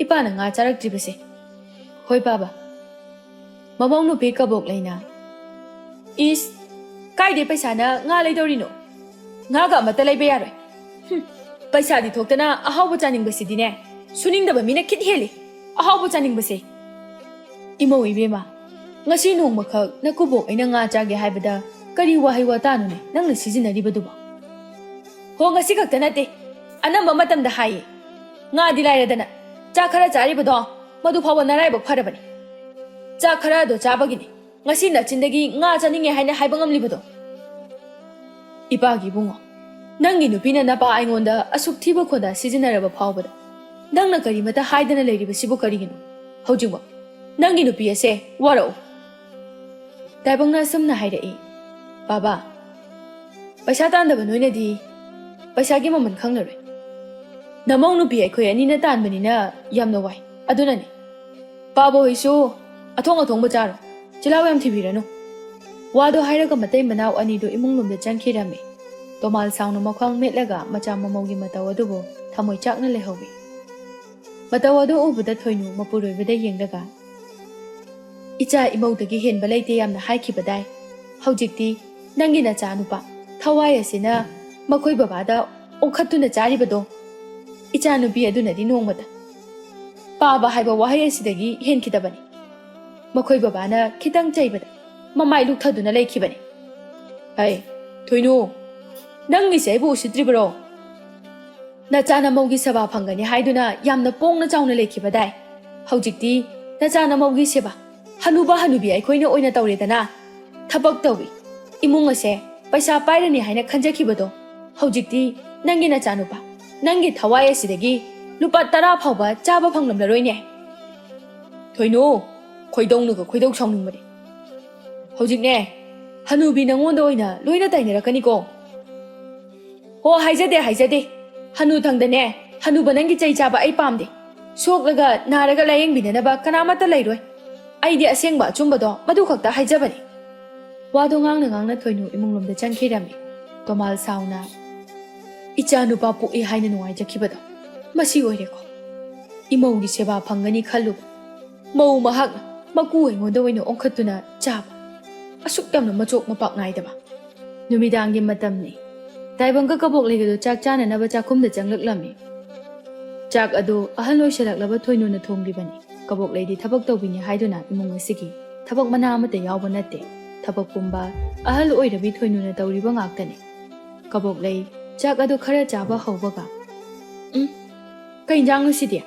ꯏꯄꯥꯅ ꯉꯥ ꯆꯥꯔꯛꯇ꯭ꯔꯤꯕꯁꯦ꯫" "ꯍꯣꯏ ꯄꯥꯕ꯫" ꯃꯃꯧ ꯅꯨꯄꯤ ꯀꯕꯣꯛꯂꯩꯅ, "ꯏꯁ, ꯀꯥꯏꯗꯩ ꯄꯩꯁꯥꯅ ꯉꯥ ꯂꯩꯗꯧꯔꯤꯅꯣ? ꯉꯥꯒ ꯑꯃꯠꯇ ꯂꯩꯕ ꯌꯥꯔꯣꯏ꯫ ꯄꯩꯁꯥꯗꯤ ꯊꯣꯛꯇꯅ ꯑꯍꯥꯎꯕ ꯆꯥꯅꯤꯡꯕꯁꯤꯗꯤꯅꯦ, ꯁꯨꯅꯤꯡꯗꯕ ꯃꯤꯅ ꯈꯤꯠ ꯍꯦꯜꯂꯤ꯫ ꯑꯍꯥꯎꯕ ꯆꯥꯅꯤꯡꯕꯁꯦ꯫ ꯏꯃꯧ ꯏꯕꯦꯝꯃ, ꯉꯁꯤ ꯅꯣꯡꯃꯈꯛ ꯅꯀꯨꯕꯣꯛ ꯑꯩꯅ ꯉꯥ ꯆꯥꯒꯦ ꯍꯥꯏꯕꯗ ꯀꯔꯤ ꯋꯥꯍꯩ ꯋꯥꯇꯥꯅꯣꯅꯦ ꯅꯪꯅ ꯁꯤꯖꯤꯟꯅꯔꯤꯕꯗꯨꯕꯣ? ꯍꯣ, ꯉꯁꯤ ꯈꯛꯇ ꯅꯠꯇꯦ, ꯑꯅꯝꯕ ꯃꯇꯝꯗ ꯍꯥꯏꯌꯦ꯫ ꯉꯥꯗꯤ ꯂꯥꯏꯔꯗꯅ, ꯆꯥꯛ ꯈꯔ ꯆꯥꯔꯤꯕꯗꯣ ꯃꯗꯨ ꯐꯥꯎꯕ ꯅꯔꯥꯏꯕꯛ ꯐꯔꯕꯅꯤ꯫ ꯆꯥꯛ ꯈꯔ ꯑꯗꯣ ꯆꯥꯕꯒꯤꯅꯤ ꯉꯁꯤ ꯅꯆꯤꯟꯗꯒꯤ ꯉꯥ ꯆꯥꯅꯤꯡꯉꯦ ꯍꯥꯏꯅ ꯍꯥꯏꯕ ꯉꯝꯂꯤꯕꯗꯣ꯫ ꯏꯄꯥꯒꯤ ꯏꯕꯨꯡꯉꯣ, ꯅꯪꯒꯤ ꯅꯨꯄꯤꯅ ꯅꯄꯥ ꯑꯩꯉꯣꯟꯗ ꯑꯁꯨꯛ ꯊꯤꯕ ꯈꯣꯟꯗꯥ ꯁꯤꯖꯤꯟꯅꯔꯕ ꯐꯥꯎꯕꯗ ꯅꯪꯅ ꯀꯔꯤꯃꯇ ꯍꯥꯏꯗꯅ ꯂꯩꯔꯤꯕꯁꯤꯕꯨ ꯀꯔꯤꯒꯤꯅꯣ? ꯍꯧꯖꯤꯛꯃꯛ ꯅꯪꯒꯤ ꯅꯨꯄꯤ ꯑꯁꯦ ꯋꯥꯔꯛꯎ꯫ ꯇꯥꯏꯕꯪꯅ ꯑꯁꯨꯝꯅ ꯍꯥꯏꯔꯛꯏ, "ꯕꯥꯕꯥ, ꯄꯩꯁꯥ ꯇꯥꯟꯗꯕ ꯅꯣꯏꯅꯗꯤ ꯄꯩꯁꯥꯒꯤ ꯃꯃꯜ ꯈꯪꯂꯔꯣꯏ꯫ ꯅꯃꯧ ꯅꯨꯄꯤ ꯑꯩꯈꯣꯏ ꯑꯅꯤꯅ ꯇꯥꯟꯕꯅꯤꯅ ꯌꯥꯝꯅ ꯋꯥꯏ꯫ ꯑꯗꯨꯅꯅꯤ꯫ ꯄꯥꯕ ꯍꯣꯏꯁꯨ ꯑꯊꯣꯡ ꯑꯊꯣꯡꯕ ꯆꯥꯔꯣ, ꯆꯤꯜꯍꯥꯎ ꯌꯥꯝ ꯊꯤꯕꯤꯔꯅꯨ"꯫ ꯋꯥꯗꯣ ꯍꯥꯏꯔꯒ ꯃꯇꯩ ꯃꯅꯥꯎ ꯑꯅꯤꯗꯨ ꯏꯃꯨꯡ ꯂꯣꯝꯗ ꯆꯪꯈꯤꯔꯝꯃꯤ꯫ ꯇꯣꯃꯥꯜ ꯁꯥꯎꯅ ꯃꯈ꯭ꯋꯥꯡ ꯃꯦꯠꯂꯒ ꯃꯆꯥ ꯃꯃꯧꯒꯤ ꯃꯇꯧ ꯑꯗꯨꯕꯨ ꯊꯃꯣꯏ ꯆꯥꯛꯅ ꯂꯩꯍꯧꯏ꯫ ꯃꯇꯧ ꯑꯗꯨ ꯎꯕꯗ ꯊꯣꯏꯅꯨ ꯃꯄꯨꯔꯣꯏꯕꯗ ꯌꯦꯡꯂꯒ, "ꯏꯆꯥ ꯏꯃꯧꯗꯒꯤ ꯍꯦꯟꯕ ꯂꯩꯇꯦ ꯌꯥꯝꯅ ꯍꯥꯏꯈꯤꯕꯗꯥꯏ꯫ ꯍꯧꯖꯤꯛꯇꯤ ꯅꯪꯒꯤ ꯅꯆꯥꯅꯨꯄꯥ ꯊꯋꯥꯏ ꯑꯁꯤꯅ ꯃꯈꯣꯏ ꯕꯕꯥꯗ ꯑꯣꯟꯈꯠꯇꯨꯅ ꯆꯥꯔꯤꯕꯗꯣ, ꯏꯆꯥꯅꯨꯄꯤ ꯑꯗꯨꯅꯗꯤ ꯅꯣꯡꯃꯇ ꯄꯥꯕ ꯍꯥꯏꯕ ꯋꯥꯍꯩ ꯑꯁꯤꯗꯒꯤ ꯍꯦꯟꯈꯤꯗꯕꯅꯤ꯫ ꯃꯈꯣꯏ ꯕꯕꯥꯅ ꯈꯤꯇꯪ ꯆꯩꯕꯗ ꯃꯃꯥꯏ ꯂꯨꯛꯊꯗꯨꯅ ꯂꯩꯈꯤꯕꯅꯤ꯫ ꯍꯩ, ꯊꯣꯏꯅꯨ, ꯅꯪꯒꯤꯁꯦ ꯑꯩꯕꯨ ꯎꯁꯤꯠꯇ꯭ꯔꯤꯕꯔꯣ? ꯅꯆꯥ ꯅꯃꯧꯒꯤ ꯁꯦꯕꯥ ꯐꯪꯒꯅꯤ ꯍꯥꯏꯗꯨꯅ ꯌꯥꯝꯅ ꯄꯣꯡꯅ ꯆꯥꯎꯅ ꯂꯩꯈꯤꯕꯗꯥꯏ꯫ ꯍꯧꯖꯤꯛꯇꯤ ꯅꯆꯥ ꯅꯃꯧꯒꯤ ꯁꯦꯕꯥ ꯍꯅꯨꯕ ꯍꯅꯨꯕꯤ ꯑꯩꯈꯣꯏꯅ ꯑꯣꯏꯅ ꯇꯧꯔꯦꯗꯅ꯫ ꯊꯕꯛ ꯇꯧꯏ, ꯏꯃꯨꯡ ꯑꯁꯦ ꯄꯩꯁꯥ ꯄꯥꯏꯔꯅꯤ ꯍꯥꯏꯅ ꯈꯟꯖꯈꯤꯕꯗꯣ, ꯍꯧꯖꯤꯛꯇꯤ ꯅꯪꯒꯤ ꯅꯆꯥꯅꯨꯄꯥ, ꯅꯪꯒꯤ ꯊꯋꯥꯏ ꯑꯁꯤꯗꯒꯤ ꯂꯨꯄꯥ ꯇꯔꯥ ꯐꯥꯎꯕ ꯆꯥꯕ ꯐꯪꯂꯝꯂꯔꯣꯏꯅꯦ꯫ ꯊꯣꯏꯅꯨ, ꯈꯣꯏꯗꯧꯅꯒ ꯈꯣꯏꯗꯧ ꯁꯥꯎꯅꯤꯡꯕꯅꯦ꯫ ꯍꯧꯖꯤꯛꯅꯦ, ꯍꯅꯨꯕꯤ ꯅꯪꯉꯣꯟꯗ ꯑꯣꯏꯅ ꯂꯣꯏꯅ ꯇꯥꯏꯅꯔꯛꯀꯅꯤꯀꯣ꯫ ꯍꯣ, ꯍꯥꯏꯖꯗꯦ, ꯍꯥꯏꯖꯗꯦ꯫ ꯍꯅꯨꯊꯪꯗꯅꯦ, ꯍꯅꯨꯕ ꯅꯪꯒꯤ ꯆꯩ ꯆꯥꯕ ꯑꯩ ꯄꯥꯝꯗꯦ꯫ ꯁꯣꯛꯂꯒ ꯅꯥꯔꯒ ꯂꯥꯌꯦꯡꯕꯤꯅꯅꯕ ꯀꯅꯥꯃꯠꯇ ꯂꯩꯔꯣꯏ꯫ ꯑꯩꯗꯤ ꯑꯁꯦꯡꯕ ꯑꯆꯨꯝꯕꯗꯣ ꯃꯗꯨ ꯈꯛꯇ ꯍꯥꯏꯖꯕꯅꯤ꯫ ꯋꯥꯗꯣ ꯉꯥꯡꯅ ꯉꯥꯡꯅ ꯊꯣꯏꯅꯨ ꯏꯃꯨꯡꯂꯣꯝꯗ ꯆꯪꯈꯤꯔꯝꯃꯤ꯫ ꯇꯣꯃꯥꯜ ꯁꯥꯎꯅ, "ꯏꯆꯥ ꯅꯨꯄꯥ ꯄꯣꯛꯏ ꯍꯥꯏꯅ ꯅꯨꯡꯉꯥꯏꯖꯈꯤꯕꯗꯣ ꯃꯁꯤ ꯑꯣꯏꯔꯦꯀꯣ꯫ ꯏꯃꯧꯒꯤ ꯁꯦꯕꯥ ꯐꯪꯒꯅꯤ ꯈꯜꯂꯨꯕ ꯃꯧ ꯃꯍꯥꯛꯅ ꯃꯀꯨ ꯑꯩꯉꯣꯟꯗ ꯑꯣꯏꯅ ꯑꯣꯟꯈꯠꯇꯨꯅ ꯆꯥꯕ꯫ ꯑꯁꯨꯛ ꯌꯥꯝꯅ ꯃꯆꯣꯛ ꯃꯄꯥꯛ ꯅꯥꯏꯗꯕ"꯫ ꯅꯨꯃꯤꯗꯥꯡꯒꯤ ꯃꯇꯝꯅꯤ꯫ ꯇꯥꯏꯕꯪꯒ ꯀꯕꯣꯛꯂꯩꯒꯗꯣ ꯆꯥꯛ ꯆꯥꯅꯅꯕ ꯆꯥꯛꯈꯨꯝꯗ ꯆꯪꯂꯛꯂꯝꯃꯤ꯫ ꯆꯥꯛ ꯑꯗꯨ ꯑꯍꯜ ꯑꯣꯏꯁꯜꯂꯛꯂꯕ ꯊꯣꯏꯅꯨꯅ ꯊꯣꯡꯂꯤꯕꯅꯤ꯫ ꯀꯕꯣꯛꯂꯩꯗꯤ ꯊꯕꯛ ꯇꯧꯕꯤꯅꯤ ꯍꯥꯏꯗꯨꯅ ꯏꯃꯨꯡ ꯑꯁꯤꯒꯤ ꯊꯕꯛ ꯃꯅꯥ ꯑꯃꯠꯇ ꯌꯥꯎꯕ ꯅꯠꯇꯦ꯫ ꯊꯕꯛ ꯄꯨꯝꯕ ꯑꯍꯜ ꯑꯣꯏꯔꯕꯤ ꯊꯣꯏꯅꯨꯅ ꯇꯧꯔꯤꯕ ꯉꯥꯛꯇꯅꯤ꯫ ꯀꯕꯣꯛꯂꯩ ꯆꯥꯛ ꯑꯗꯨ ꯈꯔ ꯆꯥꯕ ꯍꯧꯕꯒ, "ꯎꯝ, ꯀꯩ ꯏꯟꯖꯥꯡꯅꯣ ꯁꯤꯗꯤ?"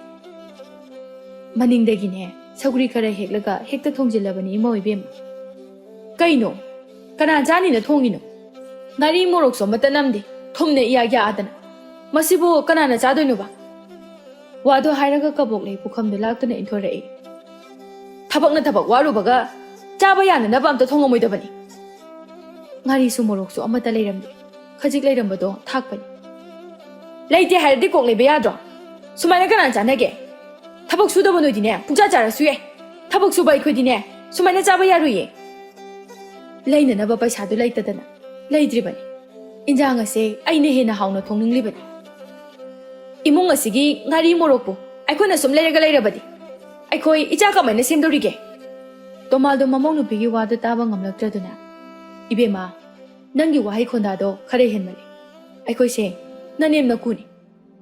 ꯃꯅꯤꯡꯗꯒꯤꯅꯦ ꯁꯧꯒ꯭ꯔꯤ ꯈꯔ ꯍꯦꯛꯂꯒ ꯍꯦꯛꯇ ꯊꯣꯡꯖꯤꯜꯂꯕꯅꯤ ꯏꯃꯧ ꯏꯕꯦꯝꯃ꯫ "ꯀꯩꯅꯣ? ꯀꯅꯥ ꯆꯥꯅꯤꯅ ꯊꯣꯡꯉꯤꯅꯣ? ꯉꯥꯔꯤ ꯃꯣꯔꯣꯛꯁꯨ ꯑꯃꯠꯇ ꯅꯝꯗꯦ, ꯊꯨꯝꯅ ꯏꯌꯥ ꯌꯥꯛꯑꯗꯅ꯫ ꯃꯁꯤꯕꯨ ꯀꯅꯥꯅ ꯆꯥꯗꯣꯏꯅꯣꯕ?" ꯋꯥꯗꯣ ꯍꯥꯏꯔꯒ ꯀꯕꯣꯛꯂꯩ ꯄꯨꯈꯝꯗꯣ ꯂꯥꯛꯇꯨꯅ ꯏꯟꯊꯣꯔꯛꯏ꯫ "ꯊꯕꯛꯅ ꯊꯕꯛ ꯋꯥꯔꯨꯕꯒ ꯆꯥꯕ ꯌꯥꯅꯅꯕ ꯑꯝꯇ ꯊꯣꯡꯉꯝꯃꯣꯏꯗꯕꯅꯤ꯫ ꯉꯥꯔꯤꯁꯨ ꯃꯣꯔꯣꯛꯁꯨ ꯑꯃꯠꯇ ꯂꯩꯔꯝꯗꯦ꯫ ꯈꯖꯤꯛ ꯂꯩꯔꯝꯕꯗꯣ ꯊꯥꯛꯄꯅꯤ꯫ ꯂꯩꯇꯦ ꯍꯥꯏꯔꯗꯤ ꯀꯣꯛ ꯂꯩꯕ ꯌꯥꯗ꯭ꯔꯣ? ꯁꯨꯃꯥꯏꯅ ꯀꯅꯥꯅ ꯆꯥꯅꯒꯦ? ꯊꯕꯛ ꯁꯨꯗꯕ ꯅꯣꯏꯗꯤꯅꯦ ꯄꯨꯡꯆꯥ ꯆꯥꯔꯁꯨ ꯌꯥꯏ꯫ ꯊꯕꯛ ꯁꯨꯕ ꯑꯩꯈꯣꯏꯗꯤꯅꯦ ꯁꯨꯃꯥꯏꯅ ꯆꯥꯕ ꯌꯥꯔꯣꯏꯌꯦ꯫ ꯂꯩꯅꯅꯕ ꯄꯩꯁꯥꯗꯨ ꯂꯩꯇꯗꯅ ꯂꯩꯗ꯭ꯔꯤꯕꯅꯤ꯫ ꯏꯟꯖꯥꯡ ꯑꯁꯦ ꯑꯩꯅ ꯍꯦꯟꯅ ꯍꯥꯎꯅ ꯊꯣꯡꯅꯤꯡꯂꯤꯕꯅꯤ꯫ ꯏꯃꯨꯡ ꯑꯁꯤꯒꯤ ꯉꯥꯔꯤ ꯃꯣꯔꯣꯛꯄꯨ ꯑꯩꯈꯣꯏꯅ ꯁꯨꯝ ꯂꯩꯔꯒ ꯂꯩꯔꯕꯗꯤ ꯑꯩꯈꯣꯏ ꯏꯆꯥ ꯀꯃꯥꯏꯅ ꯁꯦꯝꯗꯧꯔꯤꯒꯦ?" ꯇꯣꯃꯥꯜꯗꯣ ꯃꯃꯧ ꯅꯨꯄꯤꯒꯤ ꯋꯥꯗꯨ ꯇꯥꯕ ꯉꯝꯂꯛꯇ꯭ꯔꯗꯨꯅ, "ꯏꯕꯦꯝꯃ, ꯅꯪꯒꯤ ꯋꯥꯍꯩ ꯈꯣꯟꯗꯥꯗꯣ ꯈꯔ ꯍꯦꯟꯃꯜꯂꯤ꯫ ꯑꯩꯈꯣꯏꯁꯦ ꯅꯅꯦꯝ ꯅꯀꯨꯅꯤ꯫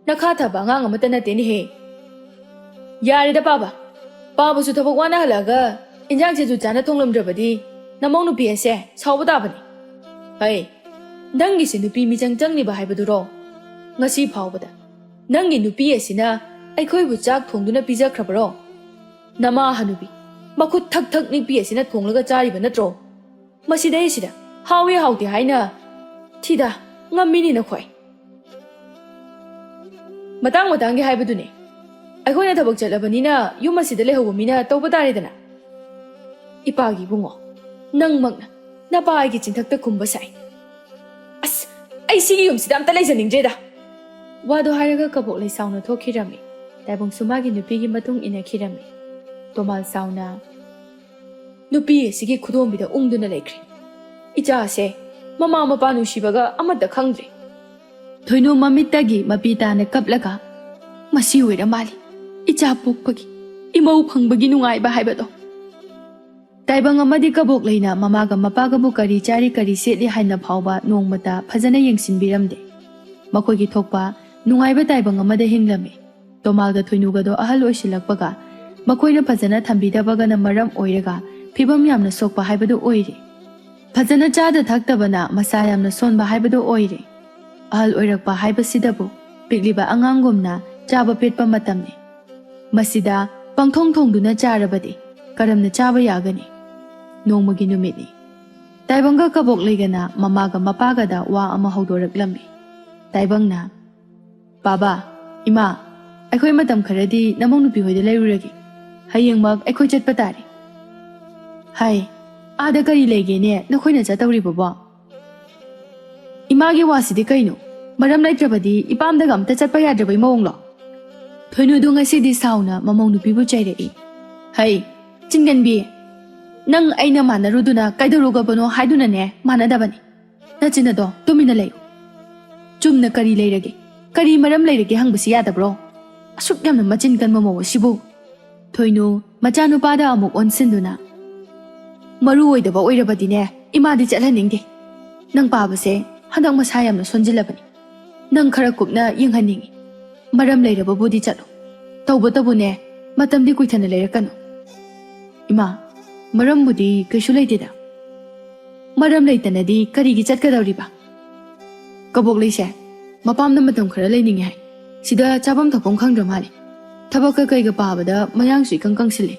ꯅꯈꯥ ꯊꯥꯕ ꯑꯉꯥꯡ ꯑꯃꯠꯇ ꯅꯠꯇꯦꯅꯦꯍꯦ꯫ ꯌꯥꯔꯦꯗ ꯄꯥꯕ꯫ ꯄꯥꯕꯁꯨ ꯊꯕꯛ ꯋꯥꯅ ꯍꯜꯂꯛꯑꯒ ꯏꯟꯖꯥꯡꯁꯦ ꯖꯨꯠ ꯆꯥꯅ ꯊꯣꯡꯂꯝꯗ꯭ꯔꯕꯗꯤ ꯅꯃꯧ ꯅꯨꯄꯤ ꯑꯁꯦ ꯁꯥꯎꯕ ꯇꯥꯕꯅꯤ꯫ ꯍꯩ, ꯅꯪꯒꯤꯁꯦ ꯅꯨꯄꯤ ꯃꯤꯆꯪ ꯆꯪꯂꯤꯕ ꯍꯥꯏꯕꯗꯨꯔꯣ? ꯉꯁꯤ ꯐꯥꯎꯕꯗ ꯅꯪꯒꯤ ꯅꯨꯄꯤ ꯑꯁꯤꯅ ꯑꯩꯈꯣꯏꯕꯨ ꯆꯥꯛ ꯊꯣꯡꯗꯨꯅ ꯄꯤꯖꯈ꯭ꯔꯕꯔꯣ? ꯅꯃꯥ ꯍꯅꯨꯕꯤ, ꯃꯈꯨꯠ ꯊꯛ ꯊꯛ ꯅꯤꯛꯄꯤ ꯑꯁꯤꯅ ꯊꯣꯡꯂꯒ ꯆꯥꯔꯤꯕ ꯅꯠꯇ꯭ꯔꯣ? ꯃꯁꯤꯗꯩꯁꯤꯗ ꯍꯥꯎꯏ ꯍꯥꯎꯇꯦ ꯍꯥꯏꯅ ꯊꯤꯗ ꯉꯝꯃꯤꯅꯤ ꯅꯈꯣꯏ꯫ ꯃꯇꯥꯡ ꯃꯇꯥꯡꯒꯤ ꯍꯥꯏꯕꯗꯨꯅꯦ꯫ ꯑꯩꯈꯣꯏꯅ ꯊꯕꯛ ꯆꯠꯂꯕꯅꯤꯅ ꯌꯨꯝ ꯑꯁꯤꯗ ꯂꯩꯍꯧꯕ ꯃꯤꯅ ꯇꯧꯕ ꯇꯥꯔꯦꯗꯅ꯫ ꯏꯄꯥꯒꯤ ꯏꯕꯨꯡꯉꯣ, ꯅꯪꯃꯛꯅ ꯅꯄꯥ ꯑꯩꯒꯤ ꯆꯤꯟꯊꯛꯇ ꯈꯨꯝꯕ ꯁꯥꯏ꯫ ꯑꯁ, ꯑꯩ ꯁꯤꯒꯤ ꯌꯨꯝꯁꯤꯗ ꯑꯝꯇ ꯂꯩꯖꯅꯤꯡꯗ꯭ꯔꯦꯗ꯫ ꯋꯥꯗꯣ ꯍꯥꯏꯔꯒ ꯀꯕꯣꯛꯂꯩ ꯁꯥꯎꯅ ꯊꯣꯛꯈꯤꯔꯝꯃꯤ꯫ ꯇꯥꯏꯕꯪꯁꯨ ꯃꯥꯒꯤ ꯅꯨꯄꯤꯒꯤ ꯃꯇꯨꯡ ꯏꯟꯅꯈꯤꯔꯝꯃꯤ꯫ ꯇꯣꯃꯥꯜ ꯁꯥꯎꯅ, ꯅꯨꯄꯤ ꯑꯁꯤꯒꯤ ꯈꯨꯗꯣꯝꯕꯤꯗ ꯎꯪꯗꯨꯅ ꯂꯩꯈ꯭ꯔꯦ꯫ ꯏꯆꯥꯁꯦ ꯃꯃꯥ ꯃꯄꯥ ꯅꯨꯡꯁꯤꯕꯒ ꯑꯃꯠꯇ ꯈꯪꯗ꯭ꯔꯦ꯫ ꯊꯣꯏꯅꯨ ꯃꯃꯤꯠꯇꯒꯤ ꯃꯄꯤ ꯇꯥꯅ ꯀꯞꯂꯒ, "ꯃꯁꯤ ꯑꯣꯏꯔ ꯃꯥꯜꯂꯤ ꯏꯆꯥ ꯄꯣꯛꯄꯒꯤ, ꯏꯃꯧ ꯐꯪꯕꯒꯤ ꯅꯨꯡꯉꯥꯏꯕ ꯍꯥꯏꯕꯗꯣ꯫ ꯇꯥꯏꯕꯪ ꯑꯃꯗꯤ ꯀꯕꯣꯛꯂꯩꯅ ꯃꯃꯥꯒ ꯃꯄꯥꯒꯕꯨ ꯀꯔꯤ ꯆꯥꯔꯤ ꯀꯔꯤ ꯁꯦꯠꯂꯤ ꯍꯥꯏꯅ ꯐꯥꯎꯕ ꯅꯣꯡꯃꯇ ꯐꯖꯅ ꯌꯦꯡꯁꯤꯟꯕꯤꯔꯝꯗꯦ꯫ ꯃꯈꯣꯏꯒꯤ ꯊꯣꯛꯄ ꯅꯨꯡꯉꯥꯏꯕ ꯇꯥꯏꯕꯪ ꯑꯃꯗ ꯍꯤꯡꯂꯝꯃꯤ꯫ ꯇꯣꯃꯥꯜꯒ ꯊꯣꯏꯅꯨꯒꯗꯣ ꯑꯍꯜ ꯑꯣꯏꯁꯤꯜꯂꯛꯄꯒ ꯃꯈꯣꯏꯅ ꯐꯖꯅ ꯊꯝꯕꯤꯗꯕꯒꯅ ꯃꯔꯝ ꯑꯣꯏꯔꯒ ꯐꯤꯕꯝ ꯌꯥꯝꯅ ꯁꯣꯛꯄ ꯍꯥꯏꯕꯗꯨ ꯑꯣꯏꯔꯦ꯫ ꯐꯖꯅ ꯆꯥꯗ ꯊꯛꯇꯕꯅ ꯃꯁꯥ ꯌꯥꯝꯅ ꯁꯣꯟꯕ ꯍꯥꯏꯕꯗꯨ ꯑꯣꯏꯔꯦ꯫ ꯑꯍꯜ ꯑꯣꯏꯔꯛꯄ ꯍꯥꯏꯕꯁꯤꯗꯕꯨ ꯄꯤꯛꯂꯤꯕ ꯑꯉꯥꯡꯒꯨꯝꯅ ꯆꯥꯕ ꯄꯦꯠꯄ ꯃꯇꯝꯅꯤ꯫ ꯃꯁꯤꯗ ꯄꯪꯊꯣꯡ ꯊꯣꯡꯗꯨꯅ ꯆꯥꯔꯕꯗꯤ ꯀꯔꯝꯅ ꯆꯥꯕ ꯌꯥꯒꯅꯤ? ꯅꯣꯡꯃꯒꯤ ꯅꯨꯃꯤꯠꯅꯤ꯫ ꯇꯥꯏꯕꯪꯒ ꯀꯕꯣꯛꯂꯩꯒꯅ ꯃꯃꯥꯒ ꯃꯄꯥꯒꯗ ꯋꯥ ꯑꯃ ꯍꯧꯗꯣꯔꯛꯂꯝꯃꯤ꯫ ꯇꯥꯏꯕꯪꯅ, "ꯕꯥꯕꯥ, ꯏꯃꯥ, ꯑꯩꯈꯣꯏ ꯃꯇꯝ ꯈꯔꯗꯤ ꯅꯃꯧ ꯅꯨꯄꯤ ꯍꯣꯏꯗ ꯂꯩꯔꯨꯔꯒꯦ꯫ ꯍꯌꯦꯡꯃꯛ ꯑꯩꯈꯣꯏ ꯆꯠꯄ ꯇꯥꯔꯦ꯫" "ꯍꯥꯏ, ꯑꯥꯗ ꯀꯔꯤ ꯂꯩꯒꯦꯅꯦ ꯅꯈꯣꯏꯅ ꯆꯠꯇꯧꯔꯤꯕꯕꯣ?" "ꯏꯃꯥꯒꯤ ꯋꯥꯁꯤꯗꯤ ꯀꯩꯅꯣ? ꯃꯔꯝ ꯂꯩꯇ꯭ꯔꯕꯗꯤ ꯏꯄꯥꯝꯗꯒ ꯑꯝꯇ ꯆꯠꯄ ꯌꯥꯗ꯭ꯔꯕꯩ ꯃꯑꯣꯡꯂꯣ?" ꯊꯣꯏꯅꯨꯗꯨ ꯉꯁꯤꯗꯤ ꯁꯥꯎꯅ ꯃꯃꯧ ꯅꯨꯄꯤꯕꯨ ꯆꯩꯔꯛꯏ꯫ "ꯍꯩ, ꯆꯤꯟꯒꯟꯕꯤ, ꯅꯪ ꯑꯩꯅ ꯃꯥꯟꯅꯔꯨꯗꯨꯅ ꯀꯩꯗꯧꯔꯨꯒꯕꯅꯣ ꯍꯥꯏꯗꯨꯅꯅꯦ ꯃꯥꯟꯅꯗꯕꯅꯤ꯫ ꯅꯆꯤꯟ ꯑꯗꯣ ꯇꯨꯃꯤꯟꯅ ꯂꯩꯌꯨ꯫ ꯆꯨꯝꯅ ꯀꯔꯤ ꯂꯩꯔꯒꯦ? ꯀꯔꯤ ꯃꯔꯝ ꯂꯩꯔꯒꯦ ꯍꯪꯕꯁꯤ ꯌꯥꯗꯕ꯭ꯔꯣ? ꯑꯁꯨꯛ ꯌꯥꯝꯅ ꯃꯆꯤꯟ ꯀꯟꯕ ꯃꯧ ꯑꯁꯤꯕꯨ?" ꯊꯣꯏꯅꯨ ꯃꯆꯥꯅꯨꯄꯥꯗ ꯑꯃꯨꯛ ꯑꯣꯟꯁꯤꯟꯗꯨꯅ, "ꯃꯔꯨ ꯑꯣꯏꯗꯕ ꯑꯣꯏꯔꯕꯗꯤꯅꯦ, ꯏꯃꯥꯗꯤ ꯆꯠꯍꯟꯅꯤꯡꯗꯦ꯫ ꯅꯪ ꯄꯥꯕꯁꯦ ꯍꯟꯗꯛ ꯃꯁꯥ ꯌꯥꯝꯅ ꯁꯣꯟꯖꯤꯜꯂꯕꯅꯤ꯫ ꯅꯪ ꯈꯔ ꯀꯨꯞꯅ ꯌꯦꯡꯍꯟꯅꯤꯡꯉꯤ꯫ ꯃꯔꯝ ꯂꯩꯔꯕꯕꯨꯗꯤ ꯆꯠꯂꯣ꯫ ꯇꯧꯕꯇꯕꯨꯅꯦ, ꯃꯇꯝꯗꯤ ꯀꯨꯏꯊꯅ ꯂꯩꯔꯛꯀꯅꯨ꯫" "ꯏꯃꯥ, ꯃꯔꯝꯕꯨꯗꯤ ꯀꯩꯁꯨ ꯂꯩꯇꯦꯗ꯫" "ꯃꯔꯝ ꯂꯩꯇꯅꯗꯤ ꯀꯔꯤꯒꯤ ꯆꯠꯀꯗꯧꯔꯤꯕ?" "ꯀꯕꯣꯛꯂꯩꯁꯦ ꯃꯄꯥꯝꯗ ꯃꯇꯝ ꯈꯔ ꯂꯩꯅꯤꯡꯉꯦ ꯍꯥꯏ꯫ ꯁꯤꯗ ꯆꯥꯐꯝ ꯊꯛꯐꯝ ꯈꯪꯗ꯭ꯔ ꯃꯥꯜꯂꯦ꯫ ꯊꯕꯛꯀ ꯀꯩꯒ ꯄꯥꯕꯗ ꯃꯌꯥꯡꯁꯨ ꯏꯀꯪ ꯀꯪꯁꯤꯜꯂꯦ꯫"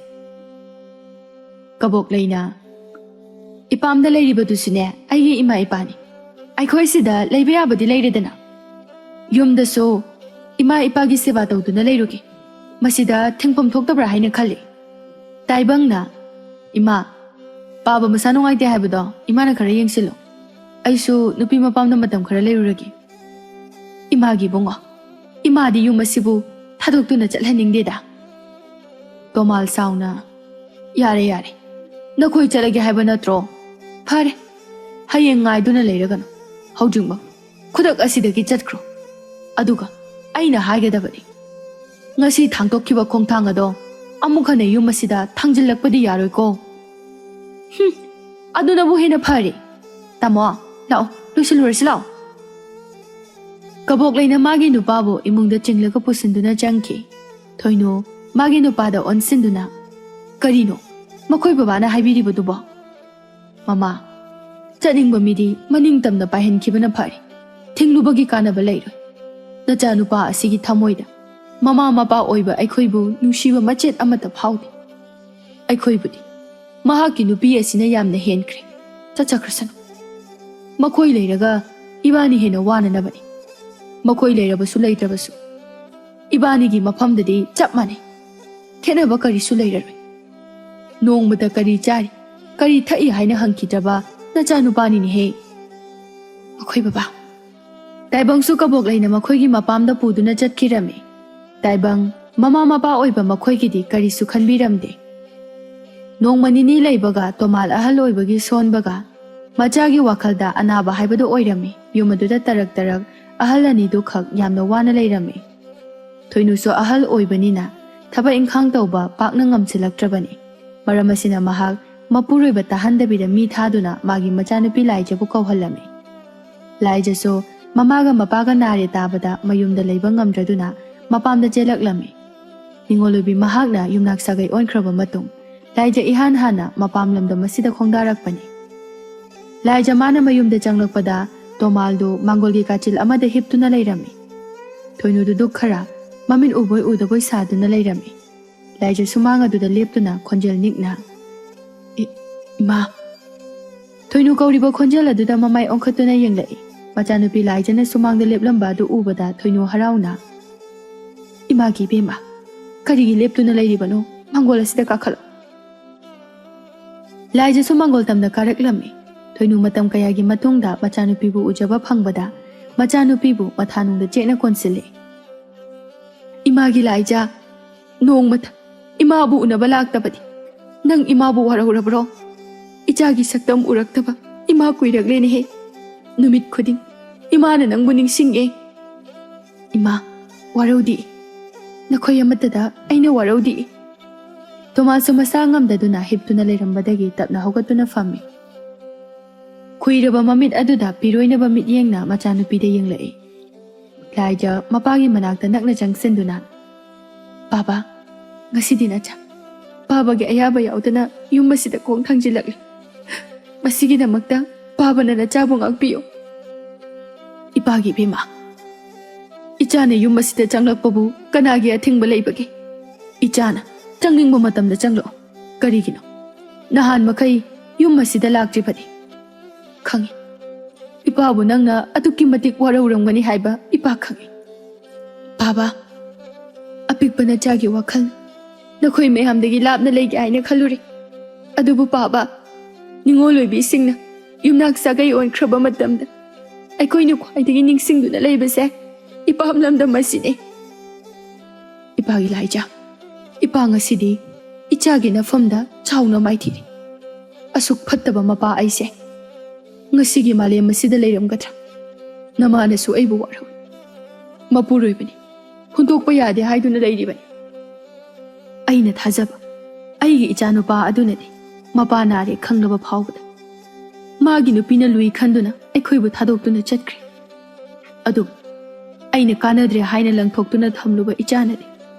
ꯀꯕꯣꯛꯂꯩꯅ, "ꯏꯄꯥꯝꯗ ꯂꯩꯔꯤꯕꯗꯨꯁꯨꯅꯦ ꯑꯩꯒꯤ ꯏꯃꯥ ꯏꯄꯥꯅꯤ꯫ ꯑꯩꯈꯣꯏ ꯁꯤꯗ ꯂꯩꯕ ꯌꯥꯕꯗꯤ ꯂꯩꯔꯦꯗꯅ꯫ ꯌꯨꯝꯗꯁꯨ ꯏꯃꯥ ꯏꯄꯥꯒꯤ ꯁꯦꯕꯥ ꯇꯧꯗꯨꯅ ꯂꯩꯔꯨꯒꯦ꯫ ꯃꯁꯤꯗ ꯊꯤꯡꯐꯝ ꯊꯣꯛꯇꯕ꯭ꯔꯥ ꯍꯥꯏꯅ ꯈꯜꯂꯤ꯫" ꯇꯥꯏꯕꯪꯅ, "ꯏꯃꯥ, ꯄꯥꯕ ꯃꯁꯥ ꯅꯨꯡꯉꯥꯏꯇꯦ ꯍꯥꯏꯕꯗꯣ ꯏꯃꯥꯅ ꯈꯔ ꯌꯦꯡꯁꯤꯜꯂꯨ꯫ ꯑꯩꯁꯨ ꯅꯨꯄꯤ ꯃꯄꯥꯝꯗ ꯃꯇꯝ ꯈꯔ ꯂꯩꯔꯨꯔꯒꯦ꯫" "ꯏꯃꯥꯒꯤ ꯏꯕꯨꯡꯉꯣ, ꯏꯃꯥꯗꯤ ꯌꯨꯝ ꯑꯁꯤꯕꯨ ꯊꯥꯗꯣꯛꯇꯨꯅ ꯆꯠꯍꯟꯅꯤꯡꯗꯦꯗ꯫" ꯇꯣꯃꯥꯜ ꯁꯥꯎꯅ, "ꯌꯥꯔꯦ, ꯌꯥꯔꯦ, ꯅꯈꯣꯏ ꯆꯠꯂꯒꯦ ꯍꯥꯏꯕ ꯅꯠꯇ꯭ꯔꯣ? ꯐꯔꯦ, ꯍꯌꯦꯡ ꯉꯥꯏꯗꯨꯅ ꯂꯩꯔꯒꯅꯨ꯫ ꯍꯧꯖꯤꯛꯃꯛ ꯈꯨꯗꯛ ꯑꯁꯤꯗꯒꯤ ꯆꯠꯈ꯭ꯔꯣ꯫ ꯑꯗꯨꯒ ꯑꯩꯅ ꯍꯥꯏꯒꯗꯕꯅꯤ, ꯉꯁꯤ ꯊꯥꯡꯗꯣꯛꯈꯤꯕ ꯈꯣꯡꯊꯥꯡ ꯑꯗꯣ ꯑꯃꯨꯛ ꯍꯟꯅ ꯌꯨꯝ ꯑꯁꯤꯗ ꯊꯥꯡꯖꯤꯜꯂꯛꯄꯗꯤ ꯌꯥꯔꯣꯏꯀꯣ꯫" ꯑꯗꯨꯅꯕꯨ ꯍꯦꯟꯅ ꯐꯔꯦ꯫ ꯇꯥꯃꯣ, ꯂꯥꯛꯑꯣ, ꯂꯣꯏꯁꯤꯜꯂꯨꯔꯁꯤ ꯂꯥꯛꯑꯣ꯫ ꯀꯕꯣꯛ ꯂꯩꯅ ꯃꯥꯒꯤ ꯅꯨꯄꯥꯕꯨ ꯏꯃꯨꯡꯗ ꯆꯤꯡꯂꯒ ꯄꯨꯁꯤꯟꯗꯨꯅ ꯆꯪꯈꯤ꯫ ꯊꯣꯏꯅꯨ ꯃꯥꯒꯤ ꯅꯨꯄꯥꯗ ꯑꯣꯟꯁꯤꯟꯗꯨꯅ, "ꯀꯔꯤꯅꯣ ꯃꯈꯣꯏ ꯕꯕꯥꯅ ꯍꯥꯏꯕꯤꯔꯤꯕꯗꯨꯕꯣ?" "ꯃꯃꯥ, ꯆꯠꯅꯤꯡꯕ ꯃꯤꯗꯤ ꯃꯅꯤꯡ ꯇꯝꯅ ꯄꯥꯏꯍꯟꯈꯤꯕꯅ ꯐꯔꯦ꯫ ꯊꯤꯡꯂꯨꯕꯒꯤ ꯀꯥꯟꯅꯕ ꯂꯩꯔꯣꯏ꯫ ꯅꯆꯥꯅꯨꯄꯥ ꯑꯁꯤꯒꯤ ꯊꯃꯣꯏꯗ ꯃꯃꯥ ꯃꯄꯥ ꯑꯣꯏꯕ ꯑꯩꯈꯣꯏꯕꯨ ꯅꯨꯡꯁꯤꯕ ꯃꯆꯦꯠ ꯑꯃꯠꯇ ꯐꯥꯎꯗꯦ꯫ ꯑꯩꯈꯣꯏꯕꯨꯗꯤ ꯃꯍꯥꯛꯀꯤ ꯅꯨꯄꯤ ꯑꯁꯤꯅ ꯌꯥꯝꯅ ꯍꯦꯟꯈ꯭ꯔꯦ꯫ ꯆꯠꯆꯈ꯭ꯔꯁꯅꯨ꯫ ꯃꯈꯣꯏ ꯂꯩꯔꯒ ꯏꯕꯥꯅꯤ ꯍꯦꯟꯅ ꯋꯥꯅꯅꯕꯅꯤ꯫ ꯃꯈꯣꯏ ꯂꯩꯔꯕꯁꯨ ꯂꯩꯇ꯭ꯔꯕꯁꯨ ꯏꯕꯥꯅꯤꯒꯤ ꯃꯐꯝꯗꯗꯤ ꯆꯞ ꯃꯥꯟꯅꯩ꯫ ꯈꯦꯠꯅꯕ ꯀꯔꯤꯁꯨ ꯂꯩꯔꯔꯣꯏ꯫ ꯅꯣꯡꯃꯇ ꯀꯔꯤ ꯆꯥꯔꯤ, ꯀꯔꯤ ꯊꯛꯏ ꯍꯥꯏꯅ ꯍꯪꯈꯤꯗ꯭ꯔꯕ ꯅꯆꯥꯅꯨꯄꯥꯅꯤꯅꯦꯍꯦ꯫ ꯃꯈꯣꯏ ꯕꯕꯥ꯫ ꯇꯥꯏꯕꯪꯁꯨ ꯀꯕꯣꯛ ꯂꯩꯅ ꯃꯈꯣꯏꯒꯤ ꯃꯄꯥꯝꯗ ꯄꯨꯗꯨꯅ ꯆꯠꯈꯤꯔꯝꯃꯤ꯫ ꯇꯥꯏꯕꯪ ꯃꯃꯥ ꯃꯄꯥ ꯑꯣꯏꯕ ꯃꯈꯣꯏꯒꯤꯗꯤ ꯀꯔꯤꯁꯨ ꯈꯟꯕꯤꯔꯝꯗꯦ꯫ ꯅꯣꯡꯃ ꯅꯤꯅꯤ ꯂꯩꯕꯒ ꯇꯣꯃꯥꯜ ꯑꯍꯜ ꯑꯣꯏꯕꯒꯤ ꯁꯣꯟꯕꯒ ꯃꯆꯥꯒꯤ ꯋꯥꯈꯜꯗ ꯑꯅꯥꯕ ꯍꯥꯏꯕꯗꯨ ꯑꯣꯏꯔꯝꯃꯤ꯫ ꯌꯨꯝ ꯑꯗꯨꯗ ꯇꯔꯛ ꯇꯔꯛ ꯑꯍꯜ ꯑꯅꯤꯗꯨ ꯈꯛ ꯌꯥꯝꯅ ꯋꯥꯅ ꯂꯩꯔꯝꯃꯤ꯫ ꯊꯣꯏꯅꯨꯁꯨ ꯑꯍꯜ ꯑꯣꯏꯕꯅꯤꯅ ꯊꯕꯛ ꯏꯪꯈꯥꯡ ꯇꯧꯕ ꯄꯥꯛꯅ ꯉꯝꯁꯤꯜꯂꯛꯇ꯭ꯔꯕꯅꯤ꯫ ꯃꯔꯝ ꯑꯁꯤꯅ ꯃꯍꯥꯛ ꯃꯄꯨꯔꯣꯏꯕ ꯇꯥꯍꯟꯗꯕꯤꯗ ꯃꯤ ꯊꯥꯗꯨꯅ ꯃꯥꯒꯤ ꯃꯆꯥꯅꯨꯄꯤ ꯂꯥꯏꯖꯕꯨ ꯀꯧꯍꯜꯂꯝꯃꯤ꯫ ꯂꯥꯏꯖꯁꯨ ꯃꯃꯥꯒ ꯃꯄꯥꯒ ꯅꯥꯔꯦ ꯇꯥꯕꯗ ꯃꯌꯨꯝꯗ ꯂꯩꯕ ꯉꯝꯗ꯭ꯔꯗꯨꯅ ꯃꯄꯥꯝꯗ ꯆꯦꯜꯂꯛꯂꯝꯃꯤ꯫ ꯅꯤꯉꯣꯜ ꯑꯣꯏꯕꯤ ꯃꯍꯥꯛꯅ ꯌꯨꯝꯅꯥꯛ ꯁꯥꯒꯩ ꯑꯣꯟꯈ꯭ꯔꯕ ꯃꯇꯨꯡ ꯂꯥꯏꯖ ꯏꯍꯥꯟ ꯍꯥꯟꯅ ꯃꯄꯥꯝ ꯂꯝꯗꯝ ꯑꯁꯤꯗ ꯈꯣꯡꯗꯥꯔꯛꯄꯅꯤ꯫ ꯂꯥꯏꯖ ꯃꯥꯅ ꯃꯌꯨꯝꯗ ꯆꯪꯂꯛꯄꯗ ꯇꯣꯃꯥꯜꯗꯨ ꯃꯥꯡꯒꯣꯜꯒꯤ ꯀꯥꯆꯤꯜ ꯑꯃꯗ ꯍꯤꯞꯇꯨꯅ ꯂꯩꯔꯝꯃꯤ꯫ ꯊꯣꯏꯅꯨꯗꯨ ꯗꯨꯛ ꯈꯔ ꯃꯃꯤꯠ ꯎꯕꯣꯏ ꯎꯗꯕꯣꯏ ꯁꯥꯗꯨꯅ ꯂꯩꯔꯝꯃꯤ꯫ ꯂꯥꯏꯖ ꯁꯨꯃꯥꯡ ꯑꯗꯨꯗ ꯂꯦꯞꯇꯨꯅ ꯈꯣꯟꯖꯦꯜ ꯅꯤꯛꯅ, "ꯏ-, ꯏꯃꯥ!" ꯊꯣꯏꯅꯨ ꯀꯧꯔꯤꯕ ꯈꯣꯟꯖꯦꯜ ꯑꯗꯨꯗ ꯃꯃꯥꯏ ꯑꯣꯟꯈꯠꯇꯨꯅ ꯌꯦꯡꯂꯛꯏ꯫ ꯃꯆꯥꯅꯨꯄꯤ ꯂꯥꯏꯖꯅ ꯁꯨꯃꯥꯡꯗ ꯂꯦꯞꯂꯝꯕ ꯑꯗꯨ ꯎꯕꯗ ꯊꯣꯏꯅꯨ ꯍꯔꯥꯎꯅ, "ꯏꯃꯥꯒꯤ ꯏꯕꯦꯝꯃ, ꯀꯔꯤꯒꯤ ꯂꯦꯞꯇꯨꯅ ꯂꯩꯔꯤꯕꯅꯣ? ꯃꯥꯡꯒꯣꯜ ꯑꯁꯤꯗ ꯀꯥꯈꯠꯂꯣ꯫" ꯂꯥꯏꯖꯁꯨ ꯃꯥꯡꯒꯣꯜ ꯇꯝꯅ ꯀꯥꯔꯛꯂꯝꯃꯤ꯫ ꯊꯣꯏꯅꯨ ꯃꯇꯝ ꯀꯌꯥꯒꯤ ꯃꯇꯨꯡꯗ ꯃꯆꯥꯅꯨꯄꯤꯕꯨ ꯎꯖꯕ ꯐꯪꯕꯗ ꯃꯆꯥꯅꯨꯄꯤꯕꯨ ꯃꯊꯥꯅꯨꯡꯗ ꯆꯦꯠꯅ ꯀꯣꯟꯁꯤꯜꯂꯤ꯫ "ꯏꯃꯥꯒꯤ ꯂꯥꯏꯖ, ꯅꯣꯡꯃꯇ ꯏꯃꯥꯕꯨ ꯎꯅꯕ ꯂꯥꯛꯇꯕꯗꯤ ꯅꯪ ꯏꯃꯥꯕꯨ ꯋꯥꯔꯧꯔꯕ꯭ꯔꯣ? ꯏꯆꯥꯒꯤ ꯁꯛꯇꯝ ꯎꯔꯛꯇꯕ ꯏꯃꯥ ꯀꯨꯏꯔꯛꯂꯦꯅꯦꯍꯦ꯫ ꯅꯨꯃꯤꯠ ꯈꯨꯗꯤꯡ ꯏꯃꯥꯅ ꯅꯪꯕꯨ ꯅꯤꯡꯁꯤꯡꯉꯦ꯫" "ꯏꯃꯥ, ꯋꯥꯔꯧꯗꯤ꯫ ꯅꯈꯣꯏ ꯑꯃꯠꯇꯗ ꯑꯩꯅ ꯋꯥꯔꯧꯗꯤ꯫" ꯇꯣꯃꯥꯁꯁꯨ ꯃꯁꯥ ꯉꯝꯗꯗꯨꯅ ꯍꯤꯞꯇꯨꯅ ꯂꯩꯔꯝꯕꯗꯒꯤ ꯇꯞꯅ ꯍꯧꯒꯠꯇꯨꯅ ꯐꯝꯃꯤ꯫ ꯈꯨꯏꯔꯕ ꯃꯃꯤꯠ ꯑꯗꯨꯗ ꯄꯤꯔꯣꯏꯅꯕ ꯃꯤꯠꯌꯦꯡꯅ ꯃꯆꯥꯅꯨꯄꯤꯗ ꯌꯦꯡꯂꯛꯏ꯫ ꯂꯥꯏꯖ ꯃꯄꯥꯒꯤ ꯃꯅꯥꯛꯇ ꯅꯛꯅ ꯆꯪꯁꯤꯟꯗꯨꯅ, "ꯕꯥꯕꯥ, ꯉꯁꯤꯗꯤ ꯅꯆꯥ ꯄꯥꯕꯒꯤ ꯑꯌꯥꯕ ꯌꯥꯎꯗꯅ ꯌꯨꯝ ꯑꯁꯤꯗ ꯈꯣꯡ ꯊꯥꯡꯖꯤꯜꯂꯛꯂꯦ꯫ ꯃꯁꯤꯒꯤꯗꯃꯛꯇ ꯄꯥꯕꯅ ꯅꯆꯥꯕꯨ ꯉꯥꯛꯄꯤꯌꯨ꯫" "ꯏꯄꯥꯒꯤ ꯏꯕꯦꯝꯃ, ꯏꯆꯥꯅ ꯌꯨꯝ ꯑꯁꯤꯗ ꯆꯪꯂꯛꯄꯕꯨ ꯀꯅꯥꯒꯤ ꯑꯊꯤꯡꯕ ꯂꯩꯕꯒꯦ? ꯏꯆꯥꯅ ꯆꯪꯅꯤꯡꯕ ꯃꯇꯝꯗ ꯆꯪꯂꯛꯑꯣ꯫ ꯀꯔꯤꯒꯤꯅꯣ ꯅꯍꯥꯟ ꯃꯈꯩ ꯌꯨꯝ ꯑꯁꯤꯗ ꯂꯥꯛꯇ꯭ꯔꯤꯕꯗꯤ? ꯈꯪꯉꯤ, ꯏꯄꯥꯕꯨ ꯅꯪꯅ ꯑꯗꯨꯛꯀꯤ ꯃꯇꯤꯛ ꯋꯥꯔꯧꯔꯝꯒꯅꯤ ꯍꯥꯏꯕ ꯏꯄꯥ ꯈꯪꯉꯤ꯫ ꯕꯥꯕꯥ, ꯑꯄꯤꯛꯄ ꯅꯆꯥꯒꯤ ꯋꯥꯈꯜ ꯅꯈꯣꯏ ꯃꯌꯥꯝꯗꯒꯤ ꯂꯥꯞꯅ ꯂꯩꯒꯦ ꯍꯥꯏꯅ ꯈꯜꯂꯨꯔꯦ꯫ ꯑꯗꯨꯕꯨ ꯄꯥꯕ, ꯅꯤꯉꯣꯜ ꯑꯣꯏꯕꯤꯁꯤꯡꯅ ꯌꯨꯝꯅꯥꯛ ꯁꯥꯒꯩ ꯑꯣꯟꯈ꯭ꯔꯕ ꯃꯇꯝꯗ ꯑꯩꯈꯣꯏꯅ ꯈ꯭ꯋꯥꯏꯗꯒꯤ ꯅꯤꯡꯁꯤꯡꯗꯨꯅ ꯂꯩꯕꯁꯦ ꯏꯄꯥꯝ ꯂꯝꯗꯝ ꯑꯁꯤꯅꯤ꯫ ꯏꯄꯥꯒꯤ ꯂꯥꯏꯖ, ꯏꯄꯥ ꯉꯁꯤꯗꯤ ꯏꯆꯥꯒꯤ ꯅꯐꯝꯗ ꯆꯥꯎꯅ ꯃꯥꯏꯊꯤꯔꯤ꯫ ꯑꯁꯨꯛ ꯐꯠꯇꯕ ꯃꯄꯥ ꯑꯩꯁꯦ ꯉꯁꯤꯒꯤ ꯃꯥꯂꯦꯝ ꯑꯁꯤꯗ ꯂꯩꯔꯝꯒꯗ꯭ꯔꯥ? ꯅꯃꯥꯅꯁꯨ ꯑꯩꯕꯨ ꯋꯥꯔꯧꯏ꯫ ꯃꯄꯨꯔꯣꯏꯕꯅꯤ, ꯍꯨꯟꯗꯣꯛꯄ ꯌꯥꯗꯦ ꯍꯥꯏꯗꯨꯅ ꯂꯩꯔꯤꯕꯅꯤ꯫ ꯑꯩꯅ ꯊꯥꯖꯕ ꯑꯩꯒꯤ ꯏꯆꯥꯅꯨꯄꯥ ꯑꯗꯨꯅꯗꯤ ꯃꯄꯥ ꯅꯥꯔꯦ ꯈꯪꯂꯕ ꯐꯥꯎꯕꯗ ꯃꯥꯒꯤ ꯅꯨꯄꯤꯅ ꯂꯨꯏ ꯈꯟꯗꯨꯅ ꯑꯩꯈꯣꯏꯕꯨ ꯊꯥꯗꯣꯛꯇꯨꯅ ꯆꯠꯈ꯭ꯔꯦ꯫ ꯑꯗꯨꯕꯨ ꯑꯩꯅ ꯀꯥꯟꯅꯗ꯭ꯔꯦ ꯍꯥꯏꯅ ꯂꯪꯊꯣꯛꯇꯨꯅ ꯊꯝꯂꯨꯕ ꯏꯆꯥꯅꯗꯤ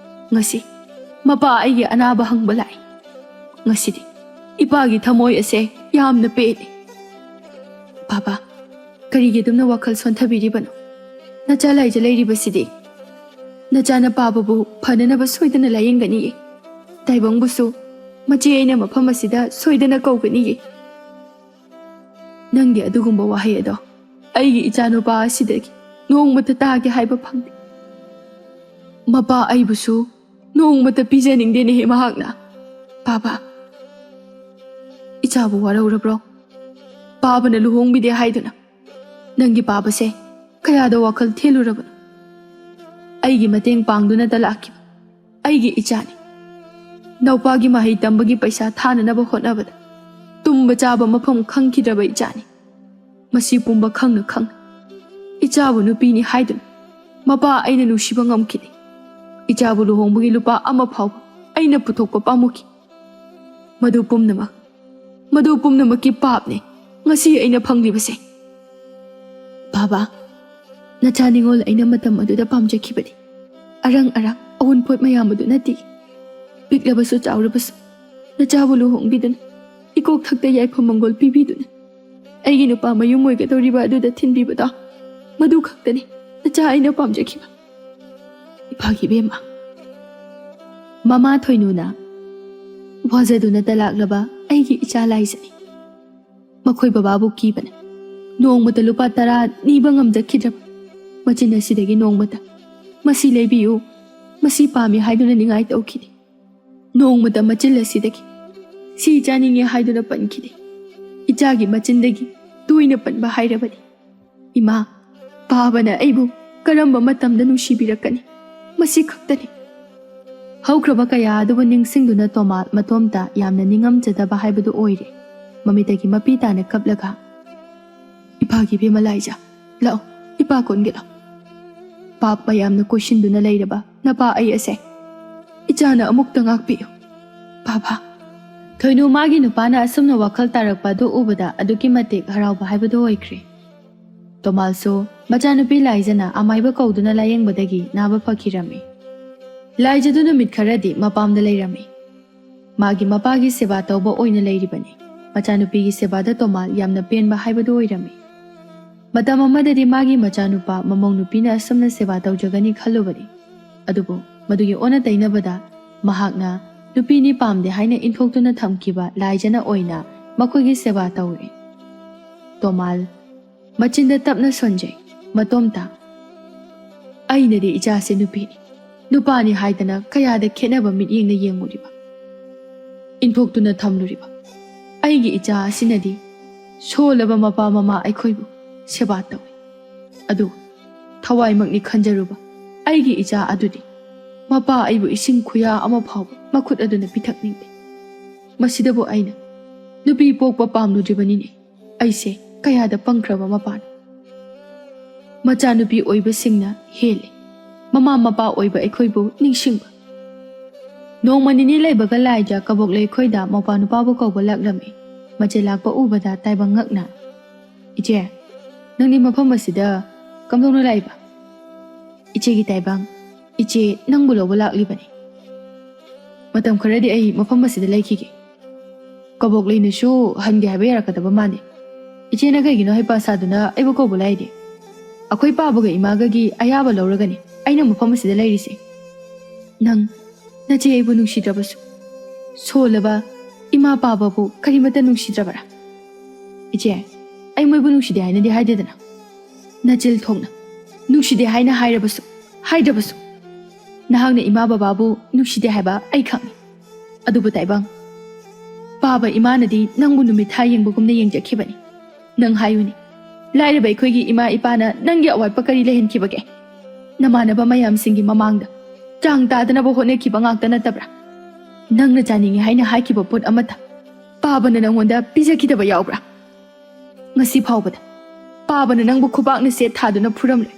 ꯉꯁꯤ ꯃꯄꯥ ꯑꯩꯒꯤ ꯑꯅꯥꯕ ꯍꯪꯕ ꯂꯥꯛꯏ꯫ ꯉꯁꯤꯗꯤ ꯏꯄꯥꯒꯤ ꯊꯃꯣꯏ ꯑꯁꯦ ꯌꯥꯝꯅ ꯄꯦꯜꯂꯤ꯫ ꯕꯥꯕꯥ, ꯀꯔꯤꯒꯤ ꯑꯗꯨꯝꯅ ꯋꯥꯈꯜ ꯁꯣꯟꯊꯕꯤꯔꯤꯕꯅꯣ? ꯅꯆꯥ ꯂꯥꯏꯖ ꯂꯩꯔꯤꯕꯁꯤꯗꯤ꯫ ꯅꯆꯥꯅ ꯄꯥꯕꯕꯨ ꯐꯅꯅꯕ ꯁꯣꯏꯗꯅ ꯂꯥꯌꯦꯡꯒꯅꯤꯌꯦ꯫ ꯇꯥꯏꯕꯪꯕꯨꯁꯨ ꯃꯆꯦ ꯑꯩꯅ ꯃꯐꯝ ꯑꯁꯤꯗ ꯁꯣꯏꯗꯅ ꯀꯧꯒꯅꯤꯌꯦ꯫ ꯅꯪꯒꯤ ꯑꯗꯨꯒꯨꯝꯕ ꯋꯥꯍꯩ ꯑꯗꯣ ꯑꯩꯒꯤ ꯏꯆꯥꯅꯨꯄꯥ ꯑꯁꯤꯗꯒꯤ ꯅꯣꯡꯃꯇ ꯇꯥꯒꯦ ꯍꯥꯏꯕ ꯐꯪꯗꯦ꯫ ꯃꯄꯥ ꯑꯩꯕꯨꯁꯨ ꯅꯣꯡꯃꯇ ꯄꯤꯖꯅꯤꯡꯗꯦꯅꯦꯍꯦ ꯃꯍꯥꯛꯅ꯫ ꯕꯥꯕꯥ, ꯏꯆꯥꯕꯨ ꯋꯥꯔꯧꯔꯕ꯭ꯔꯣ? ꯄꯥꯕꯅ ꯂꯨꯍꯣꯡꯕꯤꯗꯦ ꯍꯥꯏꯗꯨꯅ ꯅꯪꯒꯤ ꯄꯥꯕꯁꯦ ꯀꯌꯥꯗ ꯋꯥꯈꯜ ꯊꯦꯜꯂꯨꯔꯕꯅꯣ? ꯑꯩꯒꯤ ꯃꯇꯦꯡ ꯄꯥꯡꯗꯨꯅꯇ ꯂꯥꯛꯈꯤꯕ ꯑꯩꯒꯤ ꯏꯆꯥꯅꯤ꯫ ꯅꯧꯄꯥꯒꯤ ꯃꯍꯩ ꯇꯝꯕꯒꯤ ꯄꯩꯁꯥ ꯊꯥꯅꯅꯕ ꯍꯣꯠꯅꯕꯗ ꯇꯨꯝꯕ ꯆꯥꯕ ꯃꯐꯝ ꯈꯪꯈꯤꯗ꯭ꯔꯕ ꯏꯆꯥꯅꯤ꯫ ꯃꯁꯤ ꯄꯨꯝꯕ ꯈꯪꯅ ꯈꯪꯅ ꯏꯆꯥꯕꯨ ꯅꯨꯄꯤꯅꯤ ꯍꯥꯏꯗꯨꯅ ꯃꯄꯥ ꯑꯩꯅ ꯅꯨꯡꯁꯤꯕ ꯉꯝꯈꯤꯗꯦ꯫ ꯏꯆꯥꯕꯨ ꯂꯨꯍꯣꯡꯕꯒꯤ ꯂꯨꯄꯥ ꯑꯃ ꯐꯥꯎꯕ ꯑꯩꯅ ꯄꯨꯊꯣꯛꯄ ꯄꯥꯝꯃꯨꯈꯤ꯫ ꯃꯗꯨ ꯄꯨꯝꯅꯃꯛ, ꯃꯗꯨ ꯄꯨꯝꯅꯃꯛꯀꯤ ꯄꯥꯞꯅꯤ ꯉꯁꯤ ꯑꯩꯅ ꯐꯪꯂꯤꯕꯁꯦ꯫ ꯕꯥꯕꯥ, ꯅꯆꯥ ꯅꯤꯉꯣꯜ ꯑꯩꯅ ꯃꯇꯝ ꯑꯗꯨꯗ ꯄꯥꯝꯖꯈꯤꯕꯅꯤ꯫ ꯑꯔꯪ ꯑꯔꯥꯛ ꯑꯋꯨꯟꯄꯣꯠ ꯃꯌꯥꯝ ꯑꯗꯨ ꯅꯠꯇꯦ꯫ ꯄꯤꯛꯂꯕꯁꯨ ꯆꯥꯎꯔꯕꯁꯨ ꯅꯆꯥꯕꯨ ꯂꯨꯍꯣꯡꯕꯤꯗꯨꯅ, ꯏꯀꯣꯛ ꯊꯛꯇ ꯌꯥꯏꯐ ꯃꯪꯒꯣꯜ ꯄꯤꯕꯤꯗꯨꯅ, ꯑꯩꯒꯤ ꯅꯨꯄꯥ ꯃꯌꯨꯝ ꯑꯣꯏꯒꯗꯧꯔꯤꯕ ꯑꯗꯨꯗ ꯊꯤꯟꯕꯤꯕꯗꯣ, ꯃꯗꯨ ꯈꯛꯇꯅꯤ ꯅꯆꯥ ꯑꯩꯅ ꯄꯥꯝꯖꯈꯤꯕ꯫ ꯏꯄꯥꯒꯤ ꯏꯕꯦꯝꯃ, ꯃꯃꯥ ꯊꯣꯏꯅꯨꯅ ꯋꯥꯖꯗꯨꯅꯇ ꯂꯥꯛꯂꯕ ꯑꯩꯒꯤ ꯏꯆꯥ ꯂꯥꯏꯖꯅꯤ꯫ ꯃꯈꯣꯏ ꯕꯕꯥꯕꯨ ꯀꯤꯕꯅ ꯅꯣꯡꯃꯇ ꯂꯨꯄꯥ ꯇꯔꯥ ꯅꯤꯕ ꯉꯝꯖꯈꯤꯗ꯭ꯔꯕ ꯃꯆꯤꯟ ꯑꯁꯤꯗꯒꯤ ꯅꯣꯡꯃꯇ "ꯃꯁꯤ ꯂꯩꯕꯤꯌꯨ, ꯃꯁꯤ ꯄꯥꯝꯃꯤ" ꯍꯥꯏꯗꯨꯅ ꯅꯤꯡꯉꯥꯏ ꯇꯧꯈꯤꯗꯦ꯫ ꯅꯣꯡꯃꯇ ꯃꯆꯤꯟ ꯑꯁꯤꯗꯒꯤ "ꯁꯤ ꯆꯥꯅꯤꯡꯉꯦ" ꯍꯥꯏꯗꯨꯅ ꯄꯟꯈꯤꯗꯦ꯫ ꯏꯆꯥꯒꯤ ꯃꯆꯤꯟꯗꯒꯤ ꯇꯣꯏꯅ ꯄꯟꯕ ꯍꯥꯏꯔꯕꯗꯤ, "ꯏꯃꯥ, ꯄꯥꯕꯅ ꯑꯩꯕꯨ ꯀꯔꯝꯕ ꯃꯇꯝꯗ ꯅꯨꯡꯁꯤꯕꯤꯔꯛꯀꯅꯤ?" ꯃꯁꯤ ꯈꯛꯇꯅꯤ꯫ ꯍꯧꯈ꯭ꯔꯕ ꯀꯌꯥ ꯑꯗꯨꯕꯨ ꯅꯤꯡꯁꯤꯡꯗꯨꯅ ꯇꯣꯃꯥ ꯃꯇꯣꯝꯇ ꯌꯥꯝꯅ ꯅꯤꯡꯉꯝꯖꯗꯕ ꯍꯥꯏꯕꯗꯨ ꯑꯣꯏꯔꯦ꯫ ꯃꯃꯤꯠꯇꯒꯤ ꯃꯄꯤ ꯇꯥꯅ ꯀꯞꯂꯒ, "ꯏꯄꯥꯒꯤ ꯏꯕꯦꯝꯃ ꯂꯥꯏꯖ, ꯂꯥꯛꯑꯣ, ꯏꯄꯥ ꯀꯣꯟꯒꯦ ꯂꯥꯛꯑꯣ꯫ ꯄꯥꯞ ꯃꯌꯥꯝꯅ ꯀꯣꯏꯁꯤꯟꯗꯨꯅ ꯂꯩꯔꯕ ꯅꯄꯥ ꯑꯩ ꯑꯁꯦ ꯏꯆꯥꯅ ꯑꯃꯨꯛꯇ ꯉꯥꯛꯄꯤꯌꯨ, ꯕꯥꯕꯥ꯫" ꯊꯣꯏꯅꯨ ꯃꯥꯒꯤ ꯅꯨꯄꯥꯅ ꯑꯁꯨꯝꯅ ꯋꯥꯈꯜ ꯇꯥꯔꯛꯄ ꯑꯗꯨ ꯎꯕꯗ ꯑꯗꯨꯛꯀꯤ ꯃꯇꯤꯛ ꯍꯔꯥꯎꯕ ꯍꯥꯏꯕꯗꯨ ꯑꯣꯏꯈ꯭ꯔꯦ꯫ ꯇꯣꯃꯥꯜꯁꯨ ꯃꯆꯥꯅꯨꯄꯤ ꯂꯥꯏꯖꯅ ꯑꯃꯥꯏꯕ ꯀꯧꯗꯨꯅ ꯂꯥꯌꯦꯡꯕꯗꯒꯤ ꯅꯥꯕ ꯐꯈꯤꯔꯝꯃꯤ꯫ ꯂꯥꯏꯖꯗꯨ ꯅꯨꯃꯤꯠ ꯈꯔꯗꯤ ꯃꯄꯥꯝꯗ ꯂꯩꯔꯝꯃꯤ꯫ ꯃꯥꯒꯤ ꯃꯄꯥꯒꯤ ꯁꯦꯕꯥ ꯇꯧꯕ ꯑꯣꯏꯅ ꯂꯩꯔꯤꯕꯅꯤ꯫ ꯃꯆꯥꯅꯨꯄꯤꯒꯤ ꯁꯦꯕꯥꯗ ꯇꯣꯃꯥꯜ ꯌꯥꯝꯅ ꯄꯦꯟꯕ ꯍꯥꯏꯕꯗꯨ ꯑꯣꯏꯔꯝꯃꯤ꯫ ꯃꯇꯝ ꯑꯃꯗꯗꯤ ꯃꯥꯒꯤ ꯃꯆꯥꯅꯨꯄꯥ ꯃꯃꯧ ꯅꯨꯄꯤꯅ ꯑꯁꯨꯝꯅ ꯁꯦꯕꯥ ꯇꯧꯖꯒꯅꯤ ꯈꯜꯂꯨꯕꯅꯤ꯫ ꯑꯗꯨꯕꯨ ꯃꯗꯨꯒꯤ ꯑꯣꯟꯅ ꯇꯩꯅꯕꯗ ꯃꯍꯥꯛꯅ ꯅꯨꯄꯤꯅꯤ ꯄꯥꯝꯗꯦ ꯍꯥꯏꯅ ꯏꯟꯊꯣꯛꯇꯨꯅ ꯊꯝꯈꯤꯕ ꯂꯥꯏꯖꯅ ꯑꯣꯏꯅ ꯃꯈꯣꯏꯒꯤ ꯁꯦꯕꯥ ꯇꯧꯔꯤ꯫ ꯇꯣꯃꯥꯜ ꯃꯆꯤꯟꯗ ꯇꯞꯅ ꯁꯣꯟꯖꯩ꯫ ꯃꯇꯣꯝꯇ, "ꯑꯩꯅꯗꯤ ꯏꯆꯥꯁꯦ ꯅꯨꯄꯤꯅꯤ, ꯅꯨꯄꯥꯅꯤ ꯍꯥꯏꯗꯅ ꯀꯌꯥꯗ ꯈꯦꯠꯅꯕ ꯃꯤꯠꯌꯦꯡꯅ ꯌꯦꯡꯉꯨꯔꯤꯕ, ꯏꯟꯊꯣꯛꯇꯨꯅ ꯊꯝꯂꯨꯔꯤꯕ ꯑꯩꯒꯤ ꯏꯆꯥ ꯑꯁꯤꯅꯗꯤ ꯁꯣꯜꯂꯕ ꯃꯄꯥ ꯃꯃꯥ ꯑꯩꯈꯣꯏꯕꯨ ꯁꯦꯕꯥ ꯇꯧꯏ꯫ ꯑꯗꯨ ꯊꯋꯥꯏꯃꯛꯅꯤ ꯈꯟꯖꯔꯨꯕ ꯑꯩꯒꯤ ꯏꯆꯥ ꯑꯗꯨꯗꯤ ꯃꯄꯥ ꯑꯩꯕꯨ ꯏꯁꯤꯡ ꯈꯨꯌꯥ ꯑꯃ ꯐꯥꯎꯕ ꯃꯈꯨꯠ ꯑꯗꯨꯅ ꯄꯤꯊꯛꯅꯤꯡꯗꯦ꯫ ꯃꯁꯤꯗꯕꯨ ꯑꯩꯅ ꯅꯨꯄꯤ ꯄꯣꯛꯄ ꯄꯥꯝꯂꯨꯗ꯭ꯔꯤꯕꯅꯤꯅꯦ꯫ ꯑꯩꯁꯦ ꯀꯌꯥꯗ ꯄꯪꯈ꯭ꯔꯕ ꯃꯄꯥꯅꯣ!" ꯃꯆꯥꯅꯨꯄꯤ ꯑꯣꯏꯕꯁꯤꯡꯅ ꯍꯦꯜꯂꯤ ꯃꯃꯥ ꯃꯄꯥ ꯑꯣꯏꯕ ꯑꯩꯈꯣꯏꯕꯨ ꯅꯤꯡꯁꯤꯡꯕ꯫ ꯅꯣꯡꯃ ꯅꯤꯅꯤ ꯂꯩꯕꯒ ꯂꯥꯏꯖ ꯀꯕꯣꯛ ꯂꯩꯈꯣꯏꯗ ꯃꯧꯄ꯭ꯋꯥ ꯅꯨꯄꯥꯕꯨ ꯀꯧꯕ ꯂꯥꯛꯂꯝꯃꯤ꯫ ꯃꯆꯦ ꯂꯥꯛꯄ ꯎꯕꯗ ꯇꯥꯏꯕꯪ ꯉꯛꯅ, "ꯏꯆꯦ, ꯅꯪꯗꯤ ꯃꯐꯝ ꯑꯁꯤꯗ ꯀꯝꯗꯧꯅ ꯂꯥꯛꯏꯕ?" "ꯏꯆꯦꯒꯤ ꯇꯥꯏꯕꯪ, ꯏꯆꯦ ꯅꯪꯕꯨ ꯂꯧꯕ ꯂꯥꯛꯂꯤꯕꯅꯤ꯫ ꯃꯇꯝ ꯈꯔꯗꯤ ꯑꯩ ꯃꯐꯝ ꯑꯁꯤꯗ ꯂꯩꯈꯤꯒꯦ꯫ ꯀꯕꯣꯛ ꯂꯩꯅꯁꯨ ꯍꯟꯒꯦ ꯍꯥꯏꯕ ꯌꯥꯔꯛꯀꯗꯕ ꯃꯥꯟꯗꯦ꯫ ꯏꯆꯦꯅ ꯀꯩꯒꯤꯅꯣ ꯍꯩꯄꯥ ꯁꯥꯗꯨꯅ ꯑꯩꯕꯨ ꯀꯧꯕ ꯂꯥꯛꯏꯗꯤ? ꯑꯩꯈꯣꯏ ꯄꯥꯕꯒ ꯏꯃꯥꯒꯒꯤ ꯑꯌꯥꯕ ꯂꯧꯔꯒꯅꯤ ꯑꯩꯅ ꯃꯐꯝ ꯑꯁꯤꯗ ꯂꯩꯔꯤꯁꯦ꯫ ꯅꯪ, ꯅꯆꯦ ꯑꯩꯕꯨ ꯅꯨꯡꯁꯤꯗ꯭ꯔꯕꯁꯨ, ꯁꯣꯜꯂꯕ ꯏꯃꯥ ꯄꯥꯕꯕꯨ ꯀꯔꯤꯃꯠꯇ ꯅꯨꯡꯁꯤꯗ꯭ꯔꯕꯔꯥ?" "ꯏꯆꯦ, ꯑꯩ ꯃꯣꯏꯕꯨ ꯅꯨꯡꯁꯤꯗꯦ ꯍꯥꯏꯅꯗꯤ ꯍꯥꯏꯗꯦꯗꯅ꯫ ꯅꯆꯤꯜ ꯊꯣꯛꯅ ꯅꯨꯡꯁꯤꯗꯦ ꯍꯥꯏꯅ ꯍꯥꯏꯔꯕꯁꯨ, ꯍꯥꯏꯗ꯭ꯔꯕꯁꯨ, ꯅꯍꯥꯛꯅ ꯏꯃꯥ ꯕꯕꯥꯕꯨ ꯅꯨꯡꯁꯤꯗꯦ ꯍꯥꯏꯕ ꯑꯩ ꯈꯪꯏ꯫ ꯑꯗꯨꯕꯨ ꯇꯥꯏꯕꯪ, ꯄꯥꯕ ꯏꯃꯥꯅꯗꯤ ꯅꯪꯕꯨ ꯅꯨꯃꯤꯠ ꯊꯥ ꯌꯦꯡꯕꯒꯨꯝꯅ ꯌꯦꯡꯖꯈꯤꯕꯅꯤ꯫ ꯅꯪ ꯍꯥꯏꯌꯨꯅꯦ, ꯂꯥꯏꯔꯕ ꯑꯩꯈꯣꯏꯒꯤ ꯏꯃꯥ ꯏꯄꯥꯅ ꯅꯪꯒꯤ ꯑꯋꯥꯠꯄ ꯀꯔꯤ ꯂꯩꯍꯟꯈꯤꯕꯒꯦ? ꯅꯃꯥꯟꯅꯕ ꯃꯌꯥꯝꯁꯤꯡꯒꯤ ꯃꯃꯥꯡꯗ ꯆꯥꯡ ꯇꯥꯗꯅꯕ ꯍꯣꯠꯅꯈꯤꯕ ꯉꯥꯛꯇ ꯅꯠꯇꯕ꯭ꯔꯥ? ꯅꯪꯅ ꯆꯥꯅꯤꯡꯉꯤ ꯍꯥꯏꯅ ꯍꯥꯏꯈꯤꯕ ꯄꯣꯠ ꯑꯃꯠꯇ ꯄꯥꯕꯅ ꯅꯪꯉꯣꯟꯗ ꯄꯤꯖꯈꯤꯗꯕ ꯌꯥꯎꯕ꯭ꯔꯥ? ꯉꯁꯤ ꯐꯥꯎꯕꯗ ꯄꯥꯕꯅ ꯅꯪꯕꯨ ꯈꯨꯕꯥꯛꯅ ꯁꯦꯠ ꯊꯥꯗꯨꯅ ꯐꯨꯔꯝꯂꯣꯏ꯫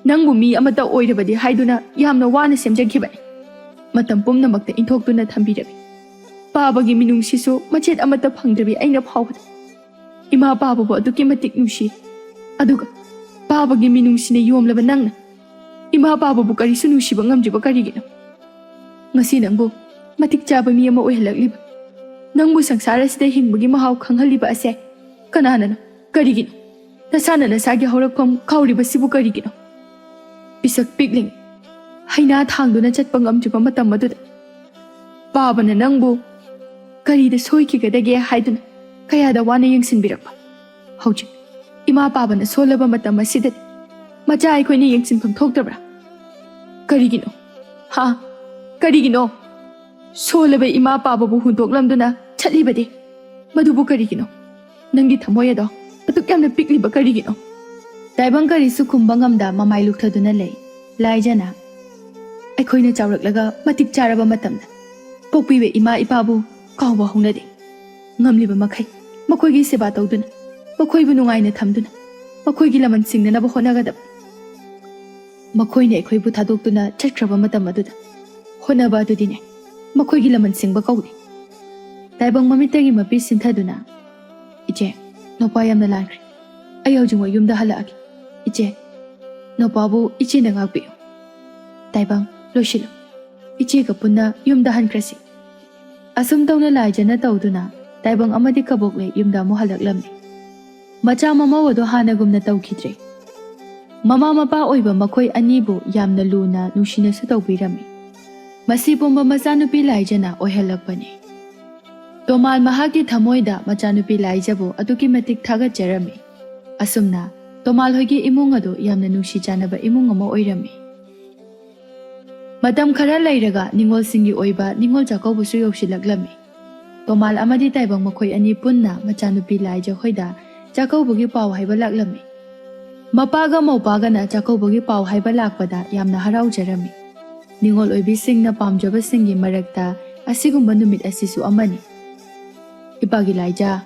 ꯅꯪꯕꯨ ꯃꯤ ꯑꯃꯠꯇ ꯑꯣꯏꯔꯕꯗꯤ ꯍꯥꯏꯗꯨꯅ ꯌꯥꯝꯅ ꯋꯥꯅ ꯁꯦꯝꯖꯈꯤꯕꯅꯤ꯫ ꯃꯇꯝ ꯄꯨꯝꯅꯃꯛꯇ ꯏꯟꯊꯣꯛꯇꯨꯅ ꯊꯝꯕꯤꯔꯕꯤ ꯄꯥꯕꯒꯤ ꯃꯤꯅꯨꯡꯁꯤꯁꯨ ꯃꯆꯦꯠ ꯑꯃꯠꯇ ꯐꯪꯗ꯭ꯔꯕꯤ ꯑꯩꯅ ꯐꯥꯎꯕꯗ꯫ ꯏꯃꯥ ꯄꯥꯕꯕꯨ ꯑꯗꯨꯛꯀꯤ ꯃꯇꯤꯛ ꯅꯨꯡꯁꯤ꯫ ꯑꯗꯨꯒ ꯄꯥꯕꯒꯤ ꯃꯤꯅꯨꯡꯁꯤꯅ ꯌꯣꯝꯂꯕ ꯅꯪꯅ ꯏꯃꯥ ꯄꯥꯕꯕꯨ ꯀꯔꯤꯁꯨ ꯅꯨꯡꯁꯤꯕ ꯉꯝꯗ꯭ꯔꯤꯕ ꯀꯔꯤꯒꯤꯅꯣ? ꯉꯁꯤ ꯅꯪꯕꯨ ꯃꯇꯤꯛ ꯆꯥꯕ ꯃꯤ ꯑꯃ ꯑꯣꯏꯍꯜꯂꯛꯂꯤꯕ, ꯅꯪꯕꯨ ꯁꯪꯁꯥꯔ ꯑꯁꯤꯗ ꯍꯤꯡꯕꯒꯤ ꯃꯍꯥꯎ ꯈꯪꯍꯜꯂꯤꯕ ꯑꯁꯦ ꯀꯅꯥꯅꯅꯣ? ꯀꯔꯤꯒꯤꯅꯣ? ꯅꯁꯥꯅ ꯅꯁꯥꯒꯤ ꯍꯧꯔꯛꯐꯝ ꯀꯥꯎꯔꯤꯕꯁꯤꯕꯨ ꯀꯔꯤꯒꯤꯅꯣ? ꯄꯤꯁꯛ ꯄꯤꯛꯂꯤꯉꯩ ꯍꯩꯅꯥ ꯊꯥꯡꯗꯨꯅ ꯆꯠꯄ ꯉꯝꯗ꯭ꯔꯤꯕ ꯃꯇꯝ ꯑꯗꯨꯗ ꯄꯥꯕꯅ ꯅꯪꯕꯨ ꯀꯔꯤꯗ ꯁꯣꯏꯈꯤꯒꯗꯒꯦ ꯍꯥꯏꯗꯨꯅ ꯀꯌꯥꯗ ꯋꯥꯅ ꯌꯦꯡꯁꯤꯟꯕꯤꯔꯛꯄ꯫ ꯍꯧꯖꯤꯛ ꯏꯃꯥ ꯄꯥꯕꯅ ꯁꯣꯜꯂꯕ ꯃꯇꯝ ꯑꯁꯤꯗꯗꯤ ꯃꯆꯥ ꯑꯩꯈꯣꯏꯅ ꯌꯦꯡꯁꯤꯟꯐꯝ ꯊꯣꯛꯇꯕ꯭ꯔꯥ? ꯀꯔꯤꯒꯤꯅꯣ? ꯍꯥ? ꯀꯔꯤꯒꯤꯅꯣ? ꯁꯣꯜꯂꯕ ꯏꯃꯥ ꯄꯥꯕꯕꯨ ꯍꯨꯟꯗꯣꯛꯂꯝꯗꯨꯅ ꯆꯠꯂꯤꯕꯗꯤ ꯃꯗꯨꯕꯨ ꯀꯔꯤꯒꯤꯅꯣ? ꯅꯪꯒꯤ ꯊꯃꯣꯏ ꯑꯗꯣ ꯑꯗꯨꯛ ꯌꯥꯝꯅ ꯄꯤꯛꯂꯤꯕ ꯀꯔꯤꯒꯤꯅꯣ? ꯇꯥꯏꯕꯪ ꯀꯔꯤꯁꯨ ꯈꯨꯝꯕ ꯉꯝꯗ ꯃꯃꯥꯏ ꯂꯨꯛꯊꯗꯨꯅ ꯂꯩ꯫ ꯂꯥꯏꯖꯅ, ꯑꯩꯈꯣꯏꯅ ꯆꯥꯎꯔꯛꯂꯒ ꯃꯇꯤꯛ ꯆꯥꯔꯕ ꯃꯇꯝꯗ ꯄꯣꯛꯄꯤꯕ ꯏꯃꯥ ꯏꯄꯥꯕꯨ ꯀꯥꯎꯕ ꯍꯧꯅꯗꯦ꯫ ꯉꯝꯂꯤꯕ ꯃꯈꯩ ꯃꯈꯣꯏꯒꯤ ꯁꯦꯕꯥ ꯇꯧꯗꯨꯅ, ꯃꯈꯣꯏꯕꯨ ꯅꯨꯡꯉꯥꯏꯅ ꯊꯝꯗꯨꯅ, ꯃꯈꯣꯏꯒꯤ ꯂꯃꯟ ꯁꯤꯡꯅꯅꯕ ꯍꯣꯠꯅꯒꯗꯕ꯫ ꯃꯈꯣꯏꯅ ꯑꯩꯈꯣꯏꯕꯨ ꯊꯥꯗꯣꯛꯇꯨꯅ ꯆꯠꯈ꯭ꯔꯕ ꯃꯇꯝ ꯑꯗꯨꯗ ꯍꯣꯠꯅꯕ ꯑꯗꯨꯗꯤꯅꯦ꯫ ꯃꯈꯣꯏꯒꯤ ꯂꯃꯟ ꯁꯤꯡꯕ ꯀꯧꯏ꯫ ꯇꯥꯏꯕꯪ ꯃꯃꯤꯠꯇꯒꯤ ꯃꯄꯤ ꯁꯤꯟꯊꯗꯨꯅ, "ꯏꯆꯦ, ꯅꯣꯄꯥ ꯌꯥꯝꯅ ꯂꯥꯟꯈ꯭ꯔꯦ꯫ ꯑꯩ ꯍꯧꯖꯤꯛꯃꯛ ꯌꯨꯝꯗ ꯍꯜꯂꯛꯑꯒꯦ꯫ ꯏꯆꯦ, ꯅꯣꯄꯥꯕꯨ ꯏꯆꯦꯅ ꯉꯥꯛꯄꯤꯌꯨ꯫ ꯇꯥꯏꯕꯪ, ꯂꯣꯏꯁꯤꯜꯂꯨ꯫ ꯏꯆꯦꯒ ꯄꯨꯟꯅ ꯌꯨꯝꯗ ꯍꯟꯈ꯭ꯔꯁꯤ꯫" ꯑꯁꯨꯝ ꯇꯧꯅ ꯂꯥꯏꯖꯅ ꯇꯧꯗꯨꯅ ꯇꯥꯏꯕꯪ ꯑꯃꯗꯤ ꯀꯕꯣꯛꯂꯩ ꯌꯨꯝꯗ ꯑꯃꯨꯛ ꯍꯜꯂꯛꯂꯝꯃꯤ꯫ ꯃꯆꯥ ꯃꯃꯧ ꯑꯗꯨ ꯍꯥꯟꯅꯒꯨꯝꯅ ꯇꯧꯈꯤꯗ꯭ꯔꯦ꯫ ꯃꯃꯥ ꯃꯄꯥ ꯑꯣꯏꯕ ꯃꯈꯣꯏ ꯑꯅꯤꯕꯨ ꯌꯥꯝꯅ ꯂꯨꯅ ꯅꯨꯡꯁꯤꯅꯁꯨ ꯇꯧꯕꯤꯔꯝꯃꯤ꯫ ꯃꯁꯤ ꯄꯨꯝꯕ ꯃꯆꯥꯅꯨꯄꯤ ꯂꯥꯏꯖꯅ ꯑꯣꯏꯍꯜꯂꯛꯄꯅꯤ꯫ ꯇꯣꯃꯥꯜ ꯃꯍꯥꯛꯀꯤ ꯊꯃꯣꯏꯗ ꯃꯆꯥꯅꯨꯄꯤ ꯂꯥꯏꯖꯕꯨ ꯑꯗꯨꯛꯀꯤ ꯃꯇꯤꯛ ꯊꯥꯒꯠꯆꯔꯝꯃꯤ꯫ ꯑꯁꯨꯝꯅ ꯇꯣꯃꯥꯜ ꯍꯣꯏꯒꯤ ꯏꯃꯨꯡ ꯑꯗꯨ ꯌꯥꯝꯅ ꯅꯨꯡꯁꯤ ꯆꯥꯟꯅꯕ ꯏꯃꯨꯡ ꯑꯃ ꯑꯣꯏꯔꯝꯃꯤ꯫ ꯃꯇꯝ ꯈꯔ ꯂꯩꯔꯒ ꯅꯤꯉꯣꯜꯁꯤꯡꯒꯤ ꯑꯣꯏꯕ ꯅꯤꯉꯣꯜ ꯆꯥꯛꯀꯧꯕꯁꯨ ꯌꯧꯁꯤꯜꯂꯛꯂꯝꯃꯤ꯫ ꯇꯣꯃꯥꯜ ꯑꯃꯗꯤ ꯇꯥꯏꯕꯪ ꯃꯈꯣꯏ ꯑꯅꯤ ꯄꯨꯟꯅ ꯃꯆꯥꯅꯨꯄꯤ ꯂꯥꯏꯖ ꯍꯣꯏꯗ ꯆꯥꯛꯀꯧꯕꯒꯤ ꯄꯥꯎ ꯍꯥꯏꯕ ꯂꯥꯛꯂꯝꯃꯤ꯫ ꯃꯄꯥꯒ ꯃꯧꯄꯥꯒꯅ ꯆꯥꯛꯀꯧꯕꯒꯤ ꯄꯥꯎ ꯍꯥꯏꯕ ꯂꯥꯛꯄꯗ ꯌꯥꯝꯅ ꯍꯔꯥꯎꯖꯔꯝꯃꯤ꯫ ꯅꯤꯉꯣꯜ ꯑꯣꯏꯕꯤꯁꯤꯡꯅ ꯄꯥꯝꯖꯕꯁꯤꯡꯒꯤ ꯃꯔꯛꯇ ꯑꯁꯤꯒꯨꯝꯕ ꯅꯨꯃꯤꯠ ꯑꯁꯤꯁꯨ ꯑꯃꯅꯤ꯫ "ꯏꯄꯥꯒꯤ ꯂꯥꯏꯖ,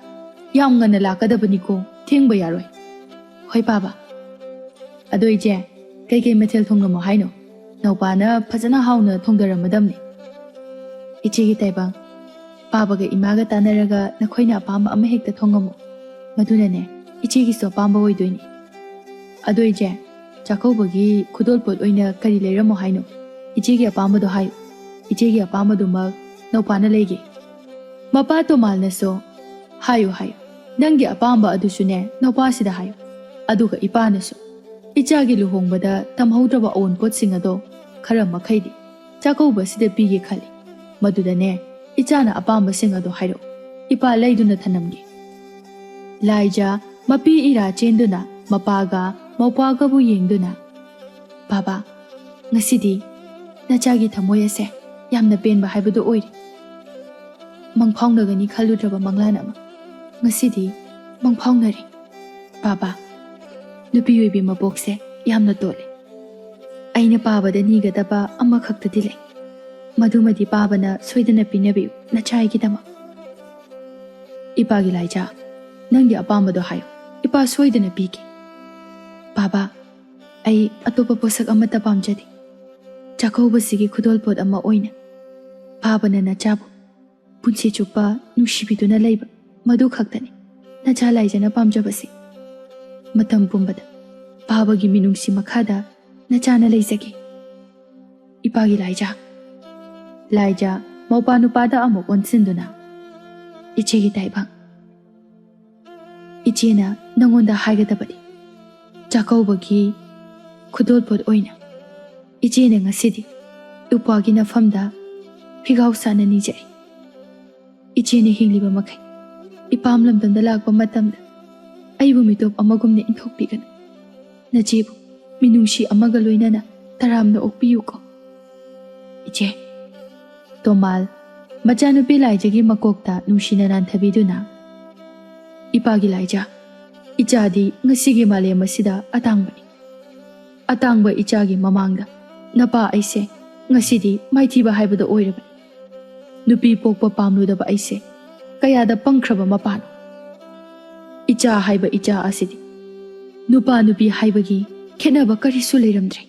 ꯌꯥꯝ ꯉꯟꯅ ꯂꯥꯛꯀꯗꯕꯅꯤꯀꯣ, ꯊꯦꯡꯕ ꯌꯥꯔꯣꯏ꯫" "ꯍꯣꯏ ꯄꯥꯕ꯫ ꯑꯗꯣ ꯏꯆꯦ, ꯀꯩꯀꯩ ꯃꯊꯦꯜ ꯊꯣꯡꯂꯝꯃꯣ ꯍꯥꯏꯅꯣ? ꯅꯧꯄꯥꯅ ꯐꯖꯅ ꯍꯥꯎꯅ ꯊꯣꯡꯗꯔꯝꯃꯗꯝꯅꯤ꯫" "ꯏꯆꯦꯒꯤ ꯇꯥꯏꯕꯪ, ꯄꯥꯕꯒ ꯏꯃꯥꯒ ꯇꯥꯟꯅꯔꯒ ꯅꯈꯣꯏꯅ ꯑꯄꯥꯝꯕ ꯑꯃ ꯍꯦꯛꯇ ꯊꯣꯡꯉꯝꯃꯨ꯫ ꯃꯗꯨꯅꯅꯦ, ꯏꯆꯦꯒꯤꯁꯨ ꯑꯄꯥꯝꯕ ꯑꯣꯏꯗꯣꯏꯅꯤ꯫ ꯑꯗꯣ ꯏꯆꯦ, ꯆꯥꯛꯀꯧꯕꯒꯤ ꯈꯨꯗꯣꯜꯄꯣꯠ ꯑꯣꯏꯅ ꯀꯔꯤ ꯂꯩꯔꯝꯃꯣ ꯍꯥꯏꯅꯣ? ꯏꯆꯦꯒꯤ ꯑꯄꯥꯝꯕꯗꯣ ꯍꯥꯏꯌꯨ꯫ ꯏꯆꯦꯒꯤ ꯑꯄꯥꯝꯕꯗꯨꯃꯛ ꯅꯧꯄꯥꯅ ꯂꯩꯒꯦ꯫" ꯃꯄꯥ ꯇꯣꯃꯥꯜꯅꯁꯨ, "ꯍꯥꯏꯌꯨ, ꯍꯥꯏꯌꯨ꯫ ꯅꯪꯒꯤ ꯑꯄꯥꯝꯕ ꯑꯗꯨꯁꯨꯅꯦ, ꯅꯧꯄꯥꯁꯤꯗ ꯍꯥꯏꯌꯨ꯫ ꯑꯗꯨꯒ ꯏꯄꯥꯅꯁꯨ, ꯏꯆꯥꯒꯤ ꯂꯨꯍꯣꯡꯕꯗ ꯇꯝꯍꯧꯗ꯭ꯔꯕ ꯑꯋꯨꯟꯄꯣꯠꯁꯤꯡ ꯑꯗꯣ ꯈꯔ ꯃꯈꯩꯗꯤ ꯆꯥꯛꯀꯧꯕꯁꯤꯗ ꯄꯤꯒꯦ ꯈꯜꯂꯤ꯫ ꯃꯗꯨꯗꯅꯦ, ꯏꯆꯥꯅ ꯑꯄꯥꯝꯕꯁꯤꯡ ꯑꯗꯣ ꯍꯥꯏꯔꯛꯎ꯫ ꯏꯄꯥ ꯂꯩꯗꯨꯅ ꯊꯅꯝꯒꯦ꯫" ꯂꯥꯏꯖ ꯃꯄꯤ ꯏꯔꯥ ꯆꯦꯟꯗꯨꯅ ꯃꯄꯥꯒ ꯃꯧꯄꯥꯒꯕꯨ ꯌꯦꯡꯗꯨꯅ, "ꯕꯥꯕꯥ, ꯉꯁꯤꯗꯤ ꯅꯆꯥꯒꯤ ꯊꯃꯣꯏ ꯑꯁꯦ ꯌꯥꯝꯅ ꯄꯦꯟꯕ ꯍꯥꯏꯕꯗꯨ ꯑꯣꯏꯔꯦ꯫ ꯃꯪꯐꯥꯎꯅꯒꯅꯤ ꯈꯜꯂꯨꯗ꯭ꯔꯕ ꯃꯪꯂꯥꯟ ꯑꯃ ꯉꯁꯤꯗꯤ ꯃꯪꯐꯥꯎꯅꯔꯦ꯫ ꯕꯥꯕꯥ, ꯅꯨꯄꯤ ꯑꯣꯏꯕꯤ ꯃꯄꯣꯛꯁꯦ ꯌꯥꯝꯅ ꯇꯣꯜꯂꯦ꯫ ꯑꯩꯅ ꯄꯥꯕꯗ ꯅꯤꯒꯗꯕ ꯑꯃꯈꯛꯇꯗꯤ ꯂꯩ꯫ ꯃꯗꯨꯃꯗꯤ ꯄꯥꯕꯅ ꯁꯣꯏꯗꯅ ꯄꯤꯅꯕꯤꯌꯨ, ꯅꯆꯥ ꯑꯩꯒꯤꯗꯃꯛ꯫" "ꯏꯄꯥꯒꯤ ꯂꯥꯏꯖ, ꯅꯪꯒꯤ ꯑꯄꯥꯝꯕꯗꯣ ꯍꯥꯏꯌꯨ, ꯏꯄꯥ ꯁꯣꯏꯗꯅ ꯄꯤꯒꯦ꯫" "ꯕꯥꯕꯥ, ꯑꯩ ꯑꯇꯣꯞꯄ ꯄꯣꯠꯁꯛ ꯑꯃꯠꯇ ꯄꯥꯝꯖꯗꯦ꯫ ꯆꯥꯛꯀꯧꯕꯁꯤꯒꯤ ꯈꯨꯗꯣꯜꯄꯣꯠ ꯑꯃ ꯑꯣꯏꯅ ꯄꯥꯕꯅ ꯅꯆꯥꯕꯨ ꯄꯨꯟꯁꯤ ꯆꯨꯞꯄ ꯅꯨꯡꯁꯤꯕꯤꯗꯨꯅ ꯂꯩꯕ, ꯃꯗꯨ ꯈꯛꯇꯅꯤ ꯅꯆꯥ ꯂꯥꯏꯖꯥꯅ ꯄꯥꯝꯖꯕꯁꯦ꯫ ꯃꯇꯝ ꯄꯨꯝꯕꯗ ꯄꯥꯕꯒꯤ ꯃꯤꯅꯨꯡꯁꯤ ꯃꯈꯥꯗ ꯅꯆꯥꯅ ꯂꯩꯖꯒꯦ꯫ ꯏꯄꯥꯒꯤ ꯂꯥꯏꯖꯥ꯫ ꯂꯥꯏꯖꯥ ꯃꯧꯄꯥ ꯅꯨꯄꯥꯗ ꯑꯃꯨꯛ ꯑꯣꯟꯁꯤꯟꯗꯨꯅ, "ꯏꯆꯦꯒꯤ ꯇꯥꯏꯕꯪ, ꯏꯆꯦꯅ ꯅꯉꯣꯟꯗ ꯍꯥꯏꯒꯗꯕꯗꯤ, ꯆꯥꯛꯀꯧꯕꯒꯤ ꯈꯨꯗꯣꯜꯄꯣꯠ ꯑꯣꯏꯅ ꯏꯆꯦꯅ ꯉꯁꯤꯗꯤ ꯎꯄꯥꯒꯤ ꯅꯐꯝꯗ ꯐꯤꯒꯥꯎ ꯁꯥꯅ ꯅꯤꯖꯩ꯫ ꯏꯆꯦꯅ ꯍꯤꯡꯂꯤꯕ ꯃꯈꯩ ꯏꯄꯥꯝ ꯂꯝꯗꯝꯗ ꯂꯥꯛꯄ ꯃꯇꯝꯗ ꯑꯩꯕꯨ ꯃꯤꯇꯣꯞ ꯑꯃꯒꯨꯝꯅ ꯏꯟꯊꯣꯛꯄꯤꯒꯅꯨ꯫ ꯅꯆꯦꯕꯨ ꯃꯤꯅꯨꯡꯁꯤ ꯑꯃꯒ ꯂꯣꯏꯅꯅ ꯇꯔꯥꯝꯅ ꯑꯣꯛꯄꯤꯌꯨꯀꯣ, ꯏꯆꯦ꯫" ꯇꯣꯃꯥꯜ ꯃꯆꯥꯅꯨꯄꯤ ꯂꯥꯏꯖꯥꯒꯤ ꯃꯀꯣꯛꯇ ꯅꯨꯡꯁꯤꯅ ꯅꯥꯟꯊꯕꯤꯗꯨꯅ, "ꯏꯄꯥꯒꯤ ꯂꯥꯏꯖꯥ, ꯏꯆꯥꯗꯤ ꯉꯁꯤꯒꯤ ꯃꯥꯂꯦꯝ ꯑꯁꯤꯗ ꯑꯇꯥꯡꯕꯅꯤ꯫ ꯑꯇꯥꯡꯕ ꯏꯆꯥꯒꯤ ꯃꯃꯥꯡꯗ ꯅꯄꯥ ꯑꯩꯁꯦ ꯉꯁꯤꯗꯤ ꯃꯥꯏꯊꯤꯕ ꯍꯥꯏꯕꯗꯣ ꯑꯣꯏꯔꯕꯅꯤ꯫ ꯅꯨꯄꯤ ꯄꯣꯛꯄ ꯄꯥꯝꯂꯨꯗꯕ ꯑꯩꯁꯦ ꯀꯌꯥꯗ ꯄꯪꯈ꯭ꯔꯕ ꯃꯄꯥꯅꯣ꯫ ꯏꯆꯥ ꯍꯥꯏꯕ ꯏꯆꯥ ꯑꯁꯤꯗꯤ ꯅꯨꯄꯥ ꯅꯨꯄꯤ ꯍꯥꯏꯕꯒꯤ ꯈꯦꯠꯅꯕ ꯀꯔꯤꯁꯨ ꯂꯩꯔꯝꯗ꯭ꯔꯦ꯫